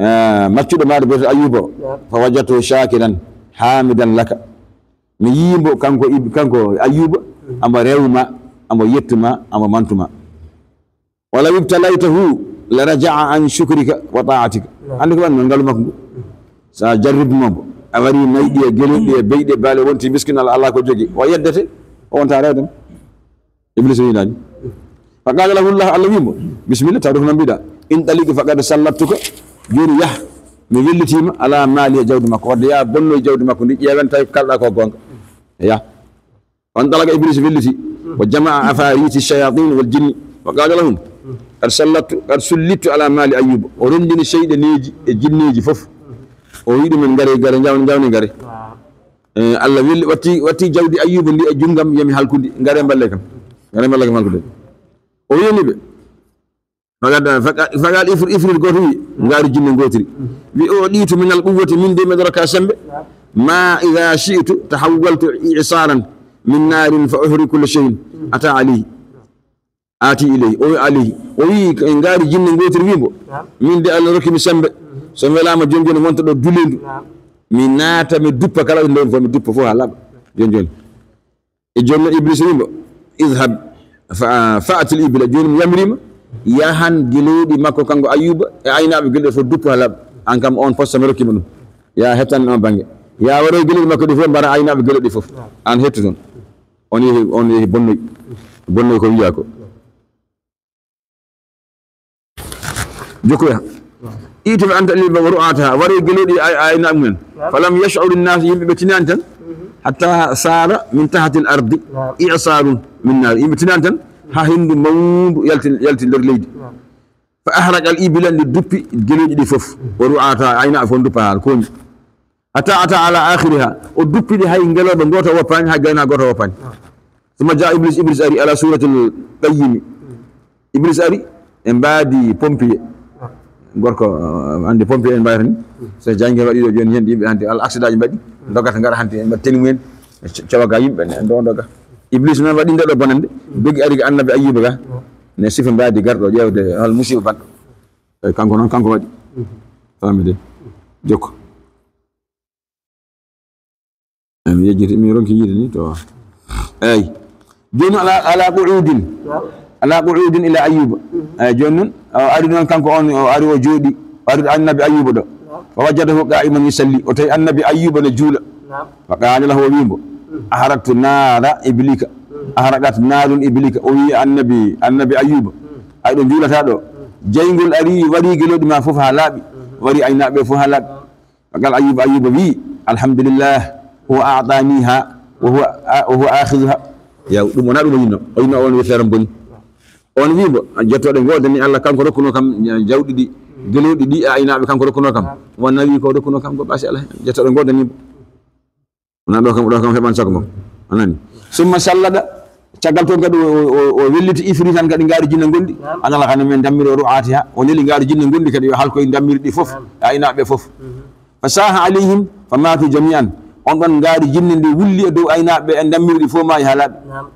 Eh, maccuɗo maaɗo biyeteeɗo Ayyuba o, fa wajadtuhu shakiran hamidan laka." Mi yii mbo kanko Ib-, kanko Ayyuba, ambo rewma, ambo yettuma, ambo mantuma. "Walaw ibtalaytahu la raja'a an shukrika wa ta'atika." Ande ko wanno ngalu makko ngu. Sa jarribi mo mbo, a wari nayɗi e geloɗi e beyɗi e baali, wonti miskin Allah, Allah ko jogi. O yeddete, o wonta rewde mo. Iblis o yinani. Fa qala lahu Allah, Allah wi mo, "Bismillah, tawde ko noon mbiɗa. Intaliq faqad sallattuka. Jooni yah, mi wellitima ala maali e jawdi makko." Wadde ya bonnoy jawdi makko ndi, ƴeewen tawi kalɗa ko gonga. Ya. Fantalaqa, Iblis welliti. Wa jama'a afariti shayatin wal jinni. Wa qala lahum, "Qad sallattu, qad sullittu ala maali Ayyuba." O rendini seyɗaneeji e jinneeji fof. O wi ɗumen, "Ngare, ngare, njawne, njawne, ngare." Eh, Allah welli, watti, watti jawdi Ayyuba ndi e junngam, yami halkude. Ngare mballe kam. Ngare mballe kam halkude. O wiyani ɓe. Faqad, faqad, faqad ifr-, ifrit gooto wi, ngaari jinne ngootiri. Wi, "U'titu min al-quwwati, min de mi rokka sembe. Ma idha shi'tu tahawwaltu i'saran min narin fa uhriqu kulla shay'in ata alayhi." Ati ilayhi, o wi alayhi. O wi, ngaari jinne ngootiri wi mbo, "Min de Allah rokki mi sembe. So mi welaama jooni jooni wonta ɗo dulendu. Mi naata, mi duppa kala ɗo ndewmi fof, mi duppa fof haa laaɓa. Jooni jooni." E jooni noon Iblis wi mbo, "Idhhab fa, fa'til ibila." Jooni mi yamirima, yahan gelooɗi makko kanko Ayyuba e aynaaɓe gelooɗi fof duppa haa laaɓa. Aan kam on poste mi rokki ma ɗum. Ya hettan on bannge. Ya waroy gelooɗi makko ɗi fof, mbara aynaaɓe gelooɗi fof. Aan hettu toon. On yehi, on yehi bonnoy. Bonnoy ko wiya ko. Jokkoya. "I'ti fa anta al-ibila wa ru'ataha." Waroy gelooɗi ay-, aynaaɓe mumen. Falam yash'ur an-nas, yimɓe ɓe tinaani tan. Hatta sara min tahti al-ardi i'sarun min nar. Yimɓe tinaani tan, haa henndu mawndu yalti, yalti nder leydi. Fa ahraqa al-ibila, ndi duppi gelooɗi ɗi fof. Wa ru'ataha, aynaaɓe fof duppa haa kooñi. Hatta ata ala akhiriha, o duppi ɗi hay ngelooba gooto woppaani, hay gaynaa gooto woppaani. Summa jaa Iblis, Iblis ari ala suratil qayyimi. Iblis ari e mbaadi pompier. Gorko, eh, andi pompier en mbayata ni. So jannge waɗi ɗo jooni, hen yimɓe hanti al accident ji mbaɗi. Dogata ngara hanti en mbaɗi teni mumen. Cawaga yimɓe ne, ndo doga. Iblis noon waɗi nde ɗo bonande. Dogi ari ga annabi Ayyuba ga. Ne sifa mbaadi garɗo ƴeewde hol musiba baɗɗo. Eyi, kanko noon, kanko waɗi. Famide. Jokko. Eyi, mi yejjiti, mi ronki yiide ni to. Eyi. Jooni ala, ala qu'udin. Ala qu'udin ila Ayyuba. Eyi, jooni noon, o ari noon kanko on, o ari o jooɗi. O ari annabi Ayyuba ɗo. Fa wajadahu qa'iman yusalli. O tawi annabi Ayyuba ne juula. Fa qala lahu, o wi mbo, "Ahraqtu nara iblika. Ahraqat narun iblika." O wi annabi, annabi Ayyuba, "Ay ɗo juulata ɗo. Jeyngol ari, wari gelooɗi ma fof haa laaɓi. Wari aynaaɓe fof haa laaɓi." Fa qala Ayyuba, Ayyuba wi, "Alhamdulillah, huwa a'taniha, wa huwa, wa huwa akhidhuha." Yaw, ɗum wona ɗum o yinno. O yinno on wi feere boni. On wi mbo, "Jettooɗe ngoodani Allah, kanko rokkuno kam jawɗi ɗi, gelooɗi ɗi, e aynaaɓe kanko rokkuno kam. Wona wi ko rokkuno kam ko ɓaasi Allah. Jettooɗe ngoodani mbo." Wona ɗo kam, ɗo kam heɓan sago makko. A nani? Summa sallada, caggal toon kadi o, o, o, o welliti ifritan kadi ngaari jinne gonɗi. Naam. Anala hane men dammiri o ru'atiha. O neli ngaari jinne gonɗi kadi yo halko e dammiri ɗi fof. Naam. E aynaaɓe fof. Mhm. Fa saha alayhim, fa matu jami'an. On ɗon ngaari jinne nde wulli e dow aynaaɓe e dammiri ɗi fof maayi haa laaɓi. Naam.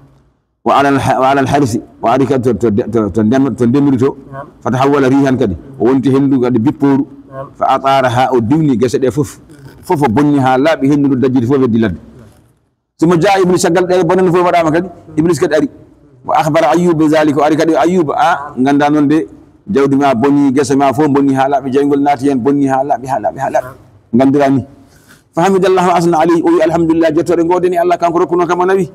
Wa alal ha-, wa alal harsi. O ari kadi to, to, to, to ndem-, to ndemiri to. Naam. Fa tahawwala rihan kadi. O wonti henndu kadi bippooru. Naam. Fa ataraha, o diwni gese ɗe fof. Fof o bonni haa laaɓi, henndu ndu dajjiti fof weddi ladde. Summa jaa Iblis, caggal ɗe bonande fof waɗaama kadi, Iblis kadi ari. Wa akhbara Ayyuba bi zalika, o ari kadi Ayyuba, a, ngannda noon de, jawdi ma boni, gese ma fof bonni haa laaɓi, jeyngol naati heen, bonni haa laaɓi, haa laaɓi, haa laaɓi. Nganndiraa ni. Fa hamidallah wa asna alayhi, o wi alhamdulillah, jettooɗe ngoodani Allah, kanko rokkuno kam o nawi.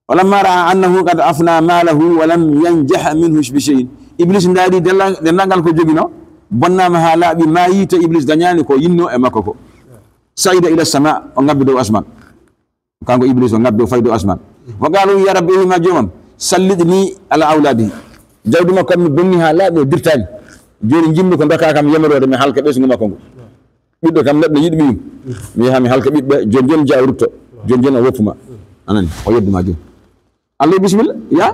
Falamma ra'a annahu qad afna malahu wa lam yanjah minhu bi shay'in. Iblis ndaari della-, denndaangal ko joginoo, bonnaama haa laaɓi, maayi, te Iblis dañaani ko yinno e makko ko. Sa'ida ila sama, o ngabbi dow asmaan. Kanko Iblis o ngabbi, o fayi dow asmaan. Wa qala, o wi, "Ya Rabbi, o wi ma joomam, sallitni ala awladi." Jawdi makko kam mi bonni haa laaɓi, o dirtaani. Jooni njimmi ko dokaa kam yamiroore mi halka ɓesngu makko ngu. Ɓiɗɗo kam neɗɗo yiɗi ɓiyum. Mi yaha mi halka ɓiɓɓe, jooni jooni jaa o rutto. Jooni jooni o woppu ma. A nani? O yeddu ma jooni. Allah wi bisimilla, ya.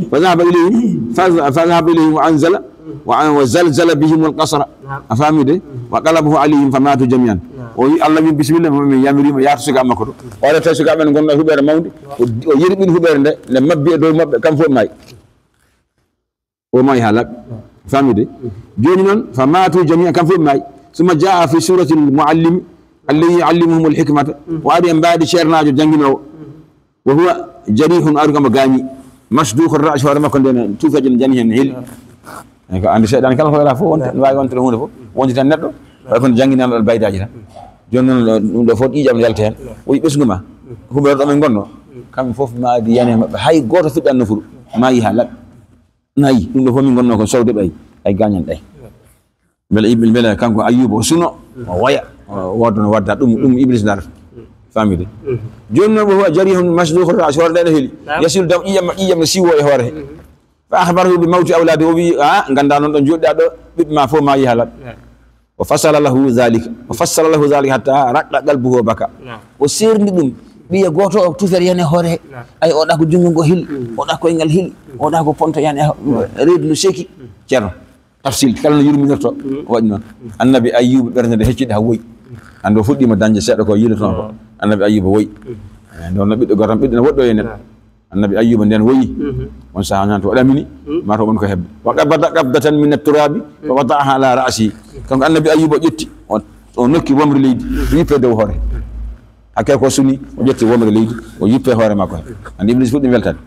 Fa zahaba ilayhim, fa, fa zahaba ilayhim wa anzala, wa, wa zalzala bihim al qasra. A faami de? Wa qalabahu alayhim fa matu jami'an. O wi Allah wi bisimilla, mo mi yamirima yaata suka makko to. O reta suka men gonno huɓere mawde. O, o yerɓini huɓere nde, nde mabbi e dow maɓɓe, kam fof maayi. O maayi haa laaɓi. Faami de? Jooni noon, fa matu jami'an, kam fof maayi. Summa jaa fi surati al muallimi, alladhi yuallimuhum al hikmata. O ari e mbaadi ceernaajo jannginoowo. Wa huwa jarihun, ari kamo gaañi. Masduqu ra'si, hoore makko nden, tuufeeje ne njani heen, heli. Eyi, ko anndi seyɗaane kala ko welaa fof, wonta, waawi wontude huunde fof. Wonti tan neɗɗo, way kono jannginanɗo albaydaaji tan. Jooni noon, ɗum ɗo fof ƴiiƴam ne yalta heen. O wi ɓesngu ma, huɓere ɗo min ngonno. Kamɓe fof maadi yani e maɓɓe. Hay gooto fuɗɗaani nofuru. Maayi haa laaɓi. Nayi, ɗum ɗo fof min ngonno ko sowde ɓay. Ay gaañan ɓay. Mbele Iblis, mbele kanko Ayyuba o suno, o woya, o wooda no wadda ɗum, ɗum Iblis darata. Faami de? Jooni noon, wa huwa jarihun masduqu ra'si, hoore nde ne heli. Naam. Yasilu dam, ƴiiƴam, ƴiiƴam no siwo e hoore he. Fa akhbarahu bi mawti awladi, o wi, "A, ngannda noon ɗo njooɗiɗaa ɗo, ɓiɓɓe ma fof maayi haa laaɓi." Naam. Wa fassala lahu dhalika. Wa fassala lahu dhalika hatta raqqa qalbuhu wa baka. Naam. O seerndi ɗum. Ɓiya gooto o tufere yani e hoore he. Naam. Ay, oɗa ko junngo ngo hil, oɗa koyngal hil, oɗa ko ponto yani e ho-, reedu ndu seeki. Ceerno. Tafsil, kala no yurminirto, o waɗi noon. Annabi Ayyuba ɓernde nde hecciɗi haa woyi. Anndi o fuɗɗiima dañde seeɗa ko yiilotonoo ko. Annabi Ayyuba woyi. Eh, nde wonno ɓiɗɗo gooto tan, ɓiɗɗo ene woɗɗoyi e neɗɗo. Annabi Ayyuba nden woyi. On sahaa noon to o ɗamini, ma to won ko heɓde. Wa qabada qabdatan min at-turabi, fa wada'aha ala ra'si. Kanko Annabi Ayyuba o ƴetti, o, o nokki wamri leydi, o yippi e dow hoore. Hakke ko suni, o ƴetti wamri leydi, o yippi e hoore makko he. Anndi Iblis fuɗɗi weltaade.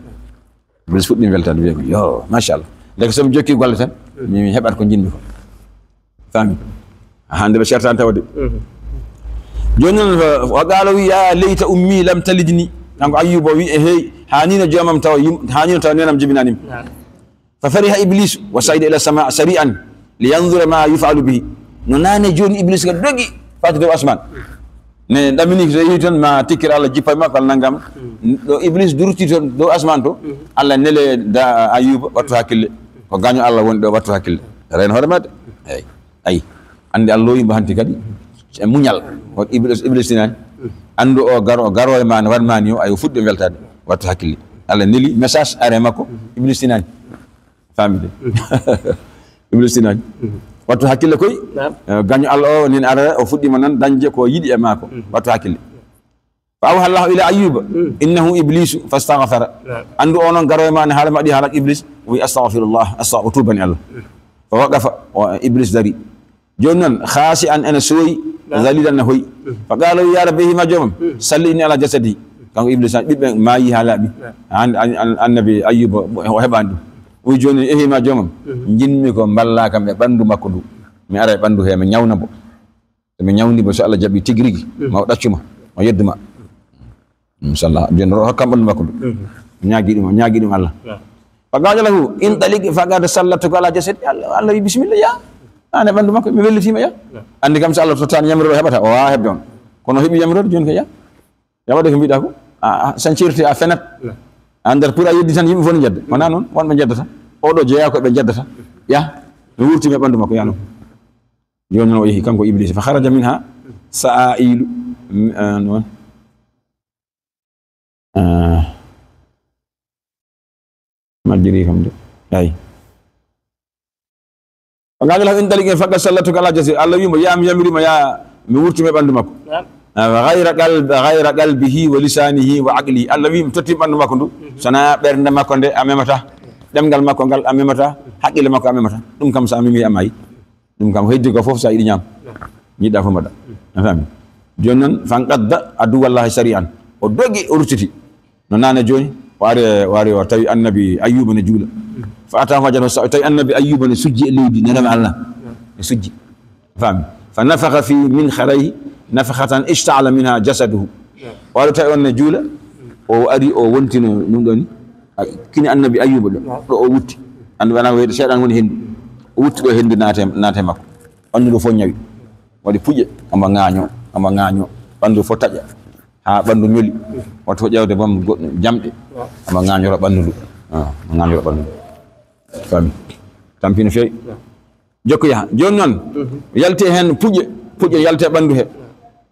Iblis fuɗɗi weltaade, wiya ko, "Yo, machallah. Ndeke so mi jokki golle tan, mi, mi heɓat ko njiɗmi ko." Faami? Hannde ɓe sertaani tawde. Jooni noon, wa qaala, wi, "Ya layta ummi lam talidni." Kanko Ayyuba o wi, "E hey, haa ni no joomam tawa yim-, haa ni no tawa nenam jibinaani mi." Fa fariha Iblisu wa sa'ida ila sama sari'an li yanzura ma yuf'alu bihi. No naane jooni Iblis ka dogi faati dow asmaan. Ne ɗamini so yehi toon ma tikkir Allah jippa e makko, Allah nangam. Ɗo Iblis durti toon dow asmaan to, Allah nele da Ayyuba, wattu hakkille. Ko gaño Allah woni ɗo, wattu hakkille. Reen hoore ma de. Eyi. Ayi. Anndi Allah loowi mbo hanti kadi. E muñal. O Iblis, Iblis tinaani. Anndu o garo, o garo e ma, no waɗ ma ni o, ay o fuɗɗi weltaade. Wattu hakkille. Allah neli message are makko, Iblis tinaani. Faami de? Iblis tinaani. Wattu hakkille koy. Naam. Eh, gaño Allah o, nin ara, o fuɗɗiima noon dañde ko yiɗi e maako. Wattu hakkille. Fa awha Allahu ila Ayyuba, innahu Iblisu fastaghfara. Naam. Anndu o noon garo e ma ne haala ma ɗi haala Iblis, o wi, "Astaghfirullah, astag-," o tuubani Allah. Fa waqafa, o Iblis dari. Jooni noon, khashi'an ene sooyi, naam, zalilan ne hoyi. Fa qaala, o wi, "Ya Rabbi, e hima joomam, salli inni ala jasadi." Kanko Iblis tan, ɓiɓɓe maayi haa laaɓi. Naam. An, an, an, Annabi Ayyuba, o heɓaani ɗum. O wi, "Jooni, e hima joomam, njiɗmi ko mballaa kam e ɓanndu makko ndu. Mi ara e ɓanndu he, mi ñawna mbo. So mi ñawni mbo, so Allah jaɓi tigi rigi, ma o ɗaccu ma, o yeddu ma." Inchallah. Jooni o hokkam ɓanndu makko ndu. Ñaagi ɗum, ñaagi ɗum Allah. Naam. Fa qaala lahu, "Intaliq faqad sallatuka ala jasadi." Allah, Allah wi, "Bisimilla, yaa. Aan e ɓanndu makko, mi wellitiima, yaa." Naam. Anndi kam so Allah tottaani yamiroore o heɓata, o waawaa heɓde on. Kono o heɓi yamiroore, jooni kay yaa. Yaa waɗe ko mbiɗa ko. A, a, sincérité a fenat. Naam. A nder pour a yeddi tan yimɓe fof ne njedda. Wonaa noon, wonɓe njeddata. Oɗo jeyaa ko ɓe njeddata. Yaa, mi wurtiima e ɓanndu makko, yaa noon. Jooni noon o yehi kanko Iblisa. Fa kharaja minha sa'a ilu. M-, ah, noon. Ah. Majjiri kam de. Ay. Wa qala lahu, "Intaliq faqad sallatuka ala jasadi." Allah wi mo, "Yaa, mi yamiri ma, yaa, mi wurtuma e ɓanndu makko." Naam. Ah, wa ghayra qalb-, ghayra qalbihi wa lisanihi wa aqlihi. Allah wi, "Mi totti ɓanndu makko ndu." Mhm. Sana ɓernde makko nde a memata. Ɗemngal makko ngal a memata. Haqqille makko a memata. Ɗum kam so a memi a maayi. Ɗum kam, heddi ko fof, so a yiɗi ñaam, njiɗɗa fof mbaɗa. A faami? Jooni noon, fanqadda aduwallahi sari'an. O dogi, o ruttiti. No naane jooni, o ari, o ari, o tawi Annabi Ayyuba ne juula. Fa atahu ajal, o sa-, tawi Annabi Ayyuba ne sujji e leydi, ne rema Allah. Ne sujji. A faami? Fa nafakha fi minkharayhi nafakhatan ishta'ala minha jasaduhu. O ari, tawi on ne juula, o ari, o wontino ɗum ɗo ni. A, kini Annabi Ayyuba ɗo, ɗo o wutti. Annabi, wonaa ko wiyde seyɗan woni henndu. O wutti ɗo henndu naate, naate makko. Ɓanndu ndu fof ñawi. Waɗi puƴe, omo ŋaaño, omo ŋaaño. Ɓanndu fof taƴa. Haa ɓanndu ñoli. Waɗi fof ƴeewde bom goɗɗum, jamɗe. Omo ŋaañora ɓanndu ndu. Ah, omo ŋaañora ɓanndu ndu. Faami. Tampi no feewi. Jokku yaha. Jooni noon, yalti heen puƴe, puƴe yalti e ɓanndu he.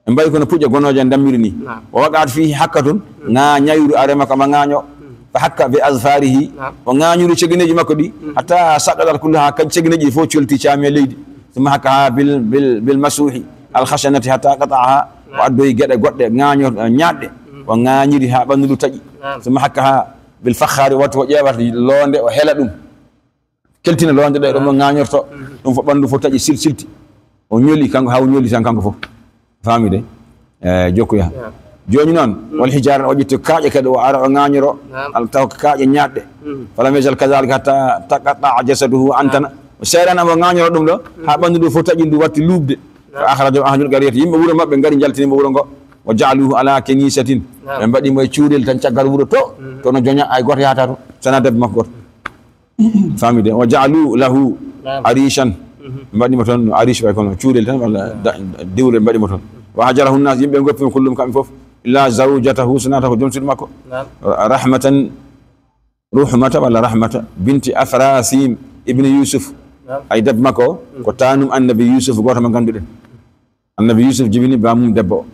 Ɓe mbayi kono puƴe gonooje en dammiri ni. Naam. Wa waqa'at fihi hakkatun, ŋaañayru are makko ma ŋaaño. Fa hakka bi azfarihi, naam, o ŋaañiri cegineeji makko ɗi, hatta saqatat kulluha, kadi cegineeji ɗi fof colti caami e leydi. Summa hakkaha bil, bil, bil masuhi al khashanati hatta qata'aha, o addoyi geɗe goɗɗe ŋaaño, ñaaɗɗe, o ŋaañiri haa ɓanndu ndu taƴi. Naam. Summa hakkaha bil fakhari, wattu o ƴeewata loonde, o hela ɗum. Keltina loonde ɗe, ɗum no ŋaañorto, ɗum fof ɓanndu fof taƴi sil-, silti. O ñoli kanko, haa o ñoli tan kanko fof. Faami de? Eh, jokku yaha. Naam. Jooni noon, wal hijaara, o ƴetti kaaƴe kadi, o ara o ŋaañoro, naam, al-, taw ko kaaƴe ñaaɗɗe. Mhm. Falam yazal kadhalika hatta taqatta'a jasaduhu wa antana. Naam. O seerani omo ŋaañoro ɗum ɗo, haa ɓanndu ndu fof taƴi ndu watti luuɓde. Naam. Fa akhrajahu ahlul qaryati, yimɓe wuro maɓɓe ngari njaltini mo wuro ngo. Wa ja'aluhu ala kanisatin. Naam. Ɓe mbaɗi mo e cuurel tan caggal wuro to, mhm, to no joña, hay gooto yahata to, so wonaa debbo makko gooto. Faami de? Wa ja'alu lahu, naam, arishan. Mhm. Ɓe mbaɗi mo toon arish, way kono cuurel tan, walla da-, diwle ɓe mbaɗi mo toon. Wa hajarahu nnas, yimɓe ngoppi mo kullum kamɓe fof. Illa zawjatahu, so wonaa ko joom suudu makko. Naam. Rahmatan, Ruhmata walla Rahmata, binti Afrasim ibni Yusuf. Naam. Ay debbo makko o, ko taanum annabi Yusuf, gooto mo ngannduɗen. Annabi Yusuf jibini baamum debbo o.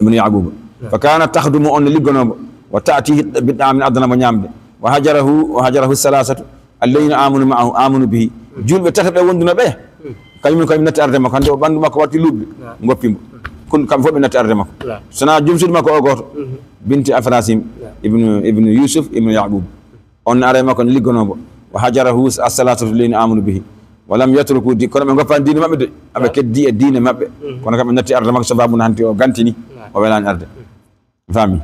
Ibnu Yaquba. Fa kanat takhdumu, on no liggonoo mo. Wa ta'tihi bit-ta'ami, addana mo ñaamde. Wa hajarahu, wa hajarahu salasatu alladhina amanu ma'ahu, amanu bihi. Julɓe tata ɓe wonduno ɓe, kañum, kañum natti arde makko. Hannde o ɓanndu makko watti luuɓde, ngoppi mo. Kun kamɓe fof ɓe natti arde makko. So wonaa joom suudu makko o gooto. Binti Afrasim, ibnu, ibnu Yusuf, ibnu Yaqub. On ara e makko ne liggonoo mo. Wa hajarahu as-salasatu alladhina amanu bihi. Wa lam yatruku di-, kono ɓe ngoppaani diine maɓɓe de. Aɓe keddi e diine maɓɓe. Kono kam ɓe natti arde makko sababu no hanti o gantini. O welaani arde. Faami?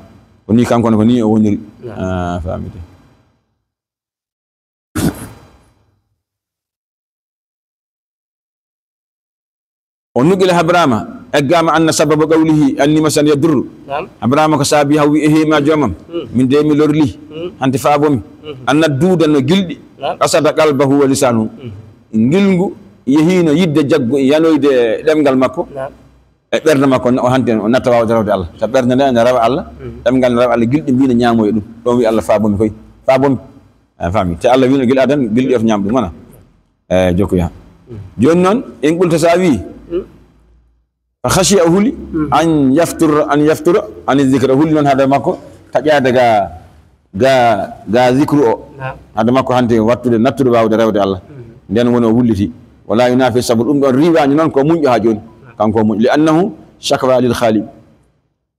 Ko ni kanko ne, ko ni o woniri. Ah, faami de. O nuqila Habrama, eggama anna sababa qawlihi, anni masan yadurru. Naam. Habrama ko saabi haw wi, ehe ma joomam, min de mi lorli, hanti faabomi. Anna duuda no gilɗi, naam, qasada qalbahu wa lisanahu. Ngilngu yehino yidde jaggu yanoyde ɗemngal makko. Naam. E ɓernde makko, o hanti o natta waawde rewde Allah. Sabu ɓernde nde ene rewa Allah, ɗemngal ne rewa Allah, gilɗi mbiino ñaamoya ɗum. Ɗon wi Allah faabomi koy, faabomi. A faami? Te Allah wino gila adan, gilɗi oto ñaam ɗum, wona? Eh, jokku yaha. Jooni noon, in qulta, so a wii, fa khashiya, o huli, an yaftura, an yaftura, an zikra, o huli noon haade makko, taƴaade ga, ga, ga zikru o. Naam. Haade makko hannde wattude, nattude waawde rewde Allah. Nden woni o wulliti. Wala yunafi sabr, ɗum ɗon riiwaani noon ko muñƴo haa jooni. Kanko o muñ. Li annahu shakwa lil khaliq.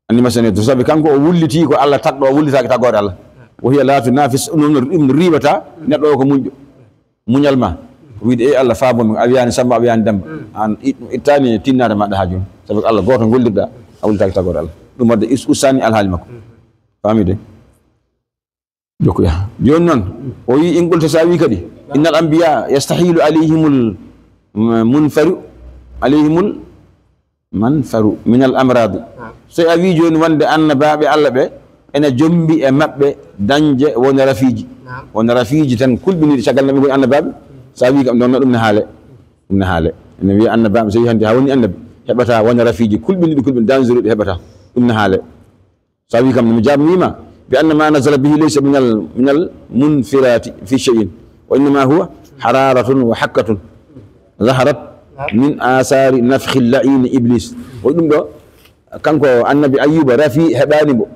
Anni masani to sabi kanko o wulliti ko Allah tagɗo, o wullitaaki tagoore Allah. Wa hiya la tunafis, ɗum no, ɗum no riiwata neɗɗo o ko muñɗo. Muñal ma, wiide, "Ey Allah, faabomi, a wiyaani Samba, a wiyaani Demba." Aan it-, ittaani tinnaade maɗa haa jooni. Sabi ko Allah gooto ngollirɗa, a wullitaaki tagoore Allah. Ɗum waɗde is-, ustaani alhaali makko. Faami de? Jokku yaha. Jooni noon, o wi, in qulta, so a wi kadi, innal anbiya yastahilu alayhimul, mm, munfaru, alayhimul manfaru minal amradi. Naam. So a wi jooni wonde annabaaɓe Allah ɓe, ene jombi e maɓɓe dañde wona rafiiji. Naam. Wona rafiiji tan kulɓiniiɗi caggal maɓɓe ngoni annabaaɓe. So a wi kam ɗon, ɗum ne haale. Ɗum ne haale. Ene wiya annabaaɓe, so wi hannde haa woni annabi, heɓata wona rafiiji kulɓiniiɗi, kulɓini dangereux ɗi heɓata. Ɗum ne haale. So a wi kam, mi jaabmiima, bi anna ma nazala bihi laysa minal, minal munfirati fi shay'in, wa innama huwa hararatun wa hakkatun zaharat min asari nafkhi la'in iblis. Ko ɗum ɗo, kanko annabi Ayyuba, rafi heɓaani mo.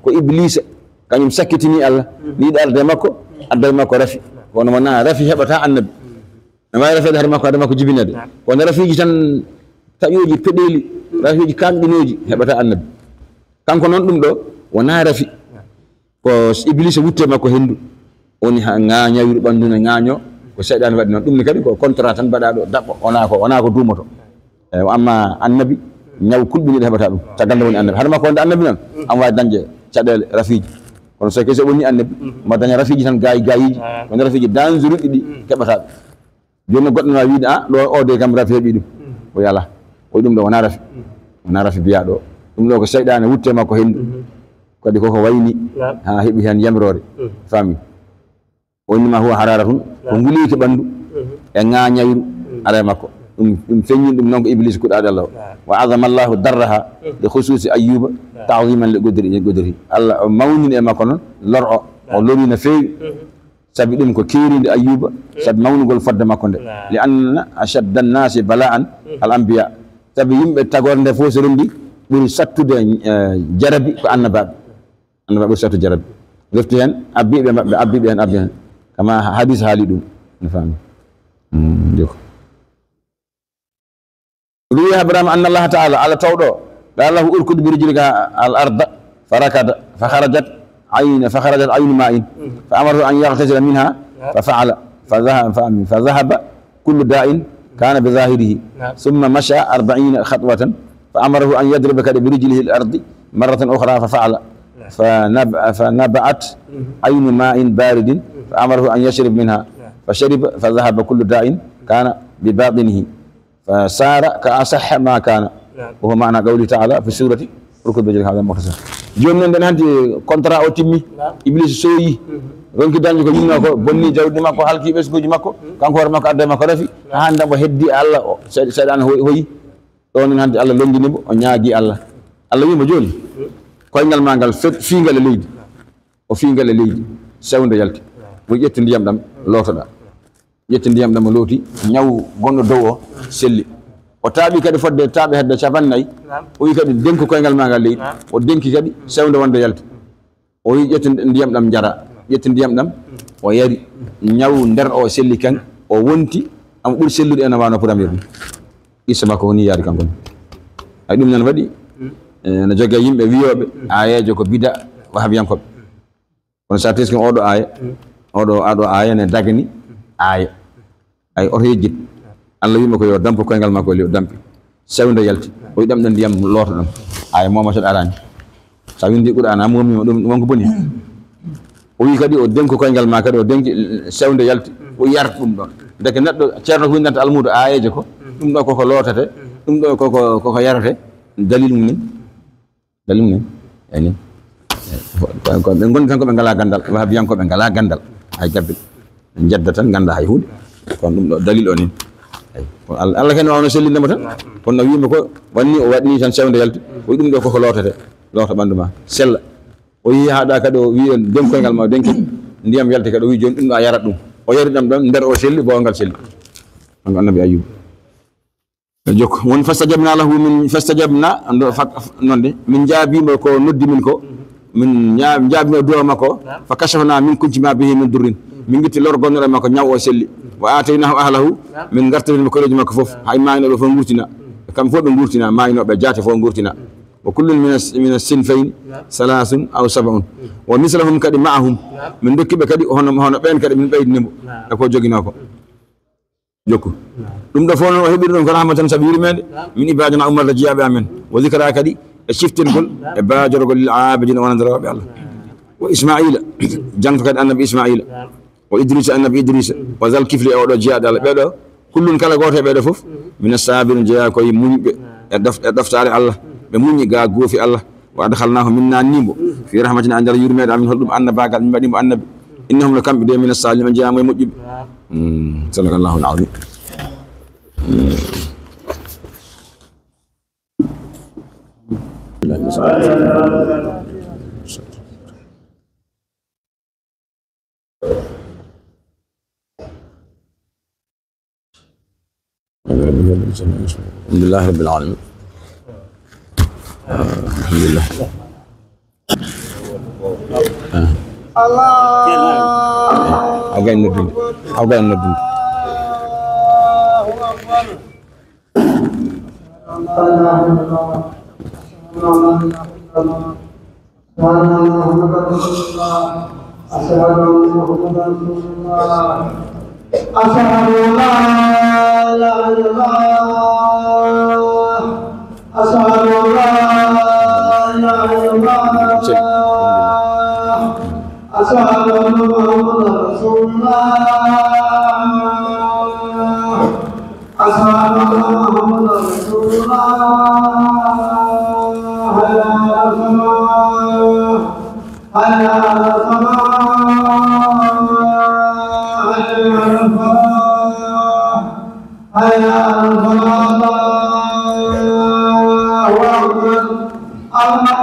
Ko Iblisa, kañum sakkitini Allah, yiɗi arde makko, adda e makko rafi. Kono wonaa rafi heɓata annabi. No waawi rafeede hade makko, hade makko jibinede. Naam. Kono rafiiji tan taƴooji, peɗeeli, rafiiji kaanɗinooji, heɓata annabi. Kanko noon ɗum ɗo, wonaa rafi. Ko Iblisa wutte makko henndu. Woni ha ŋaañawiri ɓanndu ne ŋaaño, ko seyɗaane waɗi noon. Ɗum ne kadi ko contrat tan mbaɗaaɗo daɓɓo, wonaa ko, wonaa ko duumoto. Eyi, wa amma annabi, ñaw kulɓiniiɗo heɓata ɗum. Caggal nde woni annabi. Hade makko wonde annabi noon, am waawi dañde caɗeele, rafiiji. Kono so, so woni annabi, ma daña rafiiji tan gaayi gaayiiji. Kono rafiiji dangereuseɗi ɗi keɓata ɗum. Jooni noon goɗɗo no waawi wiide, "Ah, ɗo o de kam rafi heɓi ɗum." O wi alaa. O wi ɗum ɗo wonaa rafi. Wonaa rafi biyaa ɗo. Ɗum ɗo ko seyɗaane wutte makko henndu. Kadi koko wayni, naam, haa heɓi heen yamiroore. Faami? O innama huwa hararatun, ko, naam, nguleeki ɓanndu e ŋaañayru ara e makko. Ɗum, ɗum feññini ɗum noon ko Iblis kuɗaaɗo Allah o. Naam. Wa azama Allahu darraha li khususi Ayyuba, naam, ta'ziman li qudri-, li qudrihi. Allah o mawnini e makko noon lor o. O, naam, lori no feewi. Sabi ɗum ko keerinde Ayyuba, sabi mawnugol fodde makko nde. Naam. Li anna ashadda nnaasi bala'an al anbiya. Sabi yimɓe tagorde fof so renndi ɓuri sattude, eh, jarabi ko annabaaɓe. Annabaaɓe ɓuri sattude jarabi. Refti heen abbiiɓe maɓɓe, abbiiɓe heen, abbiiɓe heen. Kama hadis haali ɗum. No faami? Mm, joko. روي عن إبراهيم أن الله تعالى، Allah towɗo, قال له: اركض برجلك الأرض، فركض، فخرجت عين، فخرجت عين ماء، فأمره أن يغتسل منها، ففعل، فذهب، فذهب كل داء كان بظاهره، نعم. ثم مشى أربعين خطوة، فأمره أن يضرب كذا برجله الأرض مرة أخرى، ففعل، نعم. فنب-، فنبعت عين ماء بارد، فأمره أن يشرب منها، نعم. فشرب، فذهب كل داء كان بباطنه. فصار كأصح ما كان. نعم. وهو معنى قوله تعالى في سورة اركض برجلك هذا مختصر. Jooni noon, nden hanti contrat o timmi. Naam. Iblis sooyi. Mhm. Ronki dañde ko yinno ko, bonni jawdi makko, halki ɓesnguuji makko. Mhm. Kanko hoore makko adda makko rafi. Naam. Haa hannde mo heddi Allah, o, se-, seyɗaane hoy-, hoyi. Ɗo noon hanti Allah lonngini mo, o ñaagi Allah. Allah wi'i mo jooni, mhm, koyngal ma ngal fe-, fiingal e leydi. O fiingal e leydi, sewnde yalti. Naam. O ƴetti ndiyam ɗam, lootoɗaa. Ƴetti ndiyam ɗam o looti, ñaw gonɗo dow o selli. O taaɓi kadi fodde taaɓe hedde capanɗe nayi. Naam. O wi kadi, "Denku koyngal ma ngal leydi." Naam. O denki kadi, sewnde wonde yalti. O wi, "Ƴetti ndiyam ɗam njara." Ƴetti ndiyam ɗam, o yari. Ñaw nder o selli kan, o wonti, omo ɓuri sellude e no waawno pour am yeru. Qissa makko woni yaari kanko ne. Ay, ɗum noon waɗi, eh, no jogee yimɓe wiyooɓe aayeejo ko bida wahabiyankooɓe. Kono so a teskii oɗo aaya, oɗo, aɗo aaya ne dagani aaya. Ay, oto yejjit. Allah wiima ko yo dampo koyngal makko, o dampi. Sewnde yalti. O wi ɗam ɗo ndiyam looto ɗam. Aaya mooma so ɗa arani. Sa windi Qur'an, a moomima ɗum, ɗum wonko boni. O wi kadi o denko koyngal ma kadi, o denki sewnde yalti. O yar ɗum ɗon. Ndeke neɗɗo, ceerno ko windanta almuudo aayeeje ko, ɗum ɗo koko lootete, ɗum ɗo koko, koko yarate. Dalil mum en. Dalil mum en. Eyni. Ko, ko ɓe ngondi tan ko ɓe ngalaa ganndal. Wahabiyankooɓe ngalaa ganndal. Hay gabbe. Ɓe njedda tan, ngannda hay huunde. Kono ɗum ɗo dalil o nin. Eyi. Ko Al-, Allah ken waawno sellinde mo tan. Kono no wiimi ko wanni, o waɗni tan sewnde yalti. O wi ɗum ɗo koko lootete. Loota ɓanndu ma. Sella. O yehi haa ɗa kadi o wi en denkoyngal ma, o denki. Ndiyam yalti kadi o wi jooni ɗum ɗo a yarat ɗum. O yari ɗam ɗon, nder o selli, boongal selli. Kanko Annabi Ayyuba. Jokko. Won fastajabna lahu min, fastajabna, ndo fak-, non de, min jaabiima ko noddi min ko, min ña-, jaabiima du'a makko, fa kashafna min kunci ma bihi min durrin. Min ngitti lor gonnoɗo makko, ñaw o selli. Wa ataynahu ahlahu, min ngartirin mo koreeji makko fof, hay maaynoɓe fof ngurtina. Kam fof ɓe ngurtina, maaynoɓe jaate fof ngurtina. Wa kullun min as-, min as-sinfayni salasun aw sab'un. Wa mislahum kadi ma'ahum. Min dokki ɓe kadi hono, hono ɓeen kadi min ɓeydini mo. E ko joginoo ko. Jokku. Ɗum ɗo fof noon o heɓiri ɗum ko rahmatan sabu yurmeende min ibadina ummatde jeyaaɓe amen. Wa zikra kadi e ciftirgol e baajorgol lil aabidina wonande rewɓe Allah. Wa Ismaila, janto kadi annabi Ismaila. Wa Idrisa annabi Idrisa. Wa zal kifli e oɗo jeyaaɗo Allah. Ɓeɗo, kullun kala gooto e ɓeɗo fof. Mina sabirin jeyaa koye muñɓe e ɗof-, e ɗoftaare Allah. Ɓe muñi ga goofi Allah. Wa adkhalnahu min naanni mo fi rahmatina e nder yurmeede amin. Holɗum annabaagal min mbaɗi mo annabi. Innahum no kamɓe de mina salihin ɓe jeyaa mo e moƴƴuɓe. Mm, sadaqallahu al-azim. Mm. Alhamdulillahi rabbil alamin. Ah, alhamdulillah. Ah. Aw gay noddinde. Aw gay noddinde. أشهد أن محمدا رسول الله. أشهد أن محمدا رسول الله. أشهد أن لا إله إلا الله. أشهد أن لا إله إلا الله. أشهد أن محمدا رسول الله. أشهد أن محمدا رسول الله. حي على الصلاة. حي على الصلاة. حي على الفلاح. حي على الفلاح. الله أكبر. الله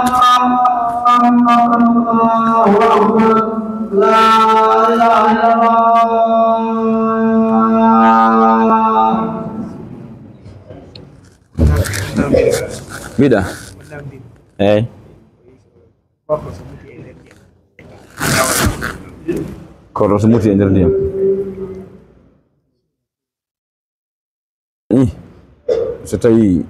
أكبر. لا إله إلا الله. Mbiɗa. Eyyi. Korɗo so muti e nder ndiyam. Ih, so tawi